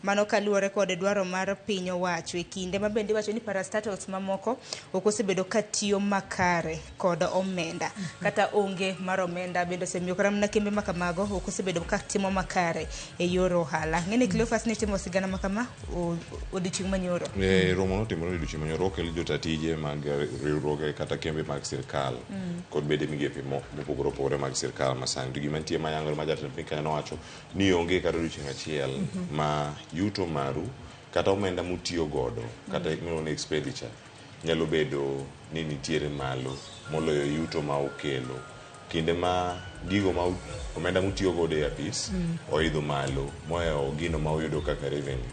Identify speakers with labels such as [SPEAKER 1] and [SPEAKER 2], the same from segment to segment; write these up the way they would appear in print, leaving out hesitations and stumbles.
[SPEAKER 1] Mano kaluwore kod dwaro mar piny owacho e kinde ma bende iwacho ni parastatals mamoko ok osebedo ka tiyo makare kod omenda. Kata onge mar omenda bende osemiyo kata mana kembe ma kamago ok osebedo ka timo makare e yor ohala. Ng'eni Cleophas ne timo sigana ma kama odiochieng' manyoro.
[SPEAKER 2] E, romo notimore odiochieng' manyoro okel jota tije mag riwruoge kata kembe mag sirkal kod bede migepe mopogore opogore mag sirkal masani. To gima nitie mayangore ma jatend piny Kenya nowacho ni onge kata odiochieng' achiel ma yuto maru kata omenda mutiyo godo kata miluongo ni expenditure nyalo bedo ni nitiere malo moloyo yuto ma ukelo. Kinde ma gigo ma omenda mutiyo godo e apis oidho malo mohewo gino ma uyudo kaka revenue,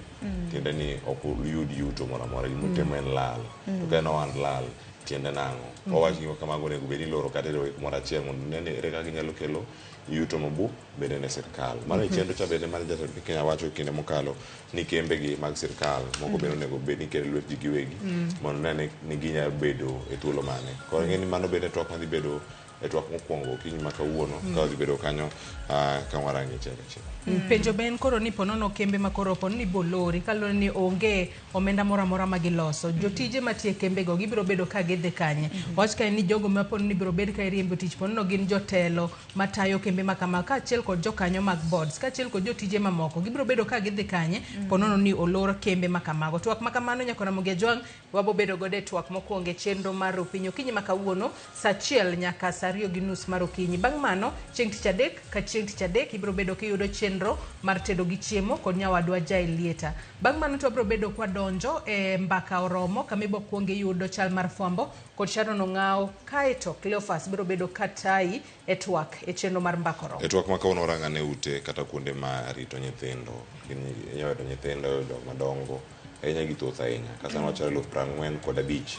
[SPEAKER 2] tiende ni ok uyud yuto moro amora, gima utimo en lal. To ka en ohand lal, tiende nang'o? Wawach gima kamago onego bed ni iloro kata iriwo kumoro achiel mondo one ni ere kaka ginyalo kelo yuto mabup bende ne sirkal. Mano e chenro cha bende mane jatend piny Kenya wacho e kinde mokalo ni kembe gi mag sirkal moko bende onego bed ni keto e lwet ji giwegi mondo ne ni ginyalo bedo e thuolo mane. Koro ing'e ni mano bende twak madhi bedo e twak mokwongo okinyi ma kawuono ka wadhi bedo kanyo ka warange achiel kachiel.
[SPEAKER 3] Penjo be en koro ni ponono kembe ma koro pono ni bolori kaluwore ni onge omenda moro amora ma giloso. Jotije matiyo e kembego gibiro bedo ka gidhi kanye? Wach kae ni jogo ma pono ni ibiro bed ka iriembo tich ponono gin jotelo matayo kembe ma kama kaachiel kod jokanyo mag boards kaachiel kod jotije mamoko gibiro bedo ka gidhi kanye ponono ni olor kembe ma kamago. Twak ma kamano nyaka Ramogi Ajwang' wabo bedo godo e twak mokwongo e chenro mar Opinyi okinyi ma kawuono saa achiel nyaka saa ariyo gi nus mar okinyi. Bang' mano chieng' tich adek ka chieng' tich adek ibiro bedo kiyudo chenro mar tedo gi chiemo kod nyawadwa Jael Lieta. Bang' mano to wabiro bedo kwadonjo e mbaka oromo kama ibo kwong iyudo chal mar fwambo kod Sharon Ong'awo kaeto Cleophas biro bedo katayi e twak e chenro mar mbaka oromo.
[SPEAKER 2] E twak ma kawuono warang ane ute kata kuonde ma rito nyithindo. Inyalo yudo nyithindo, jok madongo, ahinya gi thoth ahinya. Kata wachore 45,000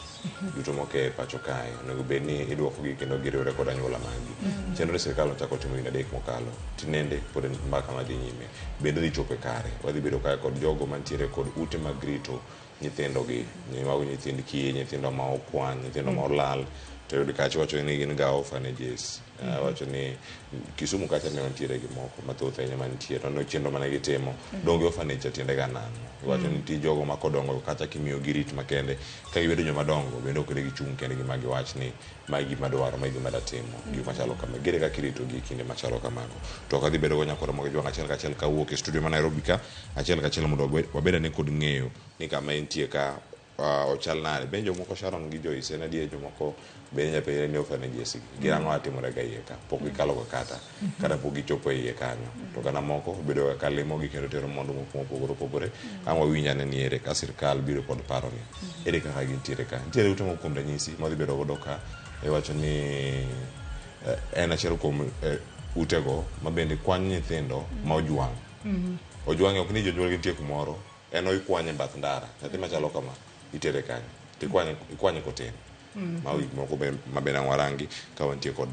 [SPEAKER 2] duto moke e pacho kae. Onego bed ni iduoko gi kendo giriwore kod anyuola maggi. Chenro ni sirkal ochako timo higni 3 mokalo. Tinende pod en mbaka madhi nyime. Bende odhi chopo e kare. Wadhi bedo kae kod jogo mantiere kod ute mag rito nyithindo gi. Mago nyithind kiye, nyithindo ma okwany, nyithindo ma olal. To yud kacha wacho ni gin ga orphanages. Wacho ni Kisumu kacha ne wantiere gi moko mathoth ahinya mantie. To no chenro mane gitimo. Donge orphanage cha tiende ga nang'o? Iwacho ni nitie jogo ma kodongo kacha kimiyo gi rit makende ka gibedo joma dongo bende ok gichung' kendgi ma giwach ni mae gima dwaro, mae gima datimo. Gik machalo kama. Gere kaka irito gi e kinde machalo kamago. To ok adhi bedo go nyakoro mogi jwang' achiel kachiel kawuok e studio ma Nairobi ka achiel kachiel mondo wabed ane kod ng'eyo ni kama entie ka ochal nade. Be jomoko Sharon gi Joyce en adier jomoko be nyalo penjore ni orphanages gi gin ang'o matimore ga iye ka pok gikalo ga kata kata pok gichopo e iye kanyo. To kata moko bedo ga ka limo gi kendo tero mwandu moko mopogore opogore. Ang' wawinj ane ni ere ka sirkal biro kod paro ni ere kaka gintiere ka. Nitiere ute moko kuom ranyisi ma wadhi bedo godo ka iwacho ni en achiel kuom utego ma bende kwanyo nyithindo ma ojwang'. Ojwang'e ok ni jonyuol nitie kumoro en oikwanye e bath ndara. Nyathi machalo kama itere kanye? To ikwanye kotin. Mago gik moko ma bende ang' warangi ka wantie kod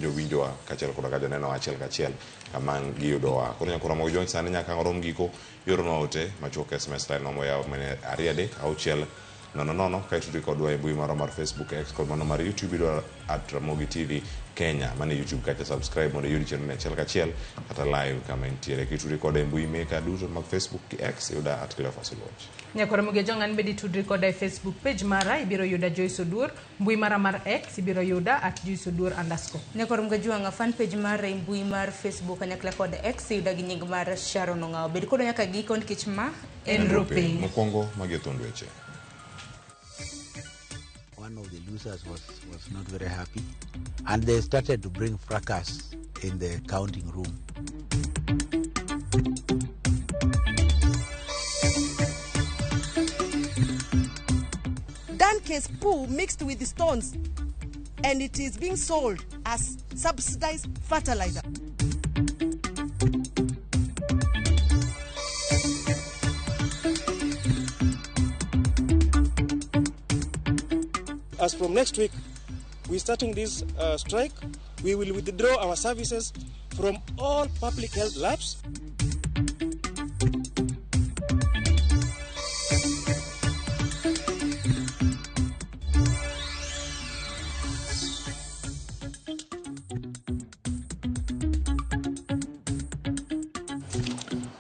[SPEAKER 2] jowinjowa kaachiel koda ka joneno achiel kachiel kama giyudowa. Koro nyakoro Ramogi Jwang' sani nyaka ang' warom giko ioronwa ote machuok SMS line namba oyaw mane 2 3 6 0 0 kaeto tudri kodwa e mbui marwa mar Facebook, X kod mano mar YouTube idwaro at Ramogi TV Kenya mane YouTube kacha subscribe mondo iyud chenro ni achiel kachiel kata live kama intiere. Kitudri koda e mbui meka duto mag Facebook gi X yuda at Cleophas Oluoch.
[SPEAKER 3] Nyakoro Ramogi Ajwang' an bende itudri koda e Facebook page mara ibiro yuda Joyce Oduor, mbui mara mar X ibiro yuda at Joyce Oduor underscore.
[SPEAKER 1] Nyakoro Ramogi Ajwang' fan page mara e mbui mar Facebook kanyakla kod X yuda gi nying mar Sharon Ong'awo. Bed kodwa nyaka giko nikech ma
[SPEAKER 3] en Rupiny.
[SPEAKER 2] Mokwongo magi e thuond weche.
[SPEAKER 4] One of the losers was not very happy, and they started to bring fracas in the counting room.
[SPEAKER 5] Donkey's poo mixed with stones, and it is being sold as subsidized fertilizer.
[SPEAKER 6] As from next week, we're starting this strike. We will withdraw our services from all public health labs.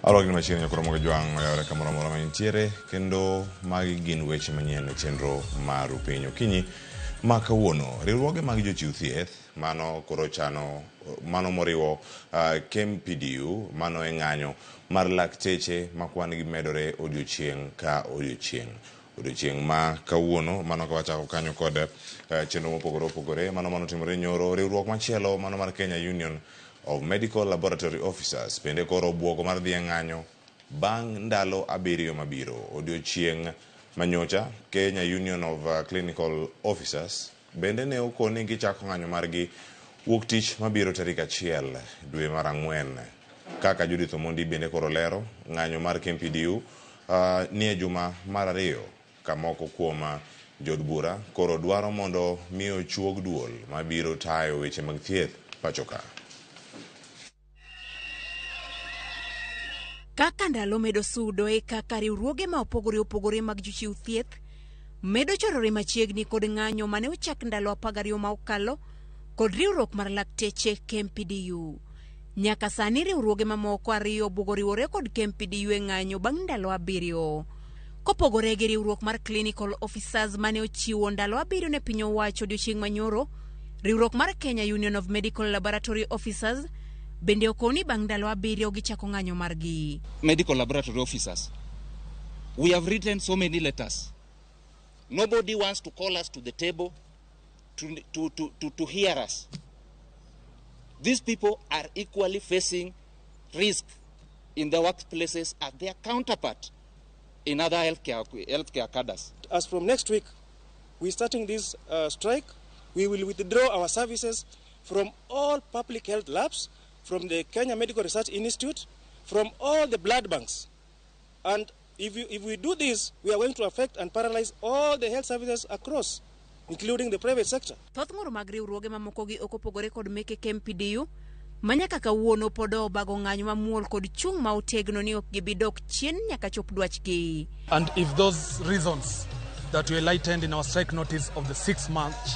[SPEAKER 2] Arwakni machiegni nyakoro mogo jwang' oyawore kamoro amora ma intiere kendo magi gin weche manyien e chenro mar Piny Okinyi ma kawuono. Riwruoge mag jochiw thieth mano koro chano mano moriwo KMPDU mano e ng'anyo mar lakteche ma kwan gi medore odiochieng' ka odiochieng'. Odiochieng' ma kawuono mano ka wachako kanyo kod chenro mopogore opogore mano manotimore nyoro. Riwruok machielo mano mar Kenya Union of Medical Laboratory Officers bende koro obwogo mar dhi e ng'anyo bang' ndalo 7 mabiro. Odiochieng' manyocha Kenya Union of Clinical Officers bende ne okoni gichako ng'anyo margi wuok tich mabiro tarik 1 dwe mar 4. Kaka Judith Omondi bende koro lero, ng'anyo mar KMPDU ni e juma mar 2 ka moko kuom jood bura koro dwaro mondo mi ochuog duol mabiro tayo weche mag thieth pacho ka.
[SPEAKER 7] Kaka ndalo medo sudo e kaka riwruoge ma opogore opogore mag jochiw thieth medo chorore machiegni kod ng'anyo mane ochak ndalo 12 ma okalo kod riwruok mar lakteche KMPDU. Nyaka sani riwruoge mamoko 2 obwogo riwore kod KMPDU e ng'anyo bang' ndalo 7. Kopogore gi riwruok mar Clinical Officers mane ochiwo ndalo 7 ne piny owacho odiochieng' manyoro, riwruok mar Kenya Union of Medical Laboratory Officers bende okoni bang' ndalo 7 gichako ng'anyo margi.
[SPEAKER 8] Medical Laboratory Officers, we have written so many letters. Nobody wants to call us to the table to hear us. These people are equally facing risk in their workplaces as their counterpart in other healthcare cadres.
[SPEAKER 6] As from next week, we're starting this strike. We will withdraw our services from all public health labs, from the Kenya Medical Research Institute, from all the blood banks. And if we do this, we are going to affect and paralyze all the health services across, including the private sector.
[SPEAKER 7] Thoth ng'ur mag riwruoge mamoko gi ok opogore kod meke KMPDU ma nyaka kawuono pod obago ng'anyo mamuol kod chung' ma otegno ni ok gibi dok chien nyaka chop dwachgi.
[SPEAKER 9] And if those reasons that we enlightened in our strike notice of the 6th March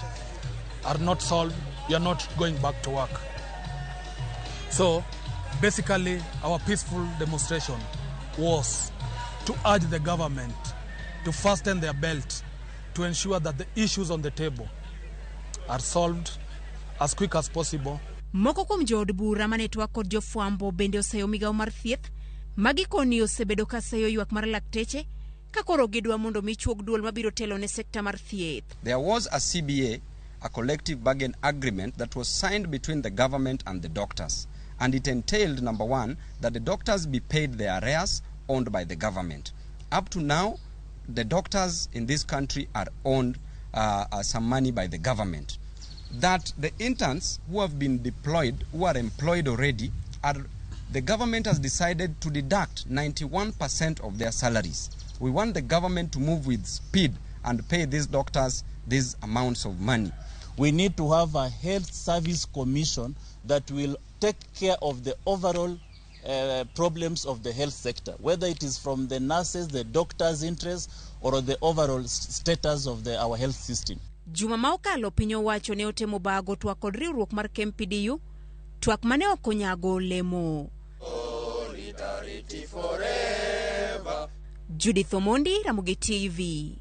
[SPEAKER 9] are not solved, we are not going back to work. So basically our peaceful demonstration was to urge the government to fasten their belt to ensure that the issues on the table are solved as quick as possible.
[SPEAKER 7] Moko kuom jood bura mane twak kod jofwambo bende oseyo migawo mar thieth magi koni osebedo ka seyo ywak mar lakteche ka koro gidwa mondo mi chuog duol mabiro telo ne sekta mar thieth.
[SPEAKER 10] There was a CBA, a collective bargain agreement that was signed between the government and the doctors, and it entailed, number one, that the doctors be paid their arrears owned by the government. Up to now, the doctors in this country are owned some money by the government. That the interns who have been deployed, who are employed already, the government has decided to deduct 91% of their salaries. We want the government to move with speed and pay these doctors these amounts of money.
[SPEAKER 11] We need to have a health service commission that will take care of the overall problems of the health sector, whether it is from the nurses, the doctors' interests, or the overall status of our health system.
[SPEAKER 7] Juma ma okalo piny owacho ne otemo bago twak kod riwruok mar KMPDU, twak mane ok onyago olemo. Judith Omondi, Ramogi TV.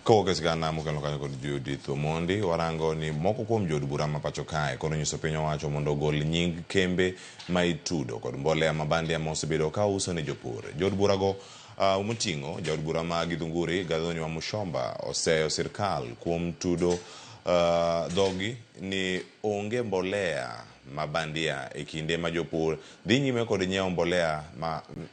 [SPEAKER 2] Kowuok e sigana mokelo kanyo kod Judith Omondi, warango ni moko kuom jood bura ma pacho kae koro nyiso piny owacho mondo ogol nying kembe ma itudo kod mbolea ma bandia ma osebedo ka uso ne jopur. Jood bura go moting'o jaod bura ma Githunguri Gathoni wa Muchomba oseyo sirkal kuom tudo dhogi ni onge mbolea ma bandia e kinde ma jopur dhi nyime kod nyiewo mbolea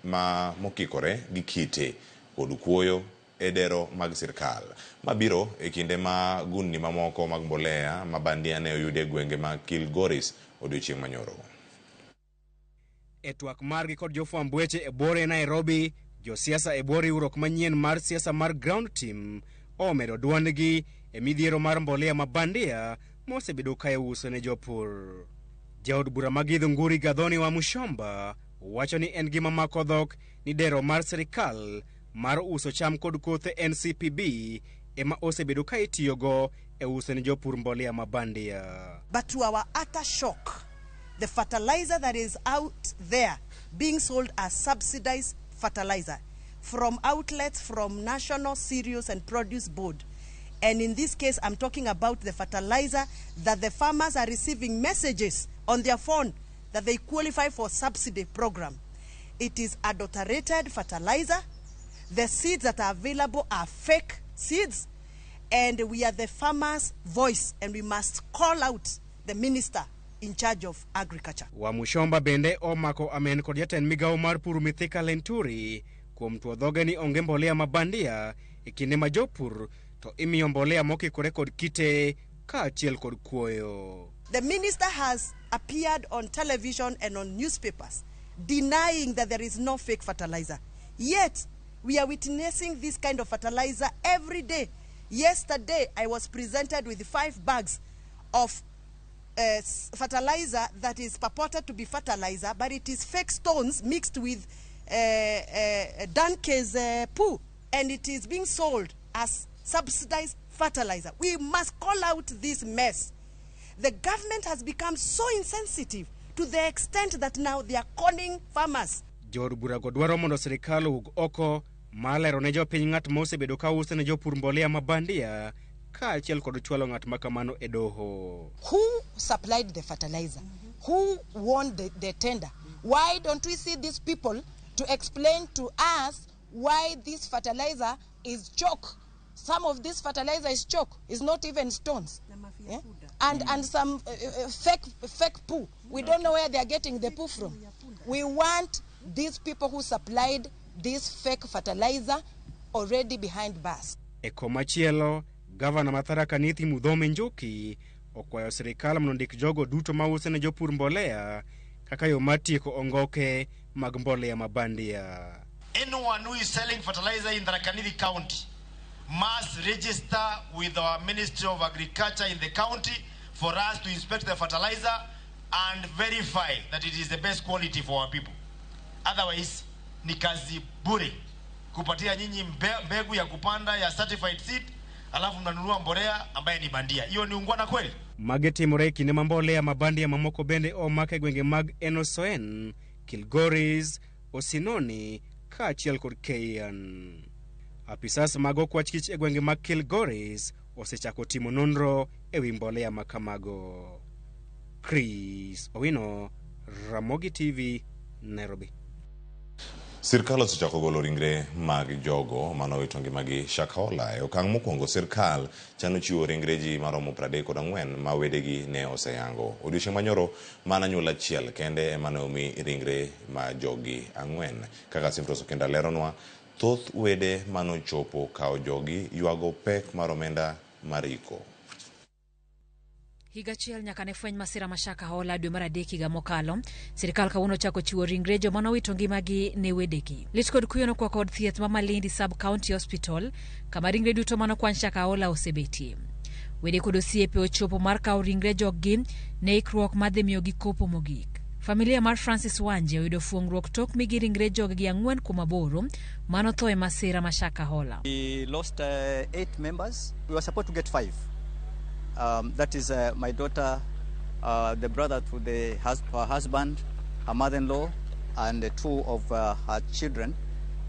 [SPEAKER 2] ma mokikore gi kite kod kuoyo e dero mag sirkal mabiro e kinde ma gundni mamoko mag mbolea ma bandia ne oyudi e gwenge mag Kilgoris odiochieng' manyoro.
[SPEAKER 12] E twak margi kod jofwamb weche e buore Nairobi, josiasa e bwo riwruok manyien mar siasa mar Ground Team omedo duondgi e midhiero mar mbolea ma bandia mosebedo ka iuso ne jopur. Jaod bura ma Githunguri Gathoni wa Muchomba wacho ni en gima mako dhok ni dero mar sirikal mar uso cham kod kothe NCPB ema osebedo ka itiyogo e uso ne jopur mbolea ma bandia.
[SPEAKER 5] But to our utter shock, the fertilizer that is out there being sold as subsidized fertilizer from outlets from National Cereals and Produce Board. And in this case, I'm talking about the fertilizer that the farmers are receiving messages on their phone that they qualify for subsidy program. It is adulterated fertilizer. The seeds that are available are fake seeds. And we are the farmers' voice, and we must call out the minister in charge of agriculture.
[SPEAKER 12] Wamuchomba bende omako amen kod jatend migawo mar pur Mithika Linturi kuom tuo dhoge ni onge mbolea mabandia e kinde ma jopur to imiyo mbolea mokikore kod kite kaachiel kod kuoyo.
[SPEAKER 5] The minister has appeared on television and on newspapers denying that there is no fake fertilizer. Yet, we are witnessing this kind of fertilizer every day. Yesterday, I was presented with 5 bags of fertilizer that is purported to be fertilizer, but it is fake stones mixed with Danke's poo, and it is being sold as subsidized fertilizer. We must call out this mess. The government has become so insensitive to the extent that now they are conning farmers.
[SPEAKER 12] Jood burago dwaro mondo sirikal owuog oko mar lero ne jopiny ng'at ma osebedo ka uso ne jopur mbolea mabandia kaachiel kod chwalo ng'at ma kamano e doho.
[SPEAKER 13] Who supplied the fertilizer? Who won the tender? Why don't we see these people to explain to us why this fertilizer is chalk? Some of this fertilizer is chalk, it's not even stones. Yeah? And some fake poo. We don't know where they are getting the poo from. We want these people who supplied this fake fertilizer already behind bars.
[SPEAKER 12] E komachielo, gavana ma Tharaka Nithi Muthomi Njuki okwayo sirikal mondo ondik jogo duto mauso ne jopur mbolea kaka yo mar tieko ongoke mag mbolea mabandia.
[SPEAKER 14] Anyone who is selling fertilizer in Tharaka Nithi County must register with our Ministry of Agriculture in the county for us to inspect the fertilizer and verify that it is the best quality for our people. Otherwise, ni kazi bure kupatia nyinyi mbegu ya kupanda ya certified seed, alafu mnanunua mbolea ambaye ni bandia. Hiyo ni ungwana kweli?
[SPEAKER 12] Mage timore e kinde ma mbolea mabandia mamoko bende omak e gwenge mag Enosoen, Kilgoris, Osinoni kaachiel kod Keian. Apisas mag okwach kich e gwenge mag Kilgoris osechako timo nonro ewi mbolea makamago. Chris Owino, Ramogi TV, Nairobi.
[SPEAKER 2] Sirkal osechako golo ringre mag jogo manowito ngimagi Shakahola. E okang' mokwongo sirkal chano chiwo ringre ji maromo 34 ma wedegi ne oseyango. Odiochieng' manyoro mana anyuola achiel kende ema ne omi ringre ma jogi 4. Kaka Sifros Okenda leronwa, thoth wede manochopo kawo jogi ywago pek mar omenda mar iko.
[SPEAKER 15] Higa achiel nyaka ne fweny masira ma Shakahola dwe mar 3 higa mokalo, sirikal kawuono ochako chiwo ringre joma nowito ngimagi ne wedegi. Lit kod kuyo nokwako od thieth ma Malindi Sub-County Hospital, kama ringre duto manokwany Shakahola osebetie. Wede kod osiepe ochopo mar kawo ringre joggi ne ikruok madhi miyogi kopo mogik. Familia mar Francis Wanje oyudo fuong'ruok tok migi ringre joggi 4 kuom 8 manotho e masira ma Shakahola.
[SPEAKER 16] We lost 8 members. We were supposed to get 5. That is my daughter, the brother to the her husband, her mother-in-law, and 2 of her children.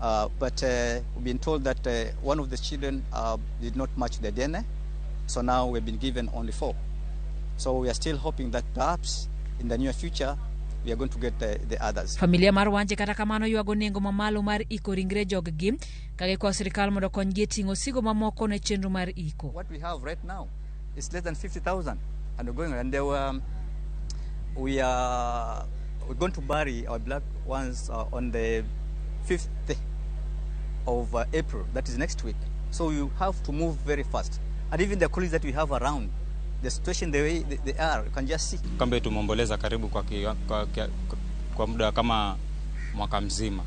[SPEAKER 16] But we've been told that one of the children did not match the DNA, so now we've been given only 4. So we are still hoping that perhaps in the near future we are going to get the others.
[SPEAKER 15] Familia mar Wanje kata kamano ywago nengo mamalo mar iko ringre joggi ka gikwayo sirikal mondo okonygi e ting'o osigo mamoko ne chenro mar iko.
[SPEAKER 16] What we have right now is less than 50,000, and we're going, and they were, we're going to bury our black ones on the 5th of April, that is next week. So you have to move very fast, and even the colleagues that we have around, the situation the way they are, you can just see.
[SPEAKER 17] Kambe tumeomboleza karibu kwa muda kama mwaka mzima,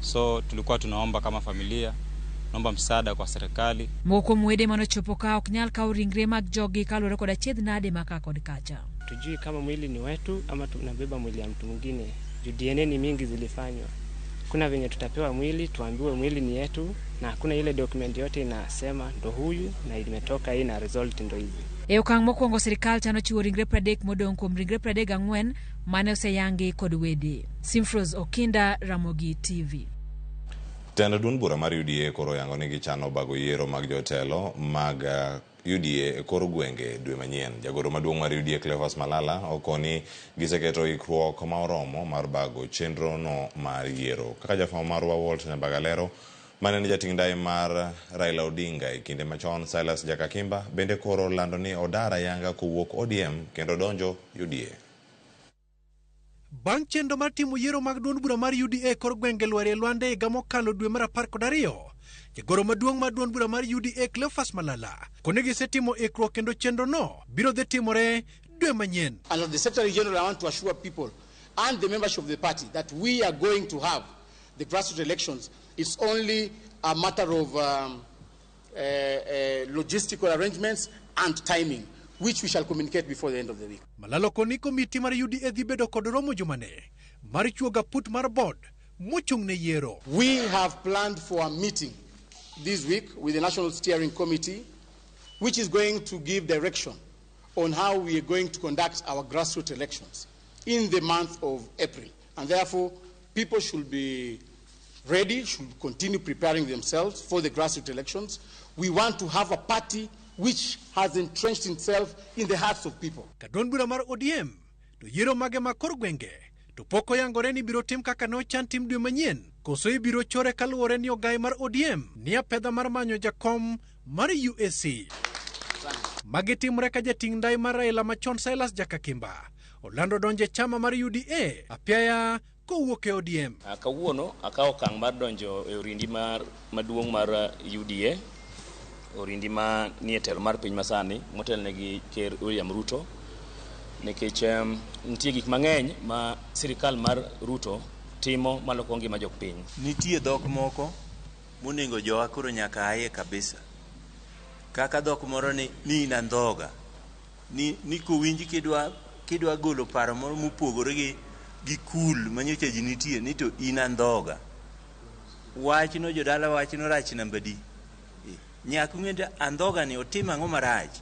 [SPEAKER 17] so tulikuwa tunaomba kama familia, naomba msaada kwa serikali.
[SPEAKER 15] Moko kuom wede manochopo ka ok nyal kawo ringre mag joggi kaluwore kod achiedh nade maka kod kacha.
[SPEAKER 18] Tujui kama mwili ni wetu ama tunabeba mwili ya mtu mwingine. Juu DNA ni mingi zilifanywa. Kuna venye tutapewa mwili, tuambiwe mwili ni yetu na hakuna ile document yote inasema ndo huyu na imetoka hii na result ndo hizi.
[SPEAKER 15] E okang' mokwongo sirikal chano chiwo ringre 30 modong' kuom ringre 34 mane oseyangi kod wede. Simfros Okinda, Ramogi TV.
[SPEAKER 2] Tend duond bura mar UDA koro oyango ni gichano bago yiero mag jotelo mag UDA e kor gwenge dwe manyien. Jagoro maduong' mar UDA Cleophas Malala okoni giseketo ikruok ma oromo mar bago chenro no mar yiero. Kaka jafwambo marwa Walter Nyambaga lero, mane en jating' ndai mar Raila Odinga e kinde machon Silas Jakakimba bende koro lando ni odar ayanga kowuok ODM kendo donjo UDA.
[SPEAKER 19] Bang' chenro mar timo yiero mag duond bura mar UDA kor gwenge Lwari e Lwande higa mokalo dwe mar 12, jagoro maduong' mar duond bura mar UDA Cleophas Malala kone gisetimo ikruok kendo chenro no biro dhi timore dwe manyien.
[SPEAKER 20] And as the Secretary General, I want to assure people and the membership of the party that we are going to have the grassroots elections. It's only a matter of logistical arrangements and timing, which we shall communicate before the end of the week.
[SPEAKER 19] Malala koni komiti mar UDA dhi bedo kod romo jumane mar chuoga put mar board mochung' ne yiero.
[SPEAKER 20] We have planned for a meeting this week with the National Steering Committee, which is going to give direction on how we are going to conduct our grassroots elections in the month of April. And therefore, people should be ready, should continue preparing themselves for the grassroots elections. We want to have a party which has entrenched itself in the hearts of people.
[SPEAKER 19] Ka duond bura mar ODM to yiero mage ma kor gwenge to pok oyangore ni biro tim kaka nochan tim dwe manyien koso ibiro chore kaluwore ni ogai mar ODM ni apedha mar manyo jakom mar UAC. Magi timore ka jating' ndai mar Raila machon Silas Jakakimba olando donjo e chama mar UDA apiaya kowuok e ODM.
[SPEAKER 8] Kawuono akawo okang' mar donjo e orindi mar maduong' mar UDA, orindi ma nie telo mar piny masani motelne gi Ker William Ruto, nikech nitie gik mang'eny ma sirikal mar Ruto timo maloko ngima jopiny.
[SPEAKER 21] Nitie dhok moko monego jowa koro nyaka aye kabisa. Kaka dhok moro ni in andhoga. Ni kowinji kidwa golo paro moro mopogore gi kul manyocha ji nitie ni to in andhoga. Wachno jodala wachno rach namba di. Nyaka ung'e ni andhoga ni otimo ang'o marach.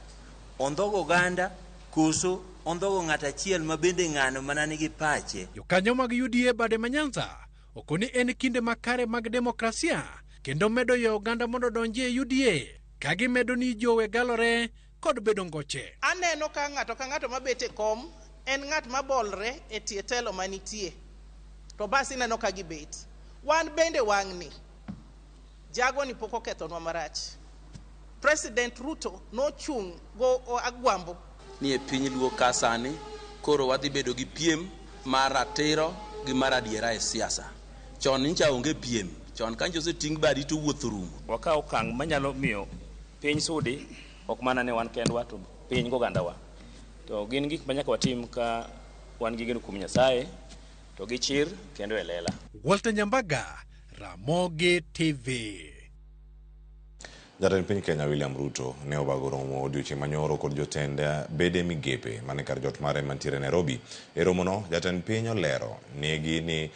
[SPEAKER 21] Ondhogo oganda koso ondhogo ng'at achiel ma bende ng'ano mana nigi pache.
[SPEAKER 19] Jokanyo mag UDA bade ma Nyanza okoni en kinde makare mag demokrasia kendo medo yo oganda mondo odonji e UDA ka gimedo ni jowe galore kod bedo ngoche.
[SPEAKER 22] Aneno ka ng'ato ka ng'ato mabet e kom en ng'at mabolre e tie telo manitie. To bas ineno ka gibet. Wan bende wang'ni jago ni pok okethonwa marach. President Ruto nochung' go agwambo.
[SPEAKER 23] Ni e piny Luo ka sani koro wadhi bedo gi piem mar ratiro gi mar adiera e siasa. Chon nyicha onge piem. Chon ka nyicha oseting' badi to wuoth orumo.
[SPEAKER 8] Wakawo okang' manyalo miyo piny sudi ok mana ne wan kendwa to piny gogandawa. To gin gik ma nyaka watim ka wan gi geno kuom Nyasaye to gi chir kendo e lela.
[SPEAKER 19] Walter Nyambaga, Ramogi TV.
[SPEAKER 2] Jatend piny Kenya William Ruto ne obago romo odiochieng' manyoro kod jotend bede migepe mane kar jot mare mantiere Nairobi. E romono, jatend piny olero negi ni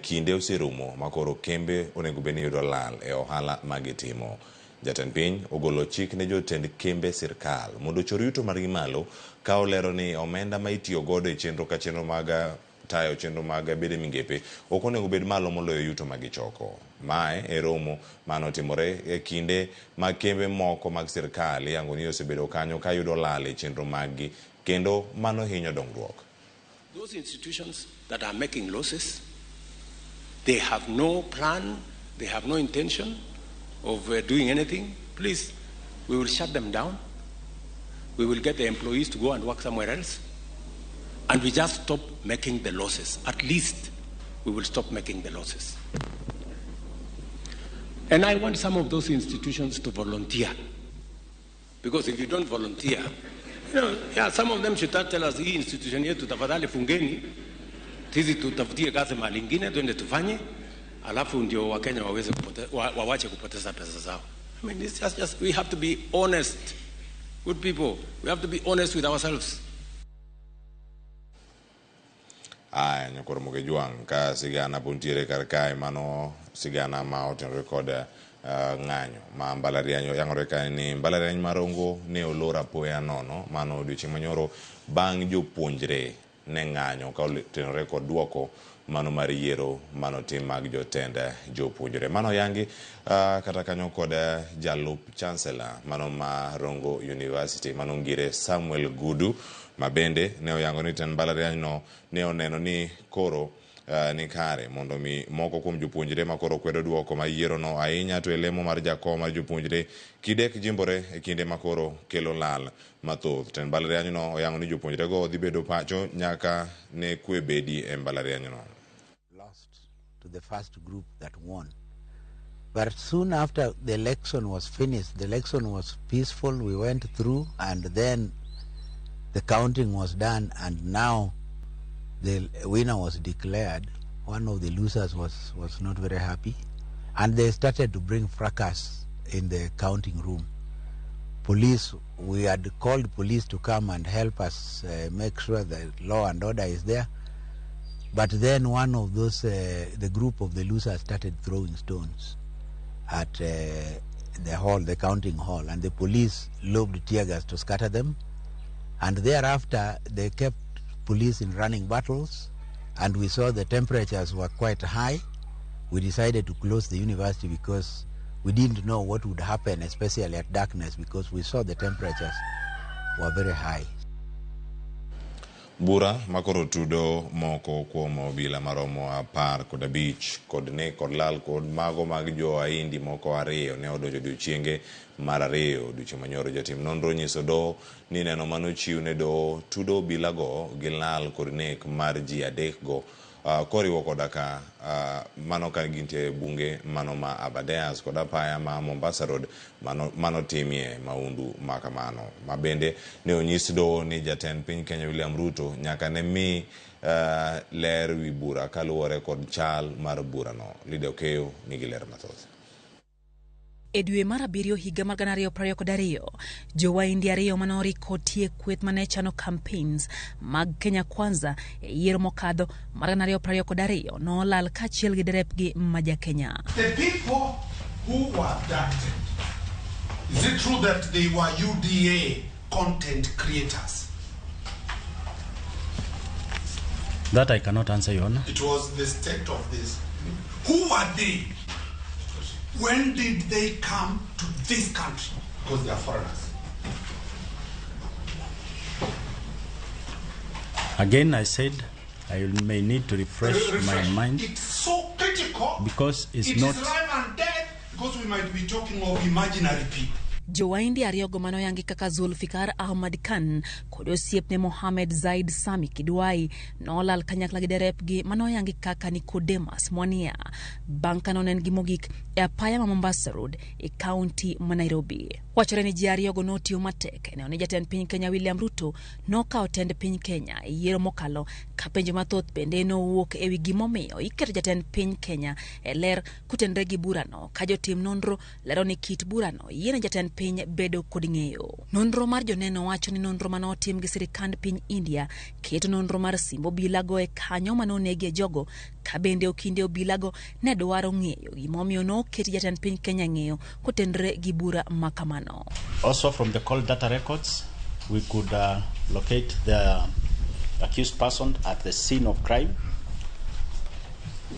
[SPEAKER 2] kinde oserumo ma koro kembe onego bed ni yudo lal e ohala magitimo. Jatend piny ogolo chik ne jotend kembe sirkal mondo ochor yuto margi malo ka olero ni omenda ma itiyo godo e chenro ka chenro mag tayo chenro mag bede migepe ok onego bed malo moloyo yuto magichoko. Mae e romo manotimore e kinde ma kembe moko mag sirkal iyango ni osebedo kanyo ka yudo lal e chenro maggi kendo mano hinyo dongruok.
[SPEAKER 24] Those institutions that are making losses, they have no plan, they have no intention of doing anything. Please, we will shut them down. We will get the employees to go and work somewhere else. And we just stop making the losses. At least we will stop making the losses. And I want some of those institutions to volunteer. Because if you don't volunteer, you know, yeah, some of them should tell us, hii institution yetu tafadhali fungeni, sisi tutafutie kazi mahali ingine, twende tufanye, alafu ndio Wakenya waweze wawache kupoteza pesa zao. I mean, it's just we have to be honest. Good people, we have to be honest with ourselves.
[SPEAKER 2] Aya, nyakoro Moge Jwang' ka sigana pontiere kar kae mano sigana ma otenore kod ng'anyo ma mbalariany oyangore ka ni mbalariany mar Rongo ne olor apoya nono mano odiochieng' manyoro bang' jopuonjre ne ng'anyo ka otenore kod duoko mano mar yiero mano tim mag jotend jopuonjre. Mano yangi kata kanyo kod jalup chancellor mano ma Rongo University mano ngire Samuel Gudu ma bende ne oyango ni tend mbalariany no ne oneno ni koro ni kare mondo mi moko kuom jopuonjre ma koro kwedo duoko ma yiero no ahinya to e lemo mar jakom mar jopuonjre Kidek Jimbore e kinde ma koro kelo lal mathoth. Tend mbalariany no oyango ni jopuonjre go dhi bedo pacho nyaka ne kwe bedi e mbalariany no.
[SPEAKER 1] Lost to the first group that won. But soon after the election was finished, the election was peaceful, we went through, and then the counting was done, and now the winner was declared. One of the losers was not very happy, and they started to bring fracas in the counting room. Police, we had called police to come and help us make sure that law and order is there. But then one of those, the group of the losers started throwing stones at the hall, the counting hall, and the police lobbed tear gas to scatter them. And thereafter, they kept police in running battles, and we saw the temperatures were quite high. We decided to close the university because we didn't know what would happen, especially at darkness, because we saw the temperatures were very high.
[SPEAKER 2] Bura makoro tudo moko kuom obila maromo 15 kod nek kod lal kod mago mag jo Ahindi moko 2 ne odonjo odiochienge mar 2 odiochieng' manyoro. Jotim nonro nyiso doho ni neno manochiw ne doho tudo obilago gi lal kod nek mar ji 3 go koriwo koda ka mano ka gintie bunge mano ma Aberdares kod apaya ma Mombasa Road mano timie maundu makamano. Ma bende ne onyis doho ni jatend piny Kenya William Ruto nyaka ne mi ler wi bura kaluwore kod chal mar burano. Lydia Okeyo nigi ler mathoth.
[SPEAKER 3] E dwe mar 7 higa mar 2022, jowaindi 2 manoriko tie kweth mane chano campaigns mag Kenya Kwanza e yiero mokadho mar 2022 nolal kaachiel gi derepgi ma ja Kenya.
[SPEAKER 4] The people who were abducted, is it true that they were UDA content creators?
[SPEAKER 6] That I cannot answer, Your Honor.
[SPEAKER 4] It was the state of this. Who were they? When did they come to this country? Because they are foreigners.
[SPEAKER 6] Again, I said I may need to refresh my mind.
[SPEAKER 4] It's so critical.
[SPEAKER 6] Because it's
[SPEAKER 4] it
[SPEAKER 6] not
[SPEAKER 4] is life and death, because we might be talking of imaginary people.
[SPEAKER 3] Jowaindi 2 go manoyangi kaka Zulfikar Ahmad Khan kod osiepne Mohamed Zaid Sami Kidwai nolal kanyakla gi derepgi manoyangi kaka Nicodemus Mwania bang' ka nonen gi mogik e apaya ma Mombasa Road e kaunti ma Nairobi. Wachore ni ji 2 go notiyo matek e neno ni jatend piny Kenya William Ruto nokawo tend piny Kenya e yiero mokalo, ka penjo mathoth bende nowuok ewi gimomiyo iketo jatend piny Kenya e ler kotenore gi burano, ka jotim nonro lero ni kit burano yiene jatend piny bedo kod ng'eyo. Nonro mar joneno wacho ni nonro manotim gi sirikand piny India keto nonro mar simb obilago e kanyo manonegie jogo, ka bende okinde obilago ne dwaro ng'eyo gimomiyo noket jatend piny Kenya ng'eyo kotenore gi bura makamano.
[SPEAKER 6] Also from the call data records, we could locate the accused person at the scene of crime,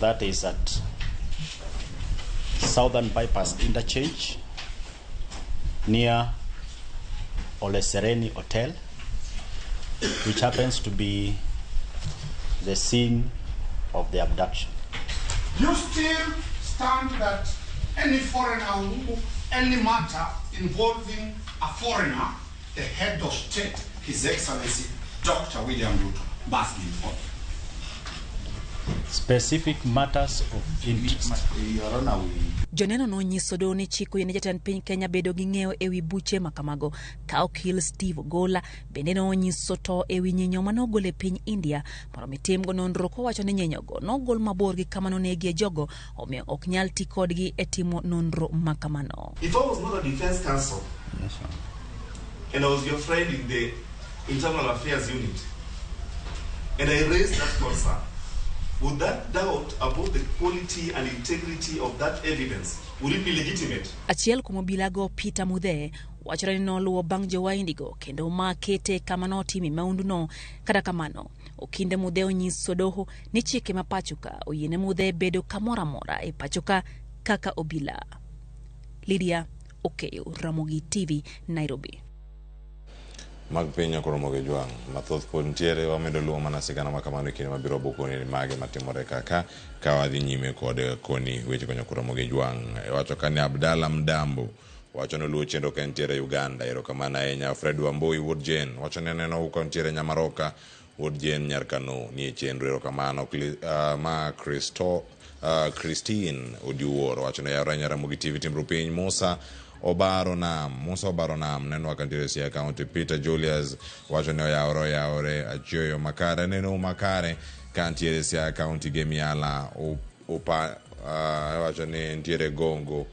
[SPEAKER 6] that is at Southern Bypass Interchange near Ole Sereni Hotel, which happens to be the scene of the abduction.
[SPEAKER 4] You still stand that any foreigner, who, any matter involving a foreigner, the head of state, His Excellency Dr. William Ruto, must be involved.
[SPEAKER 6] Specific matters of interest.
[SPEAKER 3] Joneno nonyiso doho ni chik oyiene jatend piny Kenya bedo gi ng'eyo ewi buche makamago, ka okil Steve Ogola bende nonyiso to ewi nyinyo manogol e piny India mondo mi timgo nonro, kowacho ni nyinyogo nogol mabor gi kama nonegie jogo, omiyo ok nyal ti kodgi e timo nonro makamano.
[SPEAKER 25] If I was not a defense counsel,
[SPEAKER 6] yes, sir,
[SPEAKER 25] and I was your friend in the internal affairs unit, and I raised that concern, Would that doubt about the quality and integrity of that evidence, would it be legitimate?
[SPEAKER 3] Achiel kuom obilago Peter Mudhe wachore ni noluwo bang' jowaindigo kendo makete kama notime mahunduno. Kata kamano, Okinde Mudhe onyiso doho ni chike ma pachoka oyiene Mudhe bedo kamoro amora e pachoka kaka obila. Lydia Okeyo, Ramogi TV, Nairobi.
[SPEAKER 2] Mag piny ok oromo gi jwang' mathoth pod nitiere wamedo luwo mana sigana ma kamano e kinde mabiro bokoni ni mage matimore kaka ka wadhi nyime kod koni weche konyo koromo gi jwang' wacho ka ni Abdalla Mdambo wacho ni oluwo chenro ka entiere Uganda erokamano ahinya Fred Wambui wuod Jane wacho ni aneno ka nitiere Nyamaroka wuod Jane Nyarkano nie chenro erokamano ma Kristo Christine Odiwuor wacho ni yawre ahinya Ramogi TV timru piny Musa Obaro Nam Musa Obaro Nam nenwa kantiere Siaya County Peter Julius wacho ni oyawre oyawre achieyo makare aneno makare kantiere Siaya County Gemiala upa wacho ni ntiere Gongo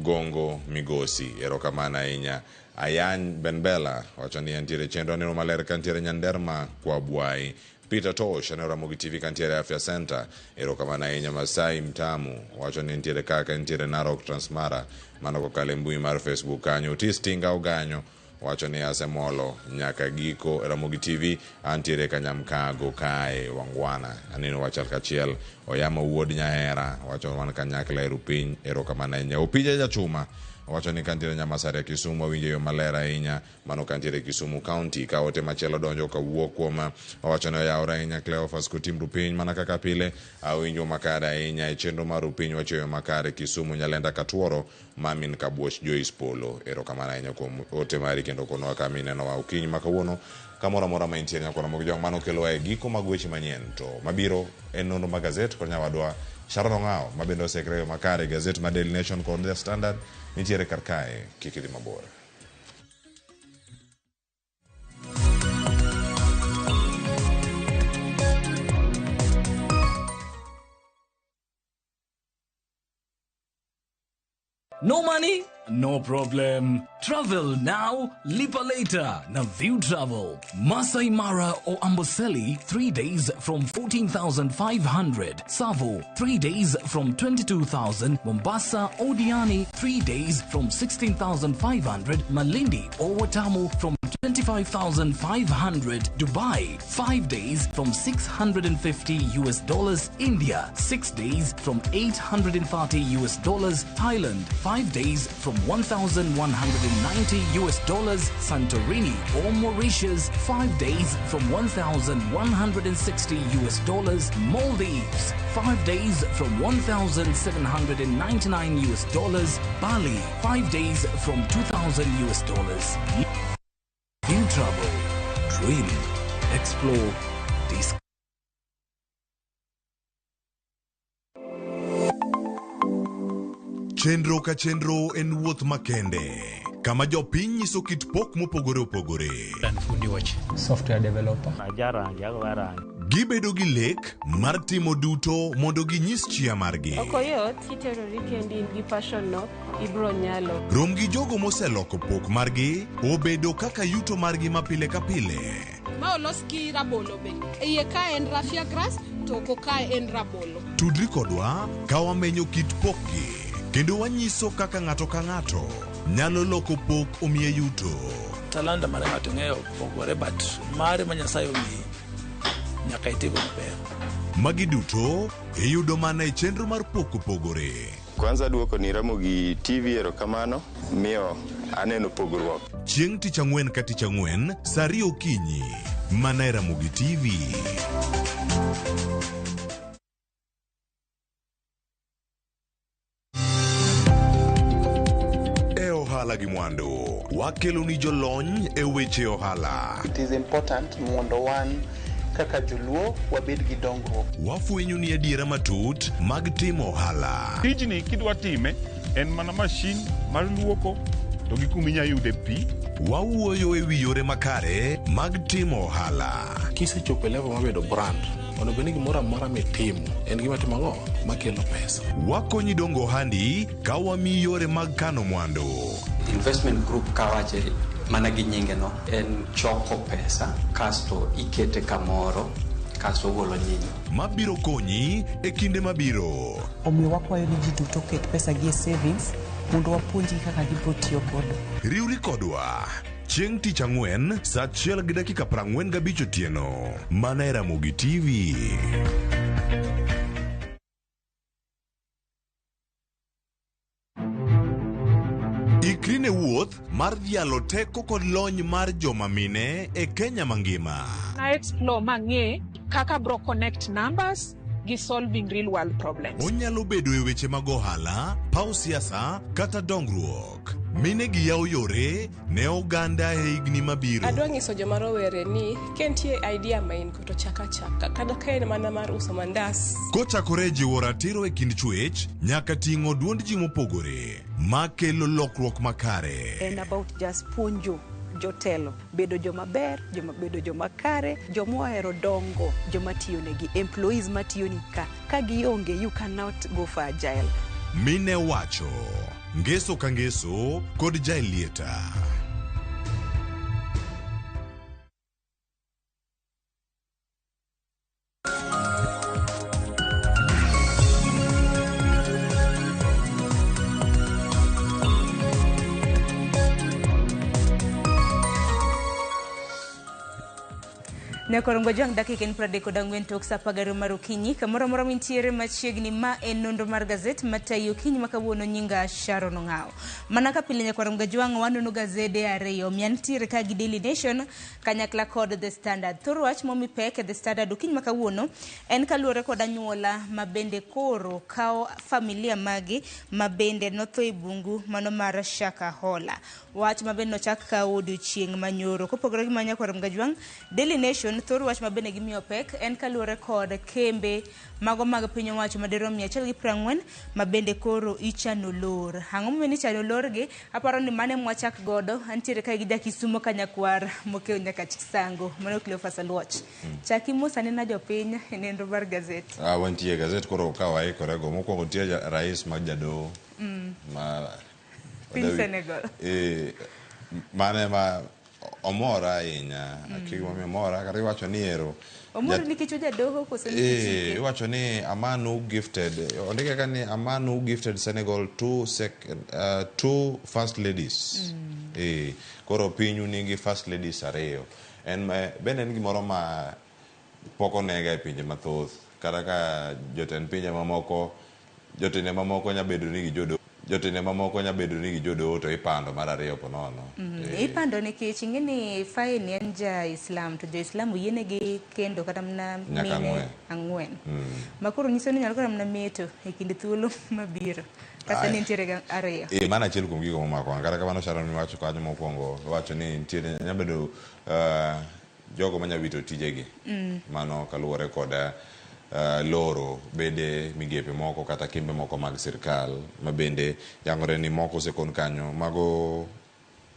[SPEAKER 2] Gongo Migosi erokamano ahinya Ayany Benbela wacho ni entiere chenro aneno maler kantiere Nyanderma kwa Bwai Peter Tosh aneno Ramogi TV kantiere Afya Center erokamano ahinya Masai Mtamu wacho ni ntiere kaka ntiere Narok Transmara mano kokalo e mbui mar Facebook kanyo Otis Tinga Oganyo wacho ni asemolo nyaka giko Ramogi TV antiere Kanyamkago kae Wangwana aneno wachal kachiel Oyama wuod Nyahera wacho wan kanyakla e rupiny erokamano ahinya Opija Jachuma wacho ni kantiere Nyamasaria Kisumu awinjo yo maler ahinya mano kantiere Kisumu County ka ote machielo donjo kawuok kuom owacho ni oyawore ahinya Cleophas Kotim Rupiny mana kaka pile awinjo makare ahinya e chenro mar Rupiny wachoyo makare Kisumu Nyalenda Katuoro Mamin Kabuoch Joyce Polo erokamano ahinya kuom ote mari kendo konowa kama inenowa okinyi ma kawuono kamoro amora ma intiere nyakwa Ramogi Jwang' mano kelowa e giko mag weche manyien to mabiro en nonro mag gazet kod nyawadwa Sharon Ong'awo ma bende osekre yo makare gazet mar Daily Nation kod The Standard nitiere kar kae kik idhi mabor.
[SPEAKER 5] No money? No problem. Travel now, lipa later. Na View Travel. Masai Mara or Amboseli, 3 days from 14,500. Savo, 3 days from 22,000. Mombasa or Diani, 3 days from 16,500. Malindi or Watamu from 25,500. Dubai, 5 days from $650 US. India, 6 days from $830 US. Thailand, 5 days from $1,190 US. Santorini or Mauritius, 5 days from $1,160 US. Maldives, 5 days from $1,799 US. Bali, 5 days from $2,000 US. View Travel, dream, explore, discover.
[SPEAKER 7] Chenro ka chenro en wuoth makende kama jopiny nyiso kit pok mopogore opogore.
[SPEAKER 9] Fundi wach software developer.
[SPEAKER 7] Gibedo gi lek mar timo duto mondo ginyis chia margi.
[SPEAKER 10] Ok oyot kiterori kendi in gi passion no ibro nyalo.
[SPEAKER 7] Rom gi jogo moseloko pok margi obedo kaka yuto margi ma pile ka pile.
[SPEAKER 10] Ma olos gi rabolo be. Iye ka en raffia grass to oko ka en rabolo.
[SPEAKER 7] Tudri kodwa ka wamenyo kit pokgi kendo wanyiso kaka ng'ato ka ng'ato nyalo loko pok omiye yuto.
[SPEAKER 11] Talanta mar ng'ato ng'eyo pogore but mare ma Nyasaye omiyi nyaka itigo maber.
[SPEAKER 7] Magi duto iyudo mana e chenro mar pok opogore.
[SPEAKER 26] Kwanza duoko ni Ramogi TV erokamano miyo aneno pogruok.
[SPEAKER 7] Chieng' tich ang'wen ka tich ang'wen saa 2 okinyi mana e Ramogi TV. E ohala gi mwandu wakelo ni jolony e weche ohala.
[SPEAKER 22] It is important mondo wan kaka joluo wabed gi dongruok.
[SPEAKER 7] Wafwenyo ni adiera matut mag timo ohala.
[SPEAKER 27] Tijni kidwa time en mana mashin mar luoko to gi kuma inya yude pi.
[SPEAKER 7] Wawuoyo e wi yore makare mag timo ohala.
[SPEAKER 28] Kisechopo e level mar bedo brand, onego bed ni gimoro amora mitimo en gima timo ang'o makelo pesa.
[SPEAKER 7] Wakonyi dongo ohandi ka wamiyi yore mag kano mwandu.
[SPEAKER 29] Investment group kawache mana gi nyinge no en choko pesa kasto ikete kamoro Kasto ogolo nyinyo.
[SPEAKER 7] Mabiro konyi e kinde mabiro.
[SPEAKER 12] Omiyo wakwayo ni ji duto oket pesa gi e savings mondo wapuonjgi kaka gibiro tiyo godo.
[SPEAKER 7] Riwri kodwa chieng' tich ang'wen saa 1:45 otieno mana e Ramogi TV. Ikri ne wuoth mar dhialo teko kod lony mar joma mine e Kenya mangima.
[SPEAKER 13] Na explore mang'e kaka bro connect numbers gi solving real world problems.
[SPEAKER 7] Onyalo bedo e weche mag ohala, paw siasa kata dongruok. Mine gi yawo yore ne oganda e higni mabiro.
[SPEAKER 14] Adwa nyiso joma rowere ni ka nitie idea ma in go to chak achaka kata ka en mana mar uso mandas.
[SPEAKER 7] Kochakore e jiwo ratiro e kind chwech nyaka ting'o duond ji mopogore makelo lokruok makare.
[SPEAKER 12] En about just puonjo jotelo bedo joma ber, joma bedo joma kare, joma ohero dongo, joma tiyo negi, employees matiyo ni ka. Ka gionge, you cannot go for agile.
[SPEAKER 7] Mine wacho ngeso ka ngeso kod Jaelieta.
[SPEAKER 15] Nyakorongo jwang' dakika en 34 tok sa 12 mar okinyi kamoro amora mintiere machiegni ma en nonro mar gazet matayi okinyi ma kawuono nyinga Sharon Ong'awo. Mana ka pile nyakorongo jwang' wanono gazede ariyo miantiere ka gi Daily Nation kanyakla kod The Standard. Thor wach momi pek e The Standard okinyi ma kawuono en kaluwore kod anyuola ma bende koro kawo familia magi ma bende notho e bungu mano mar Shakahola. Wach ma bende nochak kawo odiochieng' manyoro. Kopogore gi ma nyakorongo jwang' Daily Nation thor wach mabende gimiyo pek en kaluwore kod kembe mago mag piny owacho madirom 140 ma bende koro ichano lor. Ang'o momiyo nichano lorgi? Aparo ni mane mwachak godo antiere kae gi Jakisumo Kanyakwar Mokeo nyaka Chisango mano Cleophas Aluoch. Chaki mos anena jopiny e nenro mar gazet.
[SPEAKER 2] Wantie gazet koro ka waikore go mokwongo nitie rais mag jadoho ma
[SPEAKER 15] piny Senegal.
[SPEAKER 2] Mane ma omora ahinya, akia gimomiyo omora, kata iwacho ni ero
[SPEAKER 15] Omor nikech ojadoho koso nikech hike?
[SPEAKER 2] Iwacho ni a man who gifted, ondike ka ni a man who gifted Senegal two first ladies. Koro pinyu nigi first ladies ariyo. En bende en gimoro ma pok onega e pinje mathoth, kata ka jotend pinje mamoko, jotende mamoko nya bedo ni gi jotende mamoko nya bedo ni gi jodoho to ipando mar ariyo po nono.
[SPEAKER 15] Ipando nikech ing'e ni Faye en ja Islam to jo Islam oyienegi kendo kata mana mine ang'wen. Ma koro nyiso ni nyalo kata mana meto e kind thuolo mabiro. Kata ni nitiere ariyo.
[SPEAKER 2] Mano achiel kuom gigo momako. Kata kamano Sharon miwacho kanyo mokwongo wacho ni nitiere nya bedo jogo manya wito tijegi. Mano kaluwore kod loro bede migepe moko kata kembe moko mag sirkal ma bende yangore ni moko osekon kanyo mago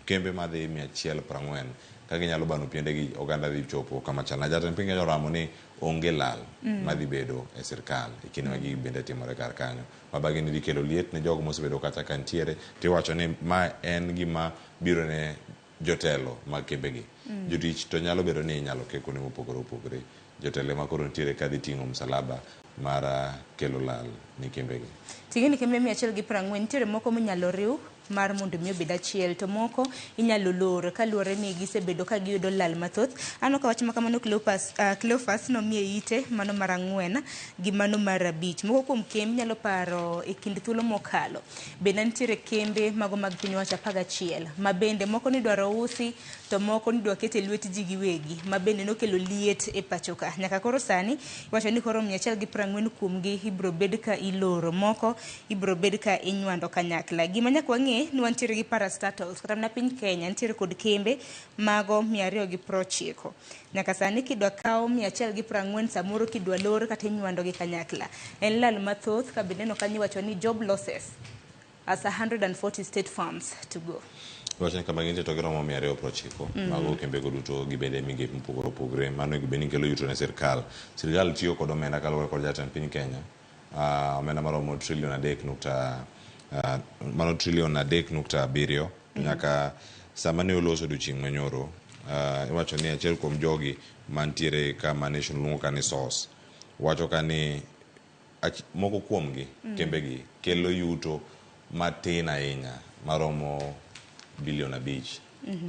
[SPEAKER 2] kembe madhi 140 ka ginyalo bano piendegi oganda dhi chopo kama chal. Jatend piny Kenya oramo ni onge lal madhi bedo e sirkal e kinde ma gigi bende timore kar kanyo. Mabagi ni dhi kelo liet ne jogo mosebedo kata ka nitiere tiwacho ni ma en gima biro ne jotelo mag kembegi. Jotich to nyalo bedo ni inyalo ke kuonde mopogore opogore. Jotelo ma koro nitiere ka dhi ting'o msalaba mar kelo lal ne kembegi.
[SPEAKER 15] Ting'eni kembe 140 nitiere moko minyalo riw mar mondo mi obed achiel to moko inyalo lor kaluwore ni gisebedo ka giyudo lal mathoth. Aneno ka wach ma kamano Cleophas nomiye ite mano mar 4 gi mano mar 5. Moko kuom kembe nyalo paro e kind thuolo mokalo bende nitiere kembe mago mag piny owacho 11 ma bende moko nidwaro usi to moko nidwa ket e lwet ji giwegi ma bende nokelo liet e pacho ka. Nyaka koro sani iwacho ni koro 140 kuomgi ibiro bed ka iloro, moko ibiro bed ka inywando kanyakla. Gima nyaka wang'e ni wantiere gi parastatals kata mana piny Kenya nitiere kod kembe mago 290. Nyaka sani kidwa kawo 140 samoro kidwa lor kata inywando gi kanyakla en lal mathoth ka bende neno kanyo iwacho ni job losses as 140 state farms to go.
[SPEAKER 2] Iwacho ni kama gintie to giromo 290 mago kembego duto gibede migepe mopogore opogore. Mano gibende kelo yuto ne sirkal. Sirkal tiyo kod omenda kaluwore kod jatend piny Kenya, omenda maromo trilion 3.7 nyaka sama ne oloso odiochieng' manyoro Iwacho ni achiel kuom jogi mantiere kama Nation luongo ka ni source wacho ka ni moko kuomgi kembegi kelo yuto matin ahinya maromo bilion 5.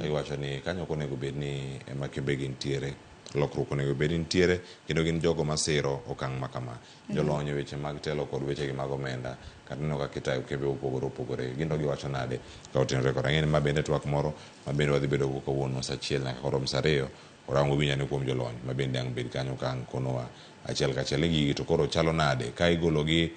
[SPEAKER 2] Iwacho ni kanyo ok onego bed ni ema kembegi nitiere, lokruok onego bed ni nitiere, kendo gin jogo masiro okang' ma kama. Jolony e weche mag telo kod wechegi mag omenda kata neno kaka itayo kembe mopogore opogore, gin to giwacho nade ka otenore kod ang'e ni ma bende twak moro ma bende wadhi bedo go kawuono sa 1 nyaka koro sa 2. Orango winjane kuom jolony ma bende ang' bed kanyo ka ang' konowa achiel kachiel ni gigi to koro chalo nade ka igologi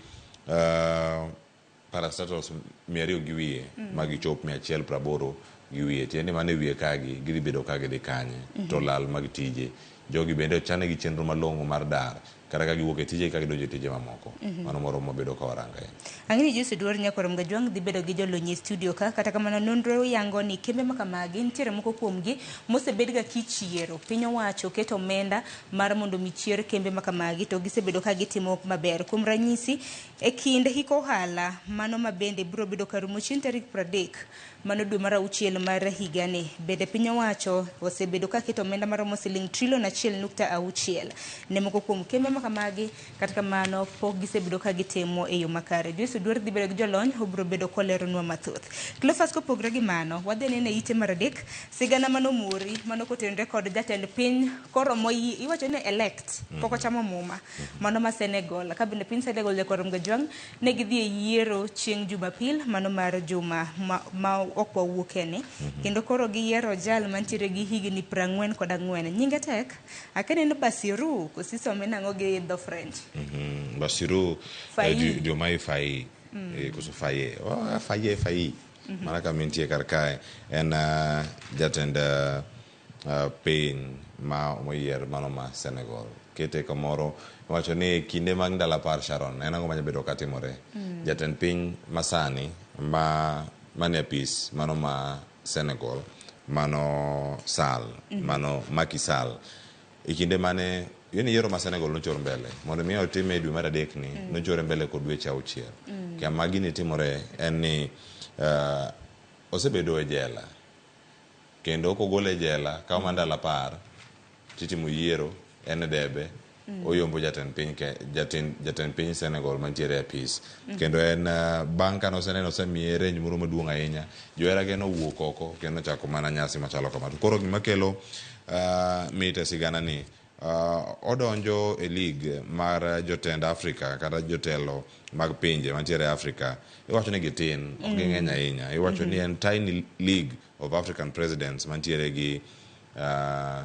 [SPEAKER 2] parastatals 200 gi wiye ma gichop 180 gi wiye, tiende mane wiye kagi gidhi bedo ka gidhi kanye to lal mag tije jogi bende ochanegi chenro malong'o mar dar kata ka giwuok e tije ka gidonjo e tije mamoko. Mano moro mabedo ka warango ahinya.
[SPEAKER 15] Ang'e ni Joyce Oduor Nyakwar Mgajwang' dhi bedo gi jolony e studio ka, kata kamano nonro yango ni kembe ma kamagi nitiere moko kuomgi mosebed ga kichiero. Piny owacho keto omenda mar mondo mi chier kembe ma kamagi to gisebedo ka gitimo maber. Kuom ranyisi, e kind hik ohala mano ma bende biro bedo karumo chieng' tarik 30 mano dwe mar 6 mar higani, bende piny owacho osebedo ka keto omenda maromo siling trilion 1.6 ne moko kuom kembe ma kamagi, kata kamano pok gisebedo ka gitimo e yo makare. Joyce Oduor dhi bedo gi jolony, obiro bedo koleronwa mathoth. Cleophas, kopogre gi mano, wadhi neno e ite mar 3 sigana manomori mano kotenore kod jatend piny koro moyi iwacho ni elect pok ochamo muma mano ma Senegal. Ka bende piny Senegal Nyakwar Mgajwang' ne gidhi e yiero chieng' Jumapil mano mar juma ma ok wawuokeni, kendo koro giyiero jal mantiere gi higni 44. Nyinge tek akeneno Bassirou kosisome nang'o gi dho French.
[SPEAKER 2] Bassirou Diomaye Faye koso Faye Faye Faye mana kama entie kar kae en jatend piny ma moyier mano ma Senegal. Kete kamoro iwacho ni kinde mag ndalo 10 Sharon en ang'o manyalo bedo katimore. Jatend piny masani ma mane apis mano ma Senegal mano Sall mano Macky Sall e kinde mane yoni yiero ma Senegal nochor mbele mondo mi otime e dwe mar 3 ni nochore mbele kod dweche 6. Kama gini timore en ni osebedo e jela kendo kogole e jela kawo mana ndalo 10 titimo yiero en e debe oyombo jatend piny jatend piny Senegal mantiere e apis. Kendo en bang' kane oseneno osemiye range moro maduong' ahinya, joherage nowuok oko kendo ochako mana nyasi machalo kama. To koro gima kelo mit e sigana ni odonjo e league mar jotend Afrika kata jotelo mag pinje mantiere e Afrika. Iwacho ni gitin, ok ging'eny ahinya. Iwacho ni en tiny league of African presidents mantiere gi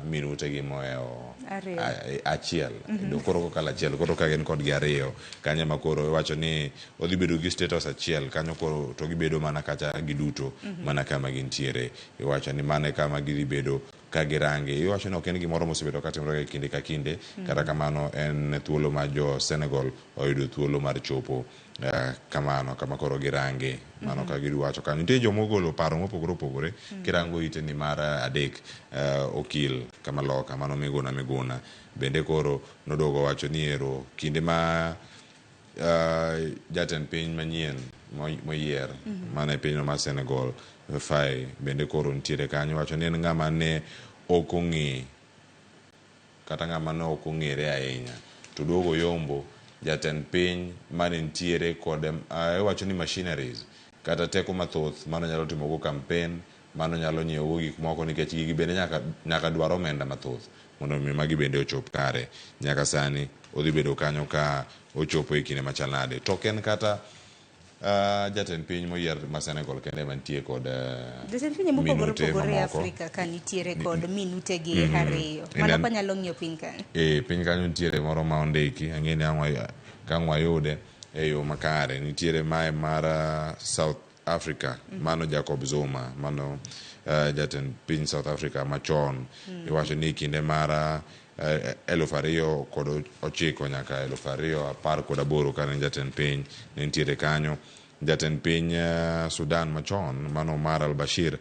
[SPEAKER 2] minute gi mohewo achiel. Koro kokalo achiel, koro ka gin kodgi 2 kanyo ma koro iwacho ni odhi bedo gi status achiel kanyo koro to gibedo mana kacha giduto mana kama gintiere. Iwacho ni mano e kama gidhi bedo ka girange. Iwacho ni ok en gimoro mosebedo katimore kinde ka kinde, kata kamano en thuolo ma jo Senegal oyudo thuolo mar chopo kamano kama koro girange. Mano ka giwacho kanyo. Nitie joma ogolo paro mopogore opogore. Kirango ite ni mar 3 okil kama loka mano Miguna Miguna bende koro noduogo wacho ni ero kinde ma jatend piny manyien moyier mana e pinyno mar Senegal Faye bende koro nitiere kanyo wacho ni en ng'ama ne ok ong'e kata ng'ama ne ok ong'ere ahinya to duogo yombo jatend piny mane nitiere kod iwacho ni machineries kata teko mathoth mano nyalo timogo campaign, mano nyalo nyiewogo gik moko nikech gigi bende nyaka dwar omenda mathoth mondo mi magi bende ochop kare. Nyaka sani odhi bedo kanyo ka ochopo e kinde machal nade. To ok en kata jatend piny moyier ma Senegal kende mantie kod
[SPEAKER 15] jatend pinje mopogore
[SPEAKER 2] minute
[SPEAKER 15] opogore e
[SPEAKER 2] mamoko.
[SPEAKER 15] Afrika ka nitiere kod minute gi 2. Mano kwanyalo ng'iyo piny kanyo.
[SPEAKER 2] Piny kanyo nitiere moro ma ondiki, ang'e ni ang' wayude e yo makare. Nitiere mae mar South Africa, mano Jacob Zuma, mano jatend piny South Africa machon. Iwacho ni kinde mar 2009 nyaka 2018 kane jatend piny ne nitiere kanyo. Jatend piny Sudan machon mano Omar al-Bashir,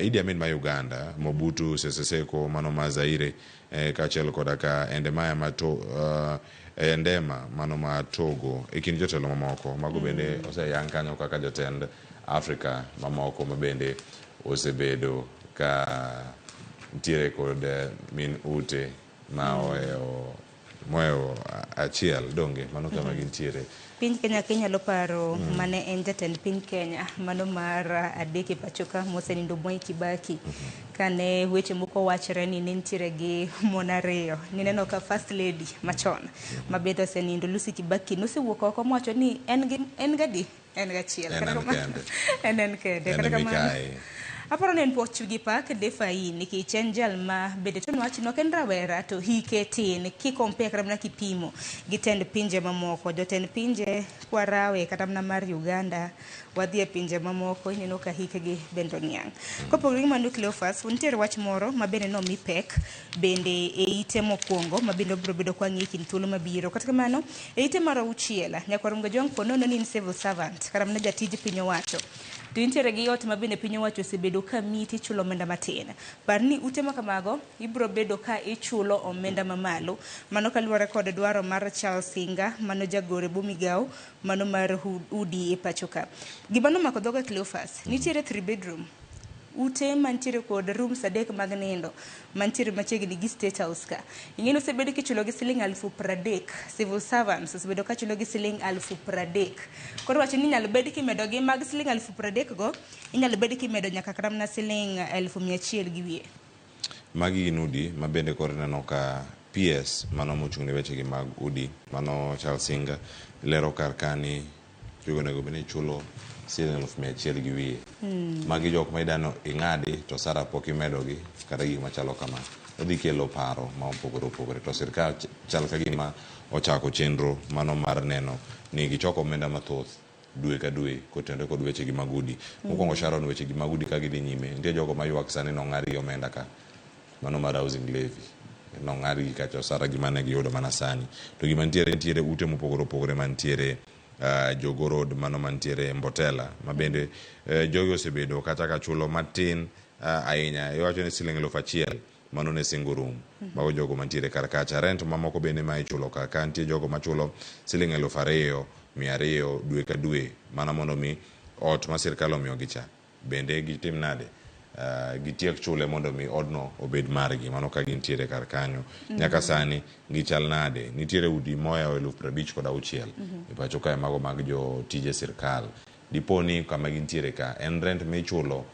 [SPEAKER 2] Idi Amin ma Uganda, Mobutu Sese Seko mano ma Zaire, kaachiel koda ka Endemaya ma Endema mano ma Togo, e kind jotelo mamoko. Mago bende oseyang kanyo kaka jotend Afrika mamoko ma bende osebedo ka nitiere kod min ute ma ohewo mohewo achiel donge mano kama gintiere.
[SPEAKER 15] Piny Kenya kinyalo paro mane en jatend piny Kenya mano mar adek e pacho ka mosenindo Mwai Kibaki kane weche moko wachre ni ne nitiere gi mon ariyo. Nineno ka first lady machon mabende osenindo Lucy Kibaki nosewuok oko mowacho ni en gi en gadi en gachiel.
[SPEAKER 2] En en kende.
[SPEAKER 15] En kende.
[SPEAKER 2] En
[SPEAKER 15] Kata kamano,
[SPEAKER 2] mikayi.
[SPEAKER 15] Aparo ni en puoch gi pak Defai nikech en jal ma bende to nwach ni ok en rawera to hike tin kikompare kata mana kipimo gi tend pinje mamoko. Jotend pinje kwarawe kata mana mar Uganda wadhi e pinje mamoko ineno ka hikgi bende oniang'. Kopogore gi mano Cleophas, nitiere wach moro ma bende nomi pek bende e ite mokwongo ma bende obiro bedo kwang'iyo e kind thuolo mabiro. Kata kamano e ite mar auchiel nyakwar Mgajwang' ponono ni in civil servant kata mana jatij piny owacho. To intiere gi ot ma bende piny owacho osebedo ka miyi tichulo omenda matin. Par ni ute ma kamago ibiro bedo ka ichulo omenda mamalo. Mano kaluwore kod dwaro mar Charles Singa mano jagoro e bwo migawo mano mar udi e pacho ka. Gima nomako dhoga Cleophas, nitiere 3 bedroom ute mantiere kod rooms adek mag nindo mantiere machiegni gi State House ka. Ing'eni osebedo kichulo gi siling 30,000. Civil servants osebedo kachulo gi siling 30,000. Koro wacho ni inyalo bed kimedo gi mag siling 30,000 go, inyalo bed kimedo nyaka kata mana siling 100,000 gi wiye.
[SPEAKER 2] Magi gin udi ma bende koro ineno ka PS mano mochung' ne wechegi mag udi mano Charles Singa lero kar kani jogo onego bed ni chulo siling 100,000 gi wiye. Magi jok ma idano ing'adi to osara pok imedogi kata gik machalo kama. Odhi kelo paro ma opogore opogore to sirkal chal ka gima ochako chenro mano mar neno ni gichoko omenda mathoth dwe ka dwe kotenore kod wechegi mag udi. Mokwongo Sharon wechegi mag udi ka gidhi nyime nitie jogo maywak sani nong'adgi omenda ka mano mar housing levy nong'adgi kacha osara gima ne giyudo mana sani. To gima nitiere nitiere ute mopogore opogore mantiere Jogoo Road mano mantiere Mbotela ma bende jogi osebedo kata ka chulo matin ahinya. Iwacho ni siling 1,000 mano ne single room. Mago jogo mantiere kar kacha. Rent mamoko bende ma ichulo kar ka nitie jogo machulo siling 2,200 dwe ka dwe mana mondo mi ot ma sirkal omiyogi cha bende gitim nade gitiek chule mondo mi odno obed margi mano ka gintiere kar kanyo. Nyaka sani gichal nade nitiere udi mohewo 56,000 e pacho kae mago mag jotije sirkal. Dipo ni kama gintiere ka en rent michulo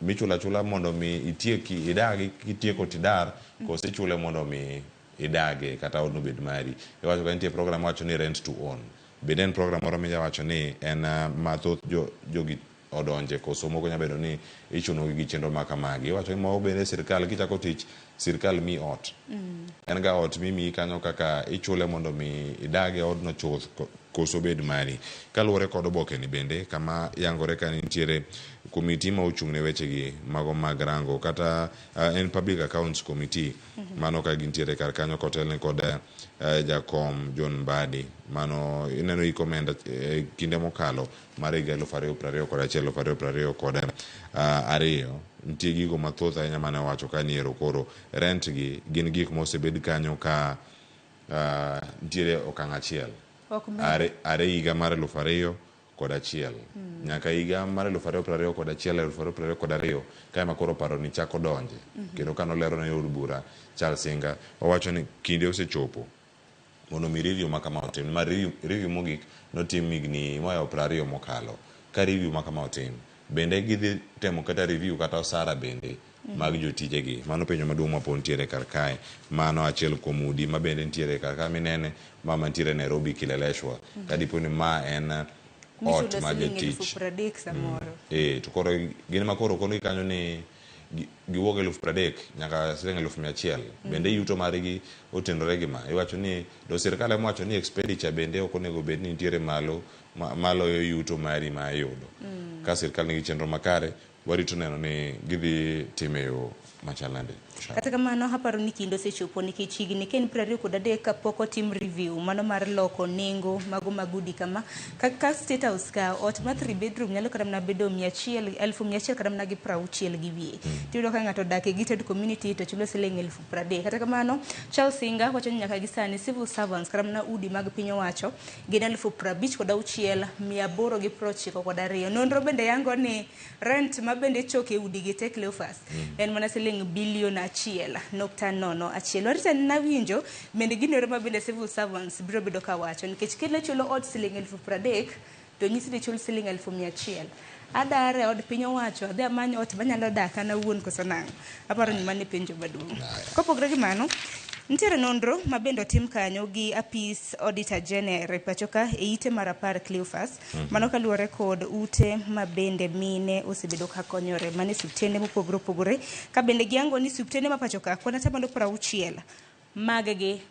[SPEAKER 2] michulo achula mondo mi itieki idagi kitieko tidar kose ichule mondo mi idage kata odno obed mari. Iwacho ka nitie program wacho ni rent to own. Bende en program moro minya wacho ni en ma thoth jogi odonje koso moko nyalo bedo ni ichunogi gi chenro ma kamagi. Iwacho ni moko bende sirkal kichako tich sirkal miyi ot. En ga ot mimiyi kanyo kaka ichule mondo mi idage odno chuth koso bed mari. Kaluwore kod oboke ni bende kama yangore ka nitiere komiti ma ochung' ne wechegi mago mag rango kata en Public Accounts Committee mano ka gintiere kar kanyo kotelne kod jakom John Mbadi mano ineno hik omenda kinde mokalo mar higa 2021 2022 nitie gigo mathoth ahinya mane owacho ka ni ero koro rent gi gin gik mosebed kanyo ka nitiere okang' achiel are higa mar 2001 nyaka higa mar 2021 2022 kae ma koro paro ni chako donje. Kendo kanolero ne od bura Charles Singa owacho ni kinde osechopo mondo mi review ma kama otim. Ma review mogik notim higni mohewo 20 mokalo. Ka review ma kama otim bende gidhi temo kata review kata osara bende mag jotijegi. Mano penjo maduong' ma pod nitiere kar kae. Mano achiel kuom udi ma bende nitiere kar kae minene ma mantiere Nairobi Kileleshwa. Ka dipo ni ma en ot ma jatich
[SPEAKER 15] 30,000 samoro.
[SPEAKER 2] To koro gin ma koro kono kanyo ni giwuok 30,000 nyaka siling 100,000. Bende yuto margi otenore gi ma. Iwacho ni do sirkal ema wacho ni expenditure bende ok onego bed ni nitiere malo maloyo yuto mari ma iyudo. Ka sirkal nigi chenro makare warito neno ni gidhi time yo machal nade.
[SPEAKER 15] Kata kamano aparo ni kinde osechopo nikech higni ka en 23 kapok otim review mano mar loko nengo mago mag udi kama ka State House ka ot ma 3 bedroom nyalo kata mana bedo 100 100 kata mana gi 60 gi wiye. Tiyudo ka ng'ato odak e gated community to chulo siling 30,000. Kata kamano Charles Inga wacho ni nyaka gi sani civil servants kata mana udi mag piny owacho gin 56,892. Nonro bende yango ni rent ma bende choke udi gi te Cleophas en mana siling bilion 1.01. Warita nawinjo bende ginoro ma bende civil servants biro bedo ka wacho nikech kile chulo ot siling 30,000 to nyisi ni chul siling 100,000. Adar e od piny owacho adhi amany ot manyalo dak an awuon koso nang'o? Aparo ni mano e penjo maduong'. Kopogore gi mano, nitiere nonro ma bende otim kanyo gi apis Auditor General e pacho ka e ite mar 10 Cleophas. Mano kaluwore kod ute ma bende mine osebedo ka konyore mane osiptende mopogore opogore ka bende giyango ni osiptende ma pacho ka kwan atamalo 60 mag gi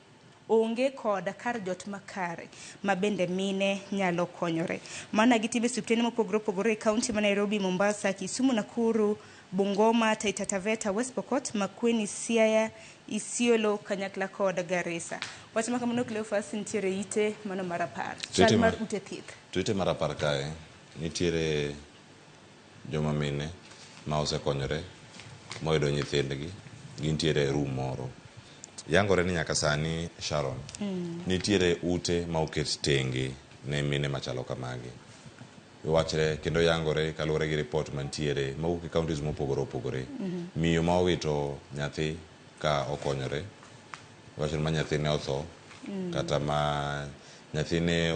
[SPEAKER 15] onge kod kar jot makare ma bende mine nyalo konyore. Mana gitime osiptende mopogore opogore e kaunti ma Nairobi, Mombasa, Kisumu, Nakuru, Bungoma, Taita Taveta, West Pokot, Makueni, Siaya, Isiolo, kanyakla kod Garissa. Wach ma kamano Cleophas nitiere ite mano mar 10. Chal mar ute thieth.
[SPEAKER 2] To ite mar 10 kae nitiere joma mine ma osekonyore moyudo nyithindgi gintiere e room moro. Yangore ni nyaka sani Sharon nitiere ute ma oket tenge ne mine machalo kamagi. Wachre kendo yangore kaluwore gi report mantiere mawuok e counties mopogore opogore. Miyo ma owito nyathi ka okonyore, wachre ma nyathine otho, kata ma nyathine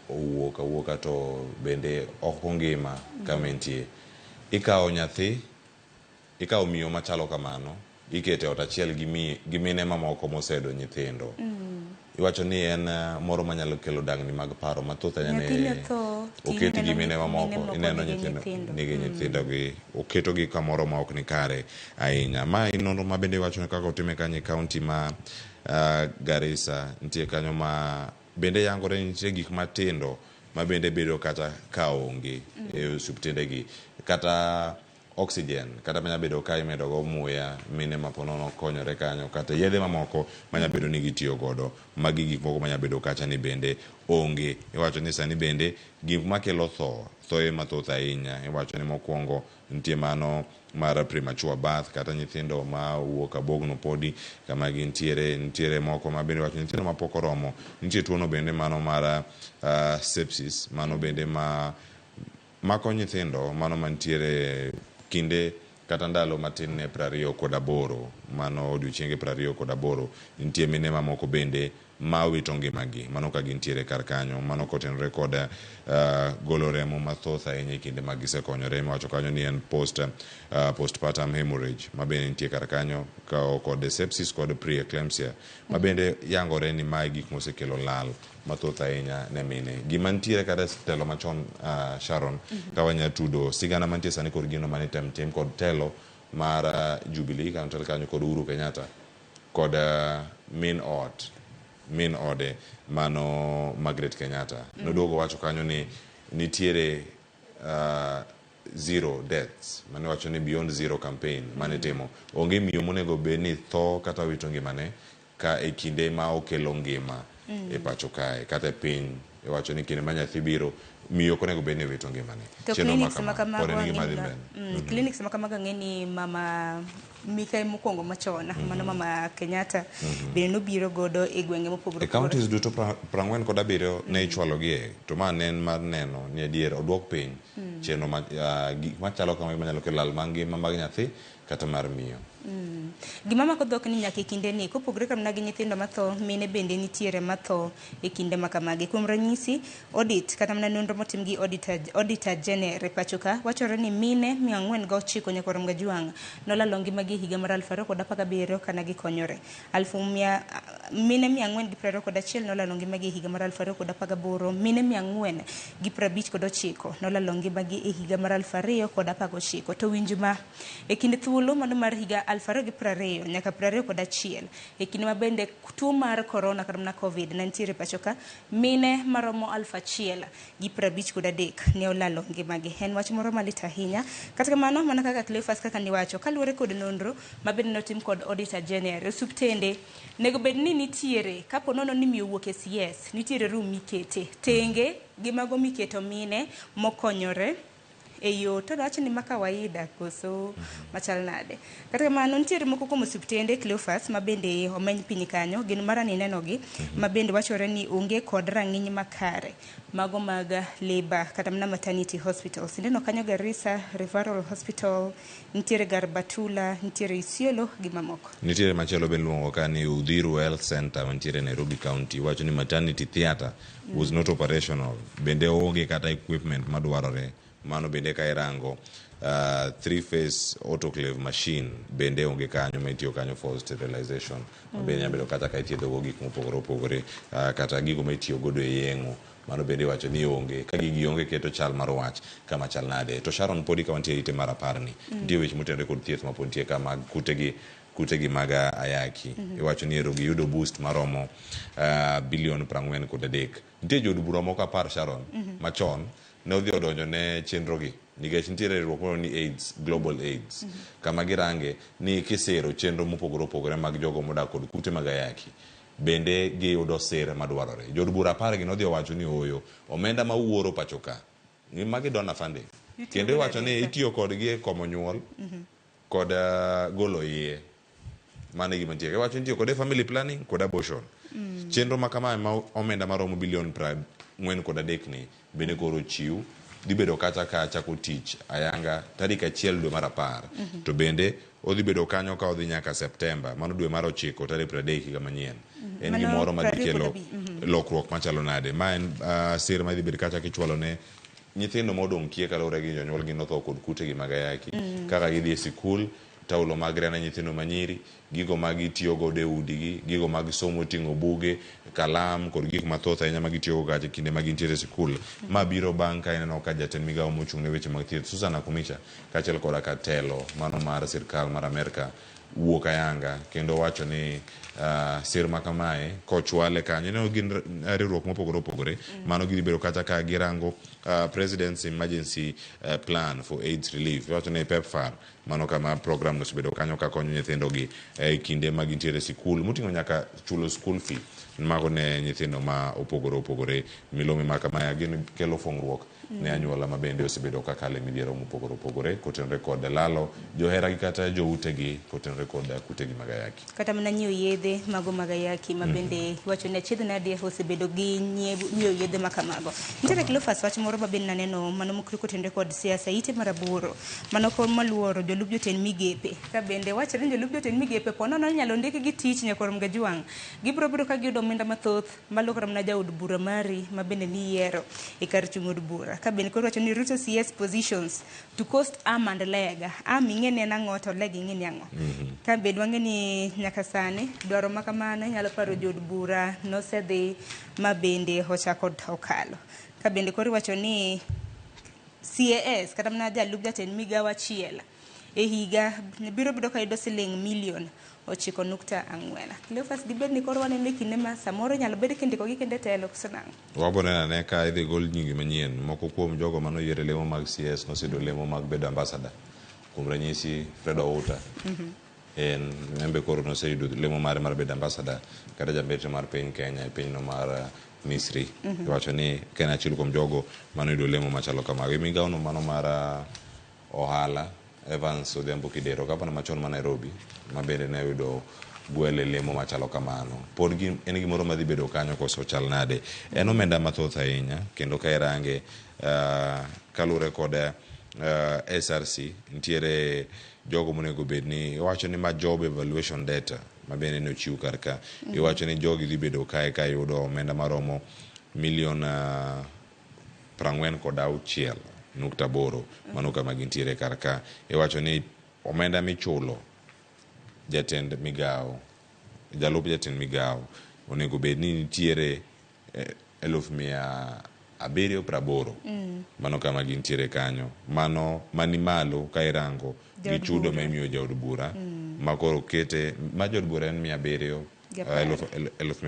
[SPEAKER 2] owuok awuoka to bende ok ongima kama entie. Ikawo nyathi, ikawo miyo machalo kamano, ikete ot achiel gi mine mamoko moseyudo nyithindo. Iwacho ni en moro manyalo kelo dangni mag paro mathoth ahinya ne oket gi mine mamoko, ineno nyithindo nigi nyithindo gi oketo gi kamoro ma ok ni kare ahinya. Ma en nonro ma bende iwacho ni kaka otime kanyo e kaunti ma Garissa, nitie kanyo ma bende yangore ni nitie gik matindo ma bende bedo kata ka onge e osiptende gi, kata oxygen kata manya bedo ka imedo go muya mine ma ponono konyore kanyo, kata yedhe mamoko manya bedo ni gitiyo godo. Magi gik moko manya bedo kacha ni bende onge. Iwacho ni sani bende gik makelo tho, thoye mathoth ahinya. Iwacho ni mokwongo nitie mano mar premature birth, kata nyithindo ma wuok abogno podi kama gintiere. Nitiere moko ma bende iwacho ni nyithindo mapok oromo. Nitie tuono bende mano mar sepsis, mano bende ma mako nyithindo mano mantiere kinde kata ndalo matin ne 28, mano odiochienge 28. Nitie mine mamoko bende ma wito ngimagi mano ka gintiere kar kanyo, mano kotenore kod golo remo mathoth ahinya e kinde ma gisekonyore. Miwacho kanyo ni en postpartum hemorrhage ma bende nitie kar kanyo, kod sepsis kod preeclampsia ma bende yangore ni mae gik mosekelo lal mathoth ahinya ne mine. Gima nitiere kata telo machon Sharon, ka wanya tudo sigana mantie sani kod gino mane tem tim kod telo mar Jubilee kanyo tel kanyo kod Uhuru Kenyatta kod min ot min ode mano Margaret Kenyatta. Noduogo wacho kanyo ni nitiere zero deaths, mane wacho ni beyond zero campaign mane timo. Onge miyo monego bed ni tho kata wito ngimane ka e kinde ma okelo ngima e pacho kae kata e piny. Iwacho ni kinde ma nyathi biro, miyo ok onego bed ni wito ngimane.
[SPEAKER 15] To clinics ma kamago clinics ma kamago ang'e ni mama Mikai mokwongo machon, mano mama Kenyatta bende nobiro godo e gwenge mopogore
[SPEAKER 2] E counties duto 47 ne ichwalogie, to ma ne en mar neno ni adier oduok piny chenro ma gik machalo kama manyalo kelo lal mar ngima mag nyathi kata mar miyo.
[SPEAKER 15] Gima mako dhok ni nyaka e kinde ni, kopogore kamna gi nyithindo matho, mine bende nitiere matho e kinde ma kamagi. Kuom ranyisi, audit kata mana nonro motim gi Auditor General e pacho ka wachore ni mine 409 nyaka Orom Gajwang' nolalo ngimagi e higa mar 2017 kana gikonyore. Mine 421 nolalo ngimagi e higa mar 2018, mine 459 nolalo ngimagi e higa mar 2019. To winj ma, e kind thuolo thuolo mano mar higa 2020 nyaka 21 e kinde ma bende tuo mar corona kata mana COVID ne nitiere pacho ka, mine maromo 1053 ne olalo ngimagi. En wach moro malit ahinya. Kata kamano, mana kaka Cleophas kaka niwacho, kaluwore kod nonro ma bende notim kod Auditor General, osuptende nego bed ni nitiere, kapo nono ni miyo wuok e CS, nitiere room mikete tenge gi mago miketo mine mokonyore e yo to wach ni ma kawaida koso machal nade. Kata kamano, nitiere moko kuom osiptende Cleophas ma bende omeny piny kanyo, gin mara ni nenogi, ma bende wachore ni onge kod rang'iny makare mago mag labor kata mana maternity hospitals. Ineno kanyo Garissa Referral Hospital, nitiere Garbatula, nitiere Isiolo gi mamoko.
[SPEAKER 2] Nitiere machielo be iluongo ka ni Uthiru Health Center mantiere Nairobi County. Wacho ni maternity theatre was not operational. Bende onge kata equipment madwarore. Mano bende ka irango 3-phase autoclave machine bende onge kanyo ma itiyo kanyo for sterilization. Ma bende nyalo bedo kata ka ithiedho go gik mopogore opogore, kata gigo ma itiyo godo e yeng'o. Mano bende iwacho ni onge. Ka gigi onge keto chal mar wach kama chal nade. To Sharon podi ka wantie e ite mar 10 ni. Nitie weche motenore kod thieth ma pod nitie ka mag kutegi mag ayaki. Iwacho ni ero giyudo boost maromo bilion 43. Nitie jood bura moko 10 Sharon machon ne odhi odonjo ne chenro gi nikech nitiere riwruok moro ni AIDS, Global AIDS, kama girange ni kisiro chenro mopogore opogore mag jogo modak kod kute mag ayaki bende giyudo sir madwarore. Jood bura 10 gi nodhi owacho ni ooyo, omenda ma wuoro pacho ka ni magi donor funding. Kendo iwacho ni itiyo kodgi e komo nyuol kod golo iye. Mano e gima nitie. Iwacho ni itiyo kode e family planning kod abortion. Chenro ma kamae ma omenda maromo bilion 43 ni bende koro chiw dhi bedo kacha ka chako tich ayanga tarik 1 dwe mar 10. To bende odhi bedo kanyo ka odhi nyaka Septemba, mano dwe mar 9 tarik 30 higa manyien. En gimoro ma dhi kelo lokruok machalo nade. Ma en sir ma idhi bed kacha kichwalo ne nyithindo modong' kiye kaluwore gi jonyuolgi notho kod kutegi mag ayaki. Kaka gidhi e sikul, taulo mag ria ne nyithindo manyiri, gigo ma gitiyo godo e udigi, gigo mag somo ting'o buge, kalam kod gik mathoth ahinya ma gitiyogo kacha kinde ma gintiere e sikul. Ma biro bang' ka ineno ka jatend migawo mochung' ne weche mag thieth Susan Nakhumicha kaachiel koda ka telo mano mar sirkal mar Amerka wuok ayanga kendo wacho ni sir ma kamae kochwale kanyo ineno gin riwruok mopogore opogore. Mano gidhi bedo kata ka girango President's Emergency Plan for AIDS Relief, iwacho ni PEPFAR, mano kama program no osebedo kanyo ka konyo nyithindo gi e kinde ma gintiere e sikul moting'o nyaka chulo school fee mago ne nyithindo ma opogore opogore. Milome ma kamae gin kelo fong'ruok ne anyuola ma bende osebedo ka kalo e midhiero mopogore opogore kotenore kod lalo joheragi kata joutegi kotenore kod kutegi mag ayaki.
[SPEAKER 15] Kata mana nyiewo yedhe mago mag ayaki ma bende iwacho ni achiedh nade osebedo gi nyiewo yedhe ma kamago. Nitiere Cleophas wach moro ma bende naneno mano mokre kotenore kod siasa ite mar 8 mano kom maluoro jolup jotend migepe. Ka bende wachore ni jolup jotend migepe po nono inyalo ndikgi tich nyakor Mgajwang', gibiro bedo ka giyudo omenda mathoth malo kata mana jaod bura mari ma bende niyiero e kar chung' od bura. Ka bende koro wacho ni Ruto CS positions to cost arm and leg. Arm ing'e ni en ang'o to leg ing'e ni ang'o. Ka bende wang'e ni nyaka sani dwaro ma kamano inyalo paro jood bura nosedhi ma bende ochako okalo. Ka bende koro iwacho ni CAS kata mana jalup jatend migawo achiel e higa biro bedo ka yudo siling milion 9.4. Cleophas, dibed ni koro waneno e kinde ma samoro inyalo bed kindikogi kendo e telo koso nang'o?
[SPEAKER 2] Wabo neno ane ka idhi gol nyingi manyien. Moko kuom jogo manoyier e lemo mag CS noseyudo lemo mag bedo ambassador. Kuom ranyisi Fred Outa. En embe koro noseyudo lemo mare mar bedo ambassador kata jambetre mar piny Kenya e pinyno mar Misri. Iwacho ni ka en achiel kuom jogo manoyudo lemo machalo kamago. E migawo no mano mar ohala Evans Odhiambo Kidero, gavana machon ma Nairobi, ma bende ne oyudo gwel e lemo machalo kamano. Pod en gimoro madhi bedo kanyo koso chal nade. En omenda mathoth ahinya kendo ka irange kaluwore kod SRC nitiere jogo monego bed ni iwacho ni ma job evaluation data ma bende ne ochiw kar ka. Iwacho ni jogi dhi bedo kae ka yudo omenda maromo milion 46.8 mano kama gintiere kar ka. Iwacho ni omenda michulo jatend migawo, jalup jatend migawo onego bed ni nitiere 100,000 780. Mano kama gintiere kanyo. Mano mani malo ka irango gi
[SPEAKER 15] Jaod
[SPEAKER 2] chudo
[SPEAKER 15] bura.
[SPEAKER 2] ma imiyo jaod bura ma koro kete ma jaod bura en 700
[SPEAKER 15] Gi apar.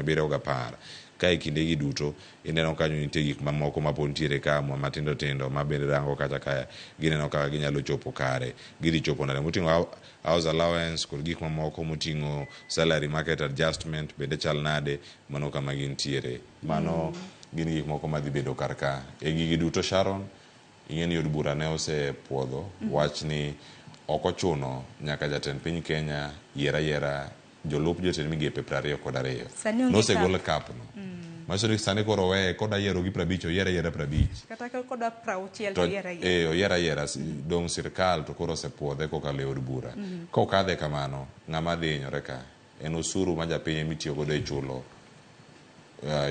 [SPEAKER 2] 710. Ka e kindegi duto ineno kanyo nitie gik mamoko ma pod nitiere ka matindo tindo ma bende rango kacha ka gineno kaka ginyalo chopo kare. Gidhi chopo nade moting'o house allowance kod gik mamoko moting'o salary market adjustment bende chal nade mano kama gintiere. Mano gin gik moko madhi bedo kar ka. E gigi duto Sharon, ing'e ni od bura ne osepuodho wach ni ok ochuno nyaka jatend piny Kenya yier ayiera jolup jotend migepe 22.
[SPEAKER 15] Sani onge
[SPEAKER 2] Nosegol
[SPEAKER 15] cap.
[SPEAKER 2] cap no. Manyiso ni sani koro oweye koda yiero gi 50 oyier ayiera 50.
[SPEAKER 15] Kata ka kodwa 60
[SPEAKER 2] To
[SPEAKER 15] to oyier ayiera.
[SPEAKER 2] oyier ayiera dong' sirkal to koro osepuodhe kokalo e od bura. Kokadhe kamano, ng'ama dhi hinyore ka en osuru ma japiny emitiyo godo e chulo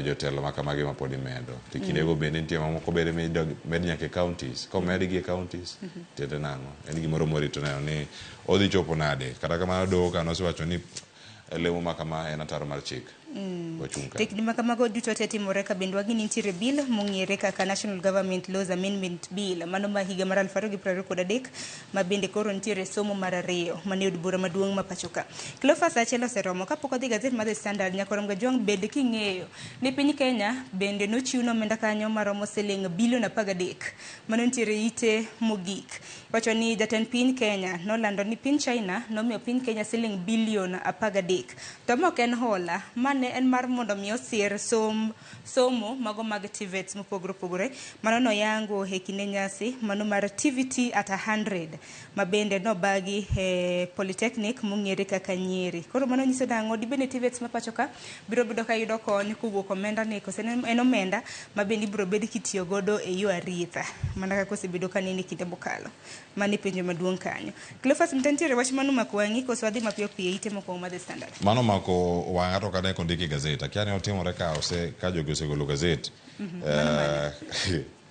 [SPEAKER 2] jotelo ma kamagi ma pod imedo. To kindego bende nitie mamoko bende med nyaka e counties. Komedgi e counties, tiende nang'o? En gimoro morito neno ni odhi chopo nade. Kata kamano doho ka nosewacho ni lemo ma kama en ataro mar chik. Wachung' ka.
[SPEAKER 15] Tekni ma kamago duto te timore ka bende wagi nitiere bill mong'ere kaka National Government Laws Amendment Bill mano ma higa mar 2023 ma bende koro nitiere somo mar ariyo mane od bura maduong' ma pacho ka. Cleophas achiel oseromo kapok odhi gazet mar The Standard Nyakorom Gajwang' bed king'eyo ni piny Kenya bende nochiw omenda kanyo maromo siling bilion 13 mano nitiere ite mogik. Wacho ni jatend piny Kenya nolando ni piny China nomiyo piny Kenya siling bilion 13 to ma ok en hola mane en mar mondo mi osir somo mago mag TVETs mopogore opogore mano noyango e kinde nyasi mano mar TVT at 100 ma bende nobagi e Polytechnic mong'ere kaka Nyeri. Koro mano nyiso nang'o dibende TVETs ma pacho ka biro bedo ka yudo kony kowuok omenda ni kose en omenda ma bende ibiro bed kitiyo godo e yo aritha mana kaka osebedo ka nene kinde mokalo. Mano e penjo maduong' kanyo. Cleophas Mta nitiere wach mano omako wang'i koso wadhi mapiyo piyo e ite mokwongo mar The Standard.
[SPEAKER 2] Mano omako wang'a to kane kondiki e gazet. Akia ni otimore ka ose ka jogi osegolo gazet.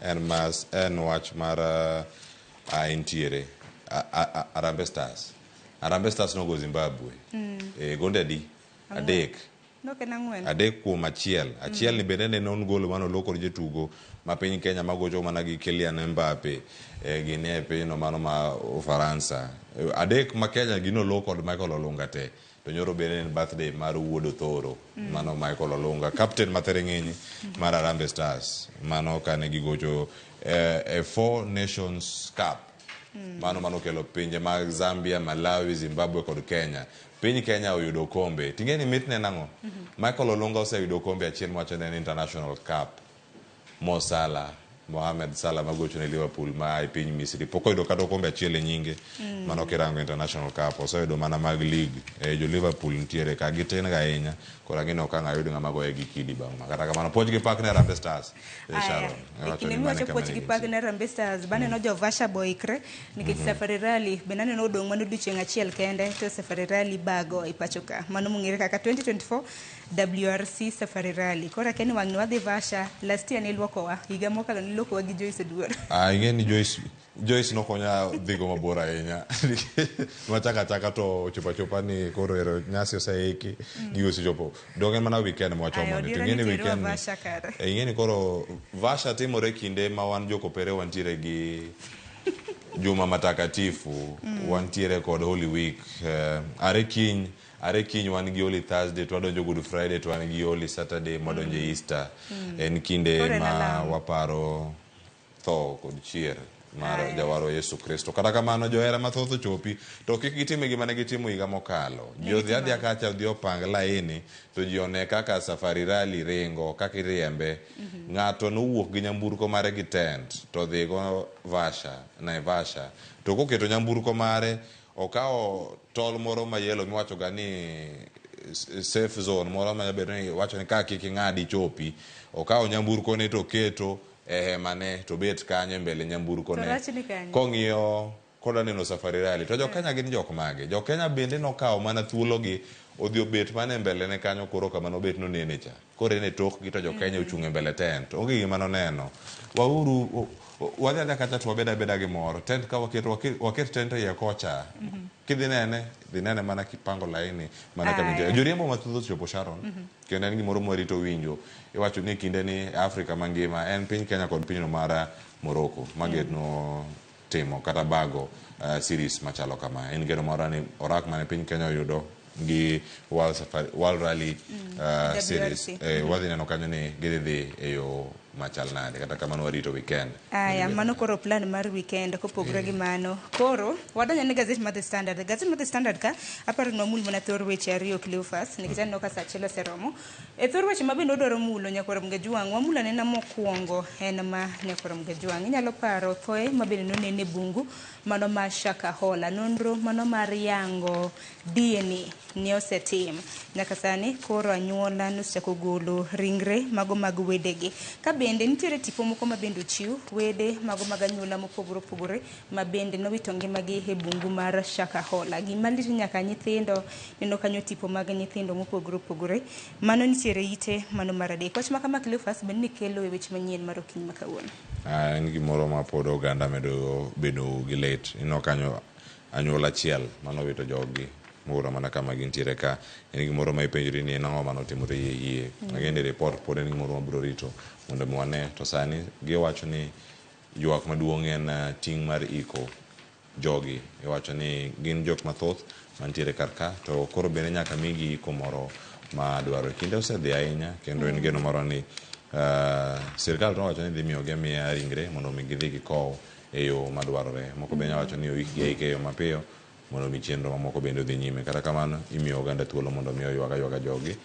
[SPEAKER 2] En mas en wach mar entiere Harambee Stars. Harambee Stars nogo Zimbabwe. Gonde adi? Adek.
[SPEAKER 15] Nok en ang'wen.
[SPEAKER 2] Adek kuom achiel. Achiel ni bende ne non gol mano olok kod jotugo ma piny Kenya magocho mana gi Kylian Mbappe gini e pinyno mano ma Ufaransa. Adek ma Kenya gino olok kod Michael Olunga te. To nyoro bende en birthday mar wuod Othoro. Mano Michael Olunga, captain ma Thereng'enyi mar Harambee Stars. Mano kane gigocho e Four Nations Cup. Mano manokelo pinje mag Zambia, Malawi, Zimbabwe kod Kenya. Piny Kenya oyudo okombe. Ting'e ni mitne nang'o? Michael Olunga oseyudo okombe achiel mwacho ni en International Cup. Mo Salah, Mohamed Salah magocho ne Liverpool ma e piny Misri pok oyudo kata okombe achiel e nyinge. Mano kirango International Cup oseyudo mana mag league. Jo Liverpool nitiere ka gitin ga ahinya. Koro ang'e ni ok ang' ayud ng'ama goye gi kidi bang' ma. Kata kamano puoch gi pak ne Harambee Stars. Sharon.
[SPEAKER 15] E kinde miwacho puoch gi pak ne Harambee Stars baneno jo Vasha boikre nikech Safari Rally bende aneno odong' mana odiochieng' achiel kende to Safari Rally bago e pacho ka mano mong'ere kaka 2024 WRC Safari Rally. Koro akia ni wang'ni wadhi Vasha last year niluokowa higa mokalo niluokowa gi Joyce Oduor.
[SPEAKER 2] Ing'e ni Joyce nokonya dhigo mabor ahinya. Nwachako achaka to ochopo achopa ni koro ero nyasi oseiki, gigo osechopo. Dong' en mana weekend mwachomo ni. To ing'e ni weekend ni, ing'e ni koro Vasha timore kinde ma wan jokopere wantiere gi Juma Matakatifu, wantiere kod Holy Week. Are kiny wan gi Holy Thursday, to wadonjo Good Friday, to wan gi Holy Saturday, mwadonjo Easter. En kinde ma waparo tho kod chier mar jawaro Yesu Kristo. Kata kamano johera mathoth ochopi to kik gitime gima ne gitimo higa mokalo. Ji odhi adhiya kacha odhi opang laini to ji one kaka Safari Rally ringo, kaka iriembe. Ng'ato nowuok gi nyamburko mare gi tent to odhigo Vasha, Naivasha. To koketo nyamburko mare okawo tol moro ma yellow miwacho ga ni safe zone moro ma bedo ni wacho ni ka kik ing'adi chopi. Okawo nyamburko ne to oketo e hema ne to bet kanyo e mbele nyamburko ne. Kong'iyo koda neno Safari Rally to jo Kenya gin jok mage? Jo Kenya bende nokawo mana thuologi odhi obet mana e mbele ne kanyo koro kama nobet nonene cha. Koro en e tokgi to jo Kenya ochung' e mbele tent. Onge gima noneno. Wauru Wadhi adhiya kacha to wabed abeda gi mor. Tent ka waketo waket tent e iye kocha. Kidhi nene, dhi nene mana kipango laini mana kama intie.
[SPEAKER 15] Aya.
[SPEAKER 2] Joriembo mathoth osechopo Sharon. Kendo en gimoro mwarito winjo. Iwacho ni kinde ni Afrika mangima en piny Kenya kod pinyno mar Morocco mageno timo kata bago series machalo kama. En geno marwa ni orak mane piny Kenya oyudo gi World Safari, World Rally Series.
[SPEAKER 15] WRC.
[SPEAKER 2] Wadhi neno kanyo ni gidhi dhi e yo machal nade. Kata kamano warito weekend.
[SPEAKER 15] Aya, mano koro plan mar weekend kopogore gi mano. Koro wadonjo ne gazet mar The Standard. Gazet mar The Standard ka aparo ni wamul mana thor weche ariyo Cleophas nikech aneno ka saa achiel oseromo. E thor weche ma bende odwaro mulo nyakwar Mgajwang', wamulo anena mokwongo en ma nyakwar Mgajwang'. Inyalo paro thoe ma bende nonene e bungu mano ma Shakahola. Nonro mano mar yango DNA ne osetim. Nyaka sani koro anyuola nosechako golo ringre mago mag wedegi. Ka bende nitiere tipo moko ma bende ochiw wede mago mag anyuola mopogore opogore ma bende nowito ngimagi e bungu mar Shakahola. Gima lit nyaka nyithindo, neno kanyo tipo mag nyithindo mopogore opogore. Mano nitiere ite mano mar adek. Wach ma kama Cleophas bende ni kelo e weche manyien mar okinyi ma kawuono.
[SPEAKER 2] En gimoro ma pod oganda medo bedo gi lit. Ineno kanyo anyuola achiel manowito joggi moro mana kama gintiere ka. En gimoro ma ipenjori ni en ang'o manotimore iye iye. Again, report pod en gimoro mabiro rito mondo mi wane. To sani giwacho ni ywak maduong' en ting' mar iko jogi. Iwacho ni gin jok mathoth mantiere kar ka to koro bende nyaka migi iko moro ma dwarore. Kinde osedhi ahinya kendo en geno moro ni sirikal to nowacho ni dhi miyogi amiya ringre mondo mi gidhi gikow e yo madwarore. Moko bende wacho ni oikgi aika e yo mapiyo mondo mi chenro mamoko bende odhi nyime. Kata kamano imiyo oganda thuolo mondo mi oywag aywaga jogi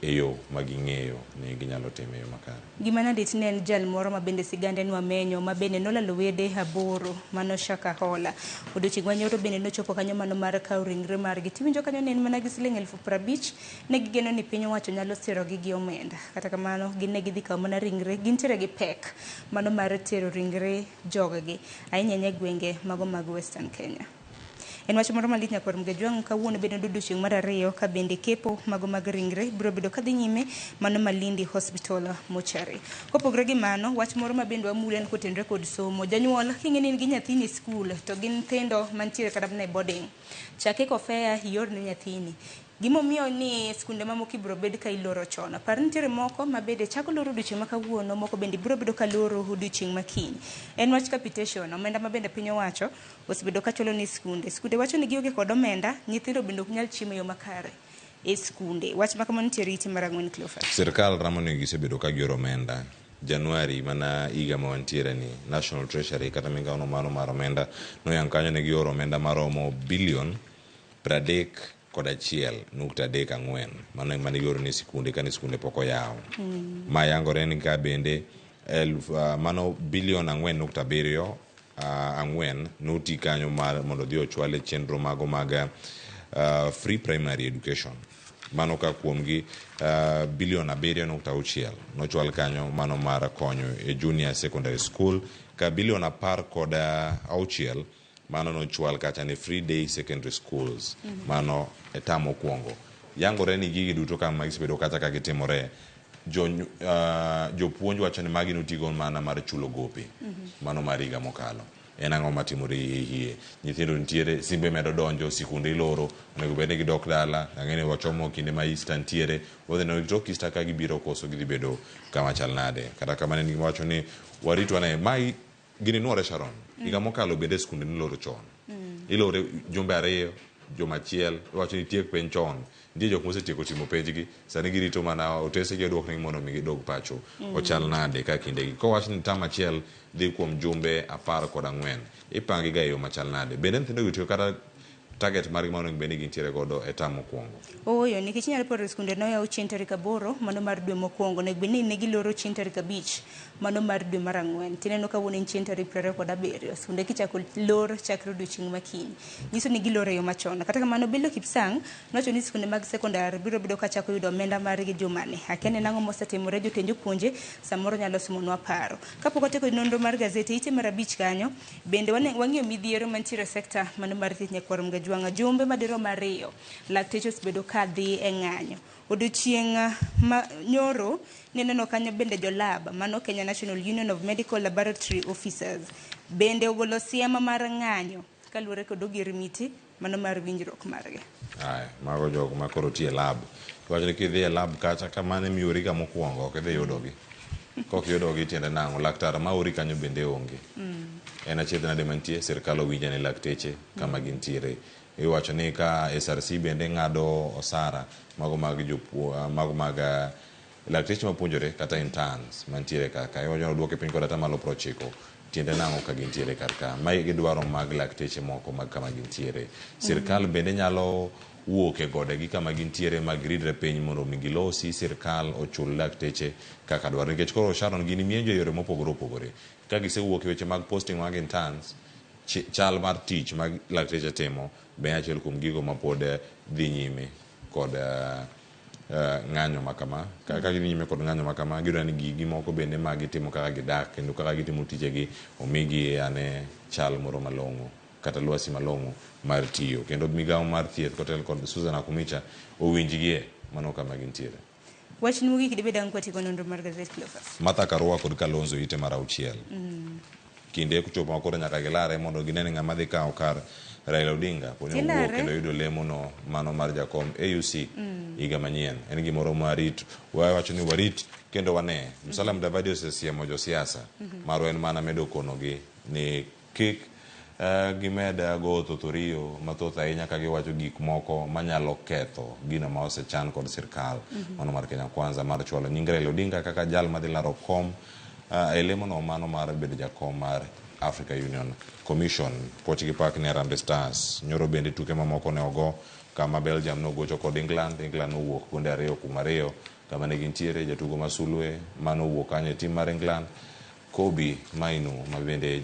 [SPEAKER 2] e yo ma ging'eyo ni ginyalo timo e yo makare.
[SPEAKER 15] Gima nalit ne en jal moro ma bende sigande nwamenyo ma bende nolalo wede 8 mano Shakahola. Odiochieng' manyoro bende nochopo kanyo mano mar kawo ringre margi. Tiwinjo kanyo ne en mana gi siling 50,000 ne gigeno ni piny owacho nyalo sirogi gi omenda. Kata kamano gin ne gidhi kawo mana ringre, gintiere gi pek mano mar tero ringre joggi ahinya ahinya e gwenge mago mag Western Kenya. En wach moro malit nyakwar Mgajwang' kawuono bende odiochieng' mar ariyo ka bende kepo mago mag ringre biro bedo kadhi nyime mano Malindi Hospital Mortuary. Kopogore gi mano, wach moro ma bende wamulo en kotenore kod somo. Janyuol king'e ni in gi nyathini e skul to gin nyithindo mantiere kata mana e boarding. Chak iko fare ior ne nyathini. Gimomiyo ni skunde mamoko ibiro bed ka iloro chon. Par nitiere moko ma bende chako loro odiochieng' ma kawuono, moko bende biro bedo ka loro odiochieng' ma kiny. En wach capitation, omenda ma bende piny owacho osebedo ka chulo ni skunde. Skunde wacho ni gionge kod omenda, nyithindo bende ok nyal chiemo e yo makare e skunde. Wach ma kamano nitiere ite mar 4 Cleophas.
[SPEAKER 2] Sirkal ramo ni gisebedo ka gioro omenda. Januari mana higa ma wantiere ni National Treasury kata migawo mano mar omenda noyango kanyo ne gioro omenda maromo bilion 31.34 mano ema ne gioro ne sikunde kane sikunde pok oyaw. Ma yangore ni ka bende mano bilion 4.7 4 noti kanyo mar mondo odhi ochwal e chenro mago mag free primary education. Mano ka kuomgi bilion 7.6 nochwal kanyo mano mar konyo e junior secondary school ka bilion 16 mano nochwal kacha ne free day secondary schools. Mano e tam mokwongo. Yangore ni gigi duto kama gisebedo kacha ka gitimore jopuonj wacho ni magi notigo mana mar chulo gope. Mano mar higa mokalo. En ang'o matimore iye? Nyithindo nitiere, simbe medo donjo, sikunde iloro, onego bed ni gidok dala, ang'e ni wachomo kinde ma Easter nitiere, wadhi neno tok Easter ka gibiro koso gidhi bedo kama chal nade. Kata kamano en gima wacho ni warit wane, mae gini nwore Sharon. Higa mokalo bende skunde niloro chon. Ilore jumbe 2, juma 1, iwacho ni tiek penj chon. Nitie jok mosetieko timo penjgi, sani girito mana otese gi oduoknegi mondo mi gidog pacho. Ochal nade ka kindegi. Kowach ni tam achiel dhi kuom jumbe 14, ipangi ga e yo machal nade. Bende nyithindo gi tiyo kata target margi ma onego bed ni gintiere godo e tam mokwongo?
[SPEAKER 15] Ooyo, nikech inyalo paro skunde noyaw chieng' tarik 8 mano mar dwe mokwongo, onego bed ni ne giloro chieng' tarik 5 mano mar dwe mar 4. Tineno kawuono en chieng' tarik 27, skunde kichako lor chakre odiochieng' ma kiny. Nyiso ni giloro e yo machon. Kata kamano, Bello Kipsang nowacho ni skunde mag sekondar biro bedo ka chako yudo omenda margi jumani. Akia ni nang'o mosetimore, jotend jopuonje samoro nyalo somonwa paro. Kapok watieko nonro mar gazeti, ite mar 5 kanyo, bende wang'iyo midhiero mantiere e sekta mano mar thieth nyakwar Mgajwang'. Jwang' jumbe madirom 2 lakteche osebedo ka dhi e ng'anyo. Odiochieng' ma nyoro neneno kanyo bende jolab mano Kenya National Union of Medical Laboratory Officers bende ogolo siem mar ng'anyo kaluwore kod ogirimiti mano mar winjruok margi.
[SPEAKER 2] Aya, mago jok ma koro tiyo e lab. Iwacho ni kidhi e lab kacha kamano emiori ga mokwongo ok idhi yudogi. Kok iyudogi tiende nang'o? Laktar ma ori kanyo bende onge. En achiedh nade mantie, sirkal owinj ane lakteche kama gintiere. Iwacho ni ka SRC bende ng'ado osara mago mag jopuo, mago mag lakteche mapuonjore kata interns mantiere kaka. Iwacho ni oduoke piny kod atamalo 90. Tiende nang'o ka gintiere kar ka. Mae gidwaro mag lakteche moko mag kama gintiere. Sirkal bende nyalo wuok e gode gi kama gintiere ma giridre piny mondo mi gilosi sirkal ochul lakteche kaka dwaro. Nikech koro Sharon gini mienjo e yore mopogore opogore. Ka gisewuok e weche mag posting mag interns, chal mar tich mag lakteche timo be achiel kuom gigo ma pod dhi nyime kod ng'anyo makama. Ka gidhi nyime kod ng'anyo makama, giyudo ni gigi moko bende ma gitimo kaka gidak kendo kaka gitimo tijegi omigi ane chal moro malong'o kata lwasi malong'o mar tiyo. Kendo migawo mar thieth kotel kod Susan Nakhumicha owinjgie mano kama gintiere.
[SPEAKER 15] Wach mogik dibed ang' kwatieko nonro mar gazet Cleophas.
[SPEAKER 2] Martha Karua kod Kalonzo ite mar 6. Kinde kochopo ma koro nyaka gilare mondo gine ni ng'ama dhi kawo kar Raila Odinga poni owuok kendo yudo lemo no mano mar jakom AUC higa manyien. En gimoro ma rit, wawacho ni warit kendo wane. Musalia Mudavadi osesiemo josiasa marwa en mana medo konogi ni kik gimed go thothoriyo mathoth ahinya ka giwacho gik moko manyalo ketho gino ma osechan kod sirkal mano mar Kenya Kwanza mar chwalo nying Raila Odinga kaka jal madhi laro kom e lemono mano mar bedo jakom mar Africa Union Commission. Puoch gi pak ne Harambee Stars. Nyoro bende tuke mamoko ne ogo kama Belgium nogocho kod England. England nowuok gonde 2-2 kama ne gintiere jatugo ma sulwe manowuok kanyo e tim mar England Kobe Mainoo ma bende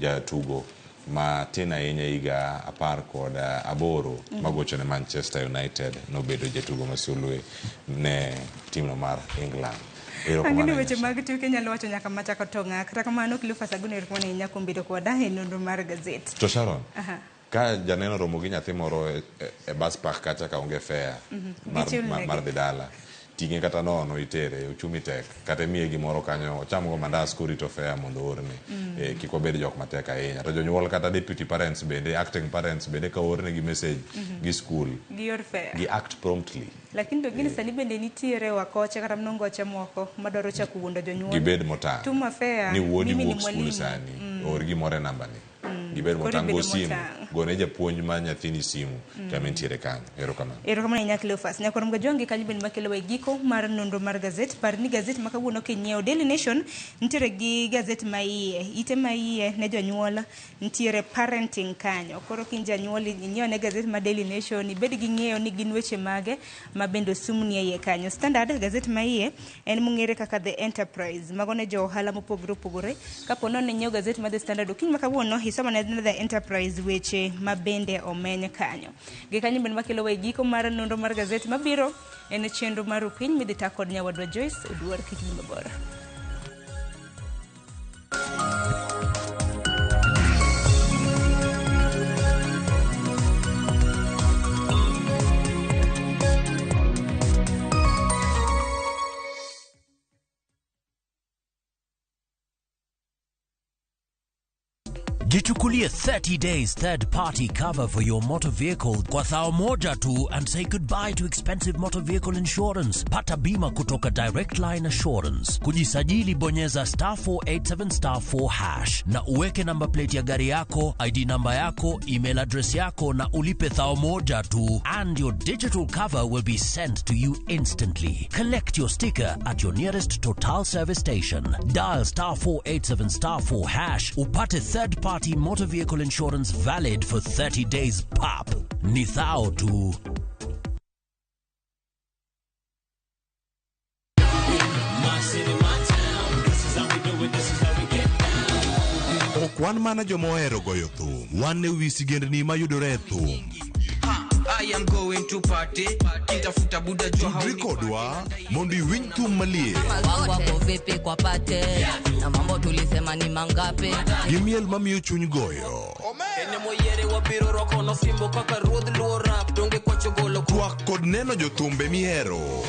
[SPEAKER 2] jatugo ma tin ahinya higa 18 magocho ne Manchester United nobedo jatugo ma sulwe ne timno mar England.
[SPEAKER 15] Ang'e weche mag tuke nyalo wacho nyaka machako tong'a. Kata kamano Cleophas Aguna erokamano ahinya kuom bedo koda e nonro mar gazet.
[SPEAKER 2] To Sharon, ka janeno romo gi nyathi moro e bus park kacha ka onge fare mar dhi dala, ting'e kata nono itere, uchumi tek, kata imiye gimoro kanyo ocham go mandas korito fare mondo oorne. Kik wabed jok matek ahinya. To jonyuol kata deputy parents bende, acting parents bende ka oornegi message gi school,
[SPEAKER 15] gior fare,
[SPEAKER 2] gi act promptly.
[SPEAKER 15] Lakini to gini sani bende nitiere wakoche kata mnongoche moko madwaro chako wuondo jonyuol.
[SPEAKER 2] Gibed motang'.
[SPEAKER 15] Tuma fare
[SPEAKER 2] ni wuodi wuok skul sani, or gimoro e namba ni. Gibed motang' go simu, gone japuonj ma nyathini simu kama entiere kanyo. Erokamano.
[SPEAKER 15] Erokamano ahinya Cleophas. Nyakwar Mgajwangi kanyo bende makelo e giko mar nonro mar gazet. Par ni gazet ma kawuono kinyiewo Daily Nation nitiere gi gazet ma iye, ite ma iye ne jonyuol nitiere parenting kanyo. Koro kin janyuol inyiewo ne gazet ma Daily Nation ibed gi ng'eyo ni gin weche mage ma bende osumni e iye kanyo. Standard gazet ma iye en mong'ere kaka The Enterprise. Mago ne jo ohala mopogore opogore. Kapo nono inyiewo gazet ma The Standard okinyi ma kawuono isomo ne The Enterprise weche ma bende omeny kanyo. Gi kanyo bende makelo e giko mar nonro mar gazet mabiro en chenro mar opiny midhi ta kod nyawadwa Joyce Oduor. Kik dhi mabor.
[SPEAKER 8] Jichukulie 30 days third party cover for your motor vehicle kwa thao moja tu and say goodbye to expensive motor vehicle insurance. Pata bima kutoka Direct Line Assurance. Kujisajili bonyeza *487 *4# na uweke number plate ya gari yako, ID namba yako, email address yako na ulipe thao moja tu and your digital cover will be sent to you instantly. Collect your sticker at your nearest Total service station. Dial *487 *4# upate third party motor vehicle insurance valid for 30 days pap. Ni thao tu.
[SPEAKER 7] Ok wan mana joma ohero goyo thum, wan e wi sigendni mayudore e thum.
[SPEAKER 1] I am going to party. Kintafuta buda jua
[SPEAKER 7] Tudri kodwa mondo iwinj thum maliet
[SPEAKER 16] Wangu wako vipi kwa pate na mambo tulisema ni mangapi
[SPEAKER 7] gi miel mamiyo chuny goyo.
[SPEAKER 1] Ene moyiere wabiro rwako nosimbo kaka ruodh luo rap donge kwachogolo
[SPEAKER 7] Twak kod neno jothumbe mihero.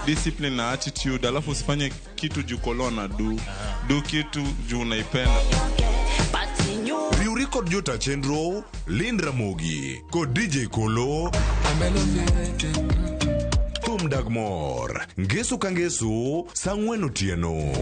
[SPEAKER 17] Discipline na attitude, alafu usifanye kitu juu kolona du du kitu juu unaipenda.
[SPEAKER 7] Riwri kod jota chenro Lind Ramogi kod DJ Kolo. Thum dag mor ngeso ka ngeso saa ang'wen otieno.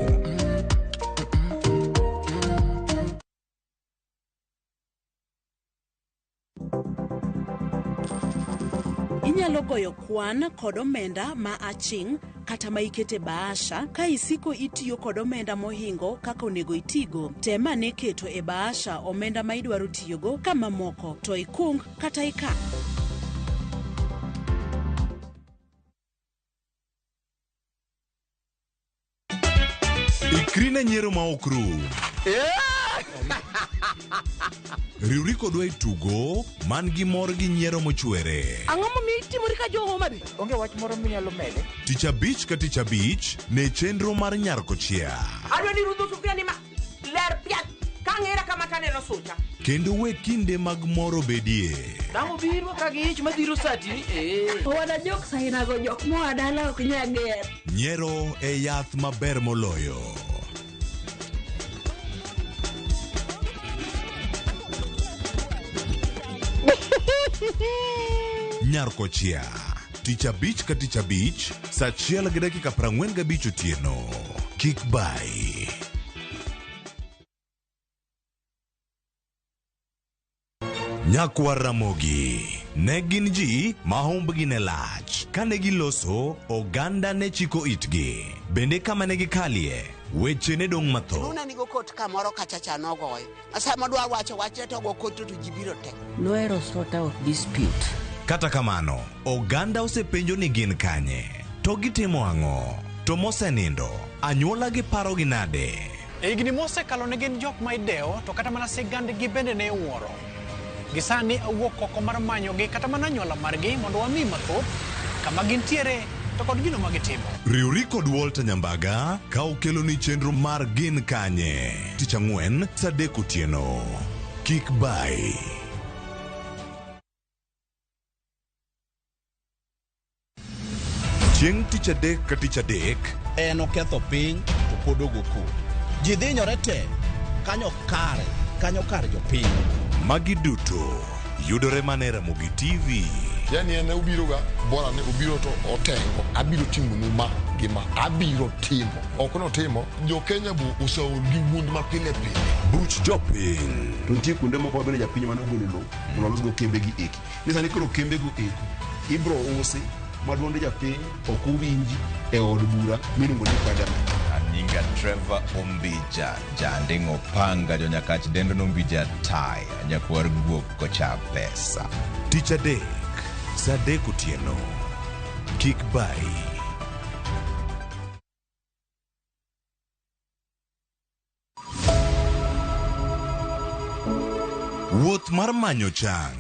[SPEAKER 3] Inyalo goyo kwan kod omenda ma aching' kata ma ikete bahasha ka isiko itiyo kod omenda mohingo kaka onego itigo. Tem ane keto e bahasha omenda ma idwaro tiyogo ka mamoko to ikung kata ikan.
[SPEAKER 7] Ikri ne nyiero ma ok rum. Riwri kodwa e tugo man gi mor gi nyiero mochwere.
[SPEAKER 18] Ang'o momiyo itimori ka jo Homa Bay?
[SPEAKER 19] Onge wach moro minyalo mede?
[SPEAKER 7] Tich abich ka tich abich ne chenro mar Nyar Kochia.
[SPEAKER 18] Adwa ni rudho sufuria ni ma ler piat kang'era kama taneno sucha.
[SPEAKER 7] Kendo we kinde mag mor obedie.
[SPEAKER 19] Dang' obiro ka gi ich madhiro sati. Eh.
[SPEAKER 20] Wana jok sainago jok moa dala ok nyal ger.
[SPEAKER 7] Nyiero e yath maber moloyo. Nyar Kochia. Tich abich ka tich abich, saa achiel gi dakika 45 otieno. Kik bai. Nyakwar Ramogi ne gin ji ma humbgi ne lach. Kane giloso, oganda ne chiko itgi. Bende kama ne gikalie, weche ne dong' mathoth.
[SPEAKER 21] Luna nigo kot kamoro kacha cha nogoyo. Sama dwa wacho wachne to go kot to ji biro te.
[SPEAKER 16] Nohero sort out dispute.
[SPEAKER 7] Kata kamano, oganda osepenjo ni gin kanye, to gitimo ang'o, to mosenindo, anyuola gi parogi nade?
[SPEAKER 23] E higni mosekalo ne gin jok ma idewo to kata mana sigandgi bende ne iwuoro. Gi sani awuok oko mar manyogi kata mana anyuola margi mondo wami mathoth kama gintiere to kod gino ma gitimo.
[SPEAKER 7] Riwri kod Walter Nyambaga ka okeloni chenro mar Gin Kanye. Tich ang'wen saa adek otieno. Kik bai. Chieng' tich adek ka tich adek
[SPEAKER 24] En oketho piny to pod ogo koko. Ji dhinyore te kanyo kare, kanyo kar jopiny.
[SPEAKER 7] Magi duto yudore mana e Ramogi TV.
[SPEAKER 30] Yani en obiro ga bora ni obiro to otengo abiro timonu ma gi ma abiro timo ok notimo jo Kenya bu oseol gi wuond ma pile pile.
[SPEAKER 7] Buch jopiny.
[SPEAKER 31] To nitie kuonde moko ma bende japiny mane ogolo lowo mondo olosgo kembe gi eki. Ni sani koro kembe go eko ibro usi ma duond japiny ok owinji e od bura miluongo ni parliament.
[SPEAKER 32] Anyinga Trevor Ombija, Janding'o Panga, Jonyakach dendo Nombija Taya, nyakwar guok kocha pesa.
[SPEAKER 7] Tich adek, saa adek otieno. Kik bai. Wuoth mar manyo chang.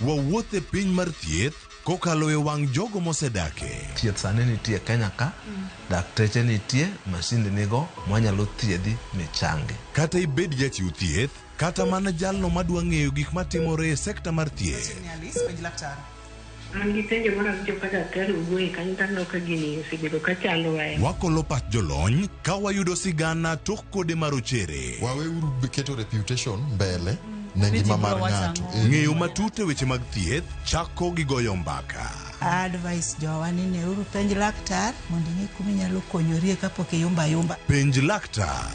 [SPEAKER 7] Wawuoth e piny mar thieth kokalo e wang' jogo mosedake.
[SPEAKER 28] Thieth sani nitie Kenya ka, dakteche nitie, masinde nigo mwanyalo thiedhi michangi.
[SPEAKER 7] Kata ibed jachiw thieth, kata mana jalno madwa ng'eyo gik matimore e sekta mar thieth.
[SPEAKER 33] An gi penjo mar awinjo ka daktari owuoye kanyo taneno ka gini osebedo ka chandowa.
[SPEAKER 7] Wakolo pach jolony ka wayudo sigana tok kode marochere.
[SPEAKER 30] Waweuru keto reputation mbele ne ngima mar ng'ato.
[SPEAKER 7] Ng'eyo matut e weche mag thieth chako gi goyo mbaka.
[SPEAKER 34] Advice jowa ni neuru penj laktar mondo ing'e kuma inyalo konyorie kapok iyumba ayumba.
[SPEAKER 7] Penj laktar.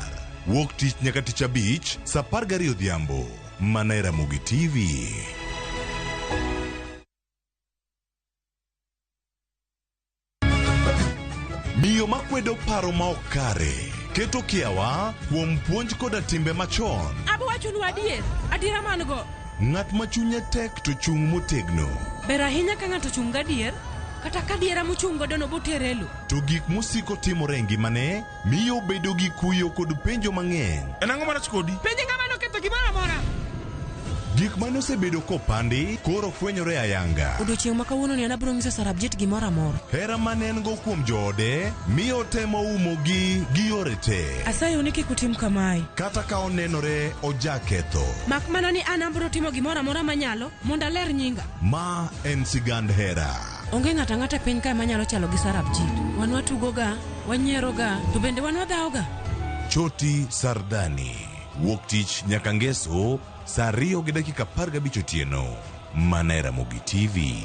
[SPEAKER 7] Wuok tich nyaka tich abich saa 12 odhiambo. Mana e Ramogi TV. Miyo makwedo paro ma ok kare keto kiawa kuom puonj koda timbe machon.
[SPEAKER 35] Abo wachonu adier, adiera man go.
[SPEAKER 7] Ng'at ma chunye tek to chung' motegno.
[SPEAKER 35] Ber ahinya ka ng'ato ochung' gadier, kata ka adiera mochung' godo no botere e lo.
[SPEAKER 7] To gik mosiko timore e ngimane miyo obedo gi kuyo kod penjo mang'eny.
[SPEAKER 27] En ang'o marach kodi?
[SPEAKER 35] Penje ng'ama noketho gimoro amora.
[SPEAKER 7] Gik mane osebedo kopandi koro fwenyore ayanga.
[SPEAKER 35] Odiochieng' ma kawuono ni an abiro nyiso Sarabjit gimoro amora.
[SPEAKER 7] Hera mane en go kuom joode miyo otemo umogi gi yore te.
[SPEAKER 35] Asayou ni kik utim kamae.
[SPEAKER 7] Kata ka onenore ojaketho.
[SPEAKER 35] Mak mana ni an abiro timo gimoro amora manyalo mondo aler nyinga.
[SPEAKER 7] Ma en sigand hera.
[SPEAKER 35] Onge ng'ato ang'ata e piny kae manyalo chalo gi Sarabjit. Wan watugoga, wanyieroga, to bende wan wadhawoga.
[SPEAKER 7] Choti Sardani. Wuok tich nyaka ngeso saa 2:15 otieno. Mana e Ramogi TV.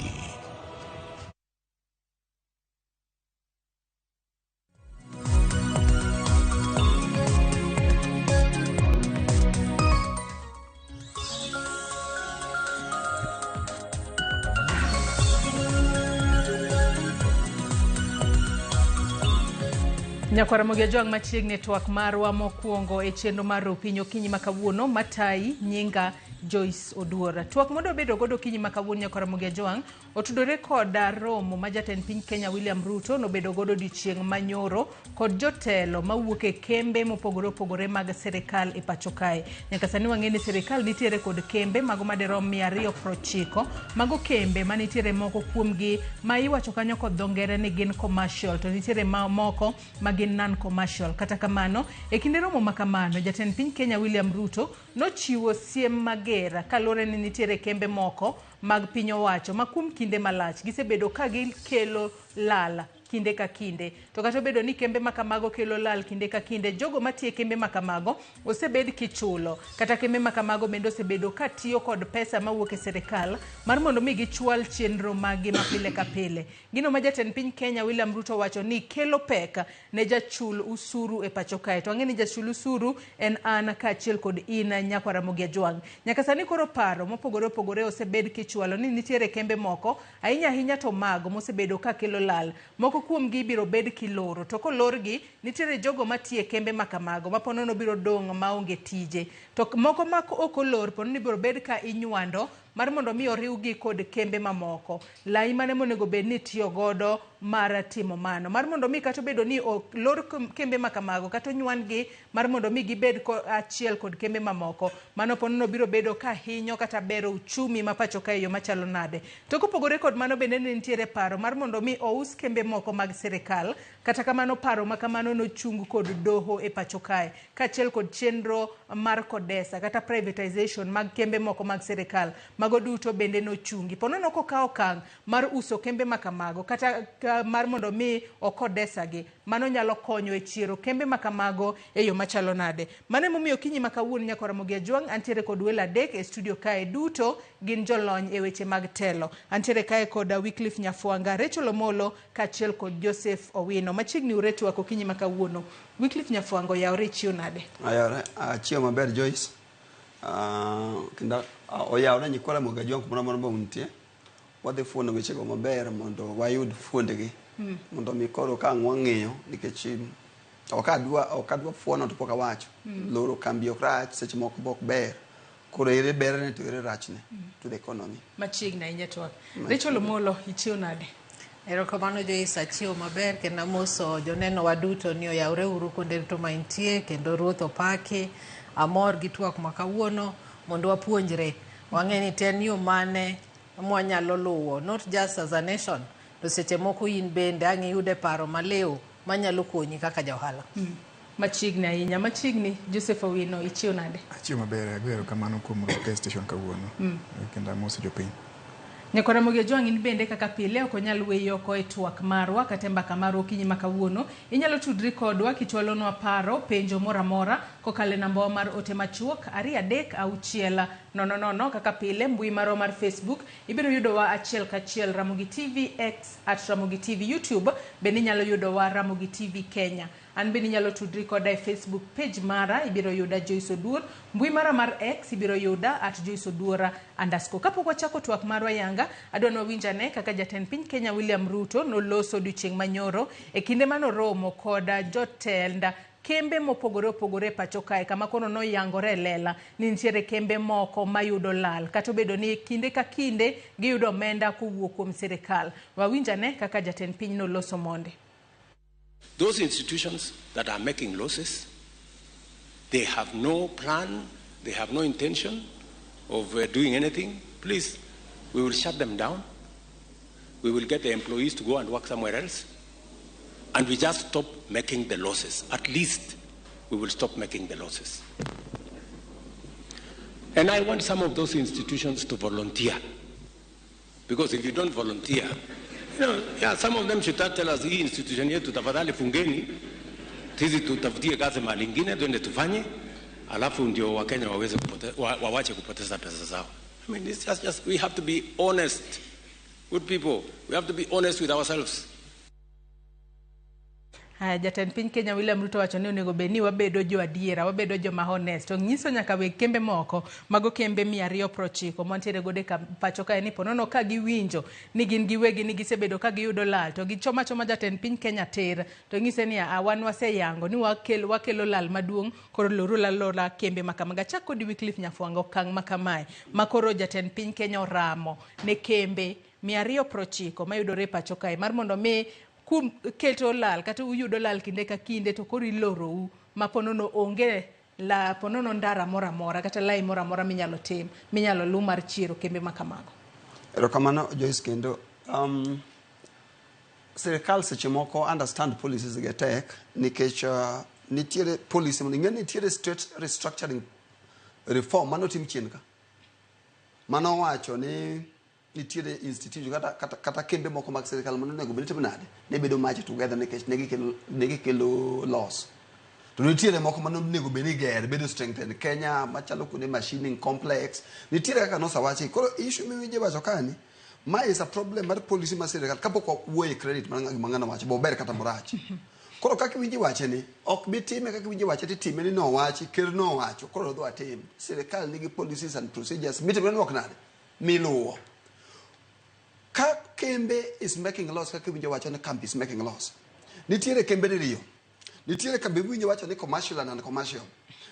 [SPEAKER 2] Nyakwar Ramogi Ajwang' machiegni e twak marwa mokwongo e chenro mar Ropiny okinyi ma kawuono matayi nyinga Joyce Oduor. Twak modwa bedo godo okinyi ma kawuono Nyakwar Ramogi Ajwang' otudore koda romo ma jatend piny Kenya William Ruto nobedo godo odiochieng' manyoro kod jotelo mawuok e kembe mopogore opogore mag sirikal e pacho kae. Nyaka sani wang'e ni sirikal nitiere kod kembe mago madirom 290. Mago kembe manitiere moko kuomgi ma iwacho kanyo kod dho ngere ni gin commercial to nitiere moko ma gin non-commercial. Kata kamano, e kinde romo ma kamano, jatend piny Kenya William Ruto nochiwo siem mager kaluwore ni nitiere kembe moko mag piny owacho ma kuom kinde malach gisebedo ka gikelo lal kinde ka kinde. To kata obedo ni kembe ma kamago kelo lal kinde ka kinde, jogo matiyo e kembe ma kamago osebed kichulo. Kata kembe ma kamago bende osebedo ka tiyo kod pesa mawuok e sirikal mar mondo mi gichwal chenro maggi ma pile ka pile. Gino ma jatend piny Kenya William Ruto wacho ni kelo pek ne jachul usuru e pacho kae. To ang'e ni jachul usuru en an kaachiel kod in Nyakwar Ramogi Ajwang'. Nyaka sani koro paro mopogore opogore osebed kichwalo ni nitiere kembe moko ahinya ahinya to mago mosebedo ka kelo lal. Moko kuomgi ibiro bed kiloro. To kolorgi, nitiere jogo matiyo e kembe ma kamago ma ponono biro dong' maonge tije. To moko ma ok olor ponono ibiro bed ka inywando mar mondo mi oriwgi kod kembe mamoko. Lai mane monego bed ni itiyo godo mar timo mano. Mar mondo mi kata obedo ni olor kembe ma kamago kata onywan-gi mar mondo mi gibed achiel kod kembe mamoko. Mano ponono biro bedo ka hinyo kata bero uchumi ma pacho ka e yo machalo nade. To kopogore kod mano bende ne nitiere paro mar mondo mi ous kembe moko mag sirikal. Kata kamano paro ma kamano nochung kod doho e pacho kae. Kaachiel kod chenro mar Kodesa kata privatization mag kembe moko mag sirikal. Mago duto bende nochungi. Ponono kokawo okang' mar uso kembe ma kamago kata mar mondo mi okodesa gi. Mano nyalo konyo e chiero kembe ma kamago e yo machalo nade. Mano emomiyo okinyi ma kawuono Nyakwar Ramogi Ajwang' antiere kod welo adek e studio kae duto gin jolony e weche mag telo. Antiere kae kod Wycliffe Nyafwanga, Rachel Omolo kaachiel kod Joseph Owino. Machiegni ure twak okinyi ma kawuono. Wycliffe Nyafwanga oyawore ichiew nade?
[SPEAKER 4] Ayawore, achiew maber Joyce. Kendo oyawore nyikwa Ramogi Ajwang' kumoro amora ma untie. Wadhi fuono wechego maber mondo wayud fuondgi. Mondo mi koro ka ang' wang'iyo nikech ok adwa fuono to pok awacho. Loro kambi ok rach, seche moko be ok ber. Koro ere berne to ere rachne to the economy.
[SPEAKER 2] Machiegni ahinya twak. Rachel Omolo, ichiew nade?
[SPEAKER 5] Erokamano Joyce, achiew maber kendo amoso joneno waduto ni oyawre uru kuonde duto ma intie kendo Ruoth opaki. Amor gi twak ma kawuono mondo wapuonjre. Wang'e ni to en yo mane mwanyalo luwo, not just as a nation, to seche moko in bende ang' iyude paro maliw manyalo konyi kaka ja ohala.
[SPEAKER 2] Machiegni ahinya, machiegni Joseph Owino, ichiew nade?
[SPEAKER 6] Achiew maber, agoyo erokamano kuom rwaka e station kawuono. Kendo amoso jopiny.
[SPEAKER 2] Nyakwar Ramogi Ajwang' in bende kaka pile ok onyal weyi oko e twak marwa kata e mbaka marwa okinyi ma kawuono. Inyalo tudri kodwa kichwalonwa paro, penjo moro amora kokalo e nambawa mar ote machuok 2 3 6 0 0. Kaka pile mbui marwa mar Facebook ibiro yudowa achiel kachiel Ramogi TV X at Ramogi TV YouTube bende inyalo yudowa Ramogi TV Kenya. An bende inyalo tudri koda e Facebook page mara ibiro yuda Joyce Oduor. Mbui mara mar X ibiro yuda at Joyce Oduor underscore. Kapok wachako twak marwa yanga, adwa ni wawinj ane kaka jatend piny Kenya William Ruto noloso odiochieng' manyoro e kinde manoromo koda jotend kembe mopogore opogore e pacho kae kama koro noyangore e lela ni nitiere kembe moko mayudo lal kata obedo ni kinde ka kinde giyudo omenda kowuok kuom sirikal. Wawinj ane kaka jatend piny noloso monde.
[SPEAKER 9] Those institutions that are making losses, they have no plan, they have no intention of doing anything, please, we will shut them down. We will get the employees to go and work somewhere else. And we just stop making the losses. At least we will stop making the losses. And I want some of those institutions to volunteer. Because if you don't volunteer, yeah, some of them should tell us, hii institution yetu tafadhali fungeni, sisi tutafutie kazi mahali ingine twende tufanye, alafu ndio Wakenya waweze wawache kupoteza pesa zao. I mean, it's just we have to be honest. Good people, we have to be honest with ourselves.
[SPEAKER 2] Haya, jatend piny Kenya William Ruto wacho ni onego bed ni wabedo jo adiera, wabedo joma honest. To nyiso nyaka weg kembe moko, mago kembe 290 mantiere godo e pacho kae ni ponono ka giwinjo ni gin giwegi ni gisebedo ka giyudo lal to gichoma choma jatend piny Kenya tir to ng'ise ni a wan waseyango ni wakelo lal maduong' koro loru lalola kembe makamaga. Chak kodi Wycliffe Nyafwanga okang' makamae makoro jatend piny Kenya oramo ne kembe 290 mayudore e pacho kae mar mondo mi kum keto lal kata uyudo lal kinde ka kinde to koro ilorou ma ponono onge la ponono ndara moro amora kata lai moro amora minyalo tim minyalo lu mar chiero kembe makamago.
[SPEAKER 4] Erokamano Joyce kendo sirikal seche moko understand policies ge tek nikech nitiere policy mondo ing'e nitiere state restructuring reform mano tim chien ka mano wacho ni nitiere institution kata kembe moko mag sirikal mano onego bed ni timo nade ne bedo merge together nikech ne gikelo loss. To nitiere moko mano onego bed ni ger bedo strengthen Kenya machalo kuonde machining complex nitiere kaka nosewachi. Koro issue miwinje wacho kani ma is a problem mar policy mar sirikal kapok wawuoye credit mar gima ng'ano wacho bo ber kata borach. Koro kaka iwinje wache ni ok bi time kaka iwinje wache titime ni nowachi ker nowacho koro odwa tim. Sirikal nigi policies and procedures mitimo ni ok nade miluwo. Ka kembe is making loss kaka iwinjo wacho ni kambi is making loss. Nitiere kembe diriyo. Nitiere kambi miwinjo wacho ni commercial and non-commercial.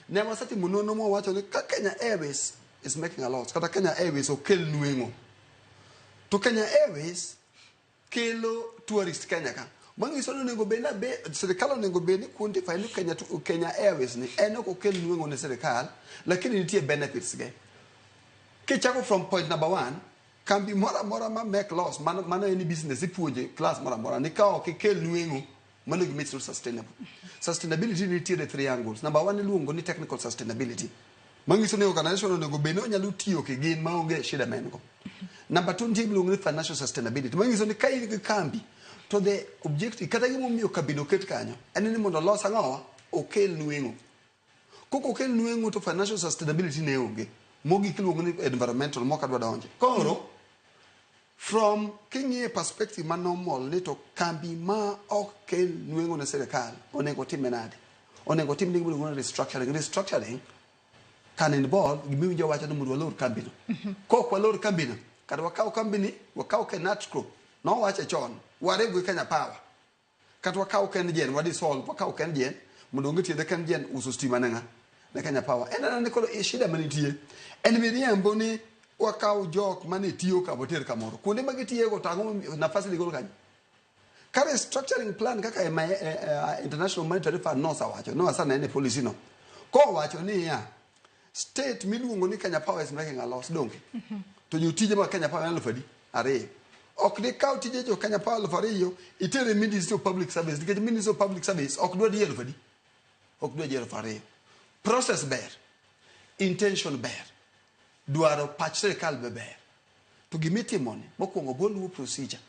[SPEAKER 4] Ne wasetimo nonro mwawacho ni ka Kenya Airways is making a loss kata Kenya Airways okel nweng'o. To Kenya Airways kelo tourist Kenya ka. Manyiso ni onego bed ni sirikal onego bed ni quantify ni Kenya Airways ni en ok okel nweng'o ne sirikal lakini nitie benefits ge. Kichako from point number 1 kambi moro amora ma make loss mano en business ipuonje class moro amora ni ka ok ikel nweng'o mano gima is not sustainable. Sustainability nitiere three angles. Number 1 iluongo ni technical sustainability. Manyiso ni organization onego bed ni onyalo tiyo ki gin maonge shida ma en go. Number 2 nitie iluongo ni financial sustainability. Manyiso ni ka in gi kambi to the objective kata gimomiyo kambi no oket kanyo en ni mondo olos ang'owa okel nweng'o. Kok okel nweng'o to financial sustainability ne onge. Mogik iluongo ni environmental mok adwa donje. Koro from king'iye perspective ma normal ni to kambi ma ok kel nweng'o ne sirikal onego time nade? Onego tim gima iluongo ni restructuring. Restructuring can involve gimiwinjo wacho ni mondo walor kambino. Kok walor kambino, kata wakaw kambini, wakaw Kenatco, nowache chon, wareg gi Kenya Power. Kata wakaw KenGen, wadissolve, wakaw KenGen, mondo onge tiende KenGen uso stima ne ng'a? Ne Kenya Power. En anena ni koro shida manitie en miriambo ni wakaw jok mane tiyo ka water kamoro. Kuonde ma gitiyego to ang'o nafas ni gol kanyo? Ka restructuring plan kaka International Monetary Fund nosewacho, nowasanene policy no. Kowacho niya, state miluongo ni Kenya Power is making a loss, donge? To jotije mag Kenya Power en 2,000. Ok dikaw tije jo Kenya Power 2,000 itere Ministry of Public Service nikech Ministry of Public Service ok dwa ji 2,000. Ok dwa ji 2,000. Process ber, intention ber, dwaro pach sirikal be ber. To gimitimo ni, mokwongo bo luwo procedure.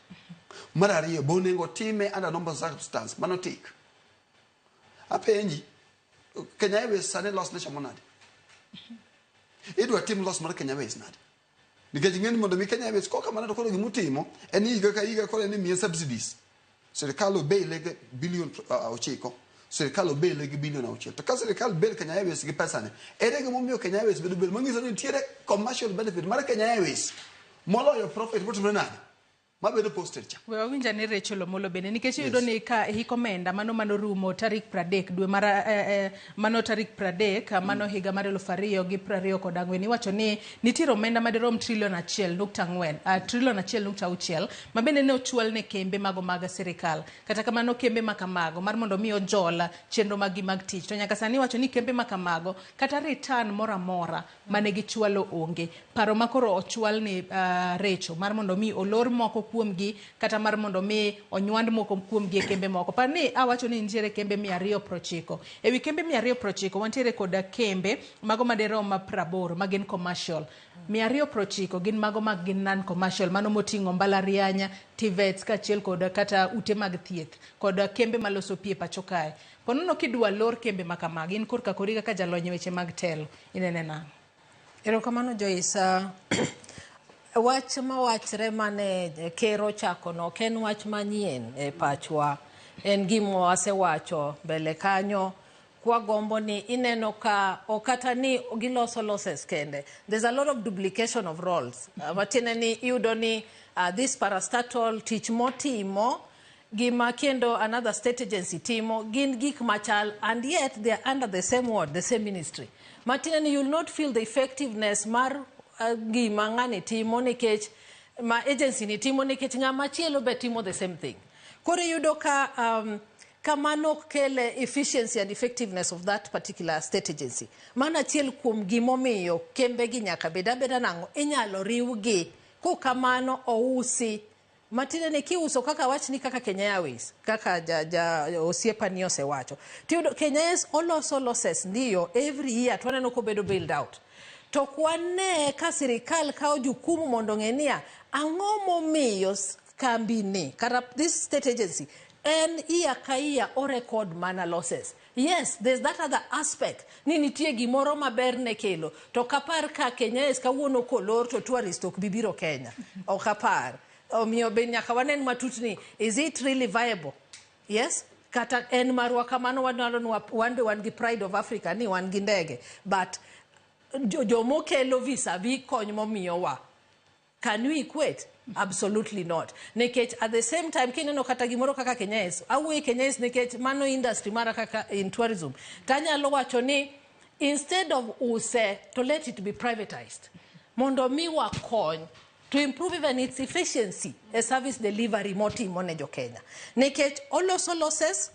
[SPEAKER 4] Mar ariyo, bo onego time under normal circumstance, mano tik. Apenji, Kenya Airways sani loss ne chamo nade? Idwa tim loss mar Kenya Airways nade? Nikech ing'e ni mondo mi Kenya Airways koka mana to koro gimutimo en higa ka higa koro en ni miye subsidies. Sirikal obele gi bilion 9, sirikal obele gi bilion 6. To ka sirikal bel Kenya Airways gi pesa ni, ere gimomiyo Kenya Airways bedo bel? Manyiso ni nitiere commercial benefit mar Kenya Airways moloyo profit motimore nade? Mabedo posted cha.
[SPEAKER 2] We wawinj ane Rachel Omolo bende nikech iyudo ni ka hik omenda mano manorumo tarik 30 dwe mar mano tarik 30 mano higa mar 2024 iwacho ni nitiere omenda madirom trilion 1.4, trilion 1.6 ma bende ne ochwal ne kembe mago mag sirikal. Kata kamano kembe ma kamago mar mondo mi ojol chenro mag gi mag tich to nyaka sani iwacho ni kembe ma kamago kata return moro amora mane gichwalo onge. Paro ma koro ochwal ni Recho mar mondo mi olor moko kuomgi kata mar mondo mi onywand moko kuomgi e kembe moko. Par ni awacho ni nitiere kembe 290. Ewi kembe 290 wantiere koda kembe mago madirom 80 ma gin commercial. 290 gin mago mag gin non commercial mano moting'o mbalariany, TVETs kaachiel kod kata ute mag thieth kod kembe maloso pi e pacho kae. Ponono kidwa lor kembe ma kamagi in korka kori kaka jalony e weche mag telo inene nang'o?
[SPEAKER 5] Erokamano Joyce. Wach mawachre mane ker ochakono ok en wach manyien e pachwa. En gima wasewacho mbele kanyo kwagombo ni ineno ka ok kata ni giloso losses kende. There's a lot of duplication of roles. Matiende ni iyudo ni this parastatal tich motimo gima kendo another state agency timo gin gik machal and yet they are under the same ward, the same ministry. Matiende ni you'll not feel the effectiveness mar gima ng'ani timo nikech ma agency ni timo nikech ng'ama chielo be timo the same thing. Koro iyudo ka kamano ok kel efficiency and effectiveness of that particular state agency. Mano achiel kuom gimomiyo kembe gi nyaka bed abeda nang'o inyalo riwgi kokamano ousi. Matiende ni kiuso kaka wachni kaka Kenya Airways, kaka ja osiepani osewacho. Tiyudo Kenya Airways oloso losses ndiyo every year to waneno kobedo bailed out. To kwane ka sirikal kawo jukumu mondo ng'e niya, ang'o momiyo kambi ni kata this state agency en year ka year o record mana losses. Yes, there's that other aspect ni nitie gimoro maber ne kelo. To kapar ka Kenya Airways kawuono kolor to tourist ok bi biro Kenya. Ok apar. Omiyo be nyaka wanen matut ni is it really viable? Yes? Kata en marwa kamano wanyalo wan be wan gi pride of Africa ni wan gi ndege. But jomokelo vis-a-vis kony momiyowa. Can we equate? Absolutely not. Nikech at the same time kineno kata gimoro kaka Kenya Airways, awuoyo Kenya Airways nikech mano industry mara kaka in tourism. Tanyalo wacho ni instead of use to let it be privatized. Mondo mi wakony to improve even its efficiency e service delivery motimo ne jo Kenya. Nikech oloso losses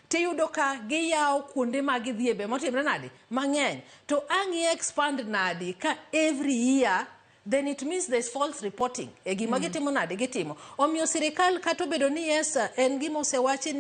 [SPEAKER 5] tiyudo ka giyawo kuonde ma gidhie be motimre nadi mang'eny to ang' i expand nadi ka every year then it means there's false reporting e gima gitimo nadi gitimo. Omiyo sirikal kata obedo ni yes en gima osewachi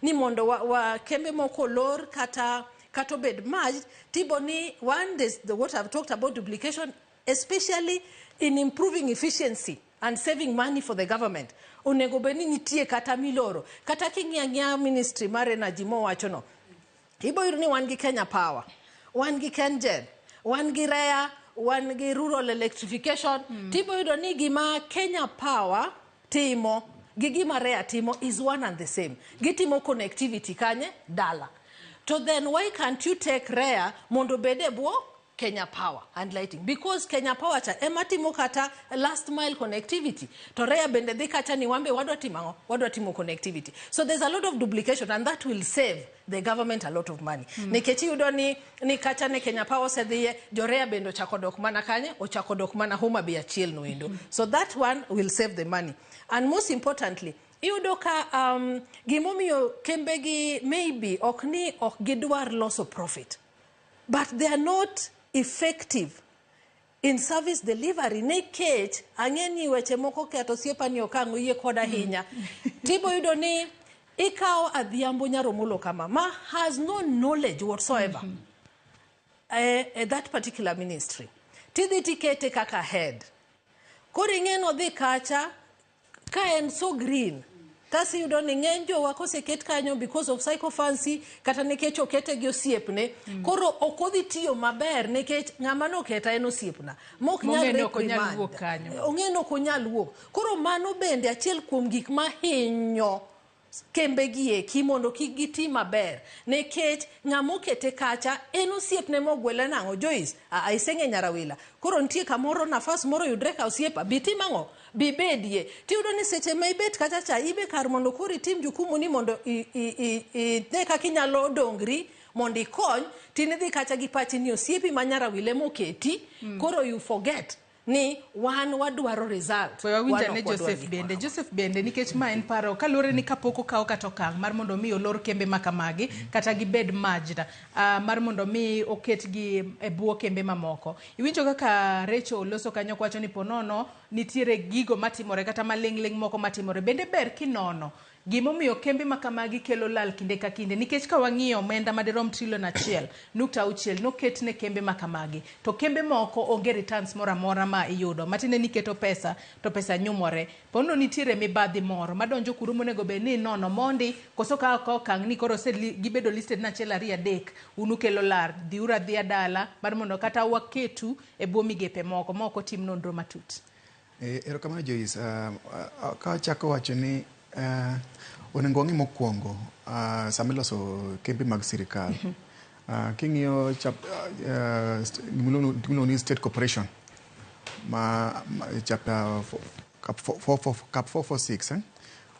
[SPEAKER 5] ni mondo wa kembe moko olor kata obed merged, tibo ni one there's the what I've talked about duplication, especially in improving efficiency and saving money for the government. Onego bed ni nitie kata miloro kata king'iyo ang'iya ministry mar energy mowacho no, ibo yudo ni wan gi Kenya Power, wan gi KenGen, wan gi REA, wan gi rural electrification. Tibo yudo ni gima Kenya Power timo gi gima REA timo is one and the same. Gitimo connectivity kanye dala. To then why can't you take REA mondo bed e bwo Kenya Power and Lighting? Because Kenya Power cha ema timo kata last mile connectivity. To REA bende dhi kacha ni wambe wadwa timo ang'o? Wadwa timo connectivity. So there's a lot of duplication and that will save the government a lot of money. Nikech iyudo ni kacha ne Kenya Power osedhiye, jo REA bende ochako dok mana kanye, ochako dok mana Homa Bay achiel no endo. So that one will save the money. And most importantly, iyudo ka gimomiyo kembe gi maybe ok ni ok gidwar loso profit, but they are not effective in service delivery. Nikech ang'e ni weche moko keto osiepani ok ang' oyie koda ahinya. Tibo yudo ni ikawo Adhiambo Nyaromolo kama ma has no knowledge whatsoever that particular ministry. Tidhi tikete kaka head. Koro ing'e nodhi kacha ka en so green. Kasi yudo ni ng'eny jowa koseket kanyo because of sycophancy kata nikech okete gi osiepne. Koro ok odhi tiyo maber nikech ng'ama noketa en osiepna. Mok nyal
[SPEAKER 2] Mong'e ni ok onyal
[SPEAKER 5] reprimand.
[SPEAKER 2] wuok kanyo.
[SPEAKER 5] Ong'e ni ok onyal wuok. Koro mano bende achiel kuom gik mahinyo kembe gi eki mondo kik giti maber, nikech ng'ama okete kacha en osiepne mogwele nang'o Joyce, a iseng'e Nyarawila, koro nitie kamoro nafas moro yudre ka osiepa, bi tim ang'o, bi bedie. Tiyudo ni seche ma ibet kacha cha, ibe kar mondo koro itim jukumu ni mondo ine kaka inyalo dongri mondo ikony, tinidhi kacha gi pachi ni osiepi ma Nyarawila emoketi, koro you forget ni wan wadwaro result.
[SPEAKER 2] We wawinj
[SPEAKER 5] Wan
[SPEAKER 2] ane
[SPEAKER 5] ok wadwar
[SPEAKER 2] Joseph
[SPEAKER 5] gik
[SPEAKER 2] bende. Joseph bende, nikech ma en paro kaluwore ni kapok okaw kata okang' mar mondo mi olor kembe ma kamagi kata gibed merged, mar mondo mi oketgi e bwo kembe mamoko. Iwinjo kaka Recho oloso kanyo kwacho ni ponono nitiere gigo matimore kata maling'ling' moko matimore. Bende ber kinono gimomiyo kembe ma kamagi kelo lal kinde ka kinde, nikech ka wang'iyo omenda madirom trilion 1.6 noket ne kembe ma kamagi, to kembe moko onge returns moro amora ma iyudo, matiende ni iketo pesa to pesa nyumore. Ponono nitiere mibadhi moro madonjo kuro monego bed ni inono mondi, koso ka ok okang' ni koro gibedo listed na 1 2 3 un ukelo lar, dhiuru adhiya dala mar mondo kata waketu e bwo migepe moko ma ok otim nonro matut.
[SPEAKER 6] Erokamano Joyce. Ka achako wacho ni onego wang'i mokwongo sama iloso kembe mag sirikal. King'iyo gimiluongo ni State Corporation ma chapter cap cap 446,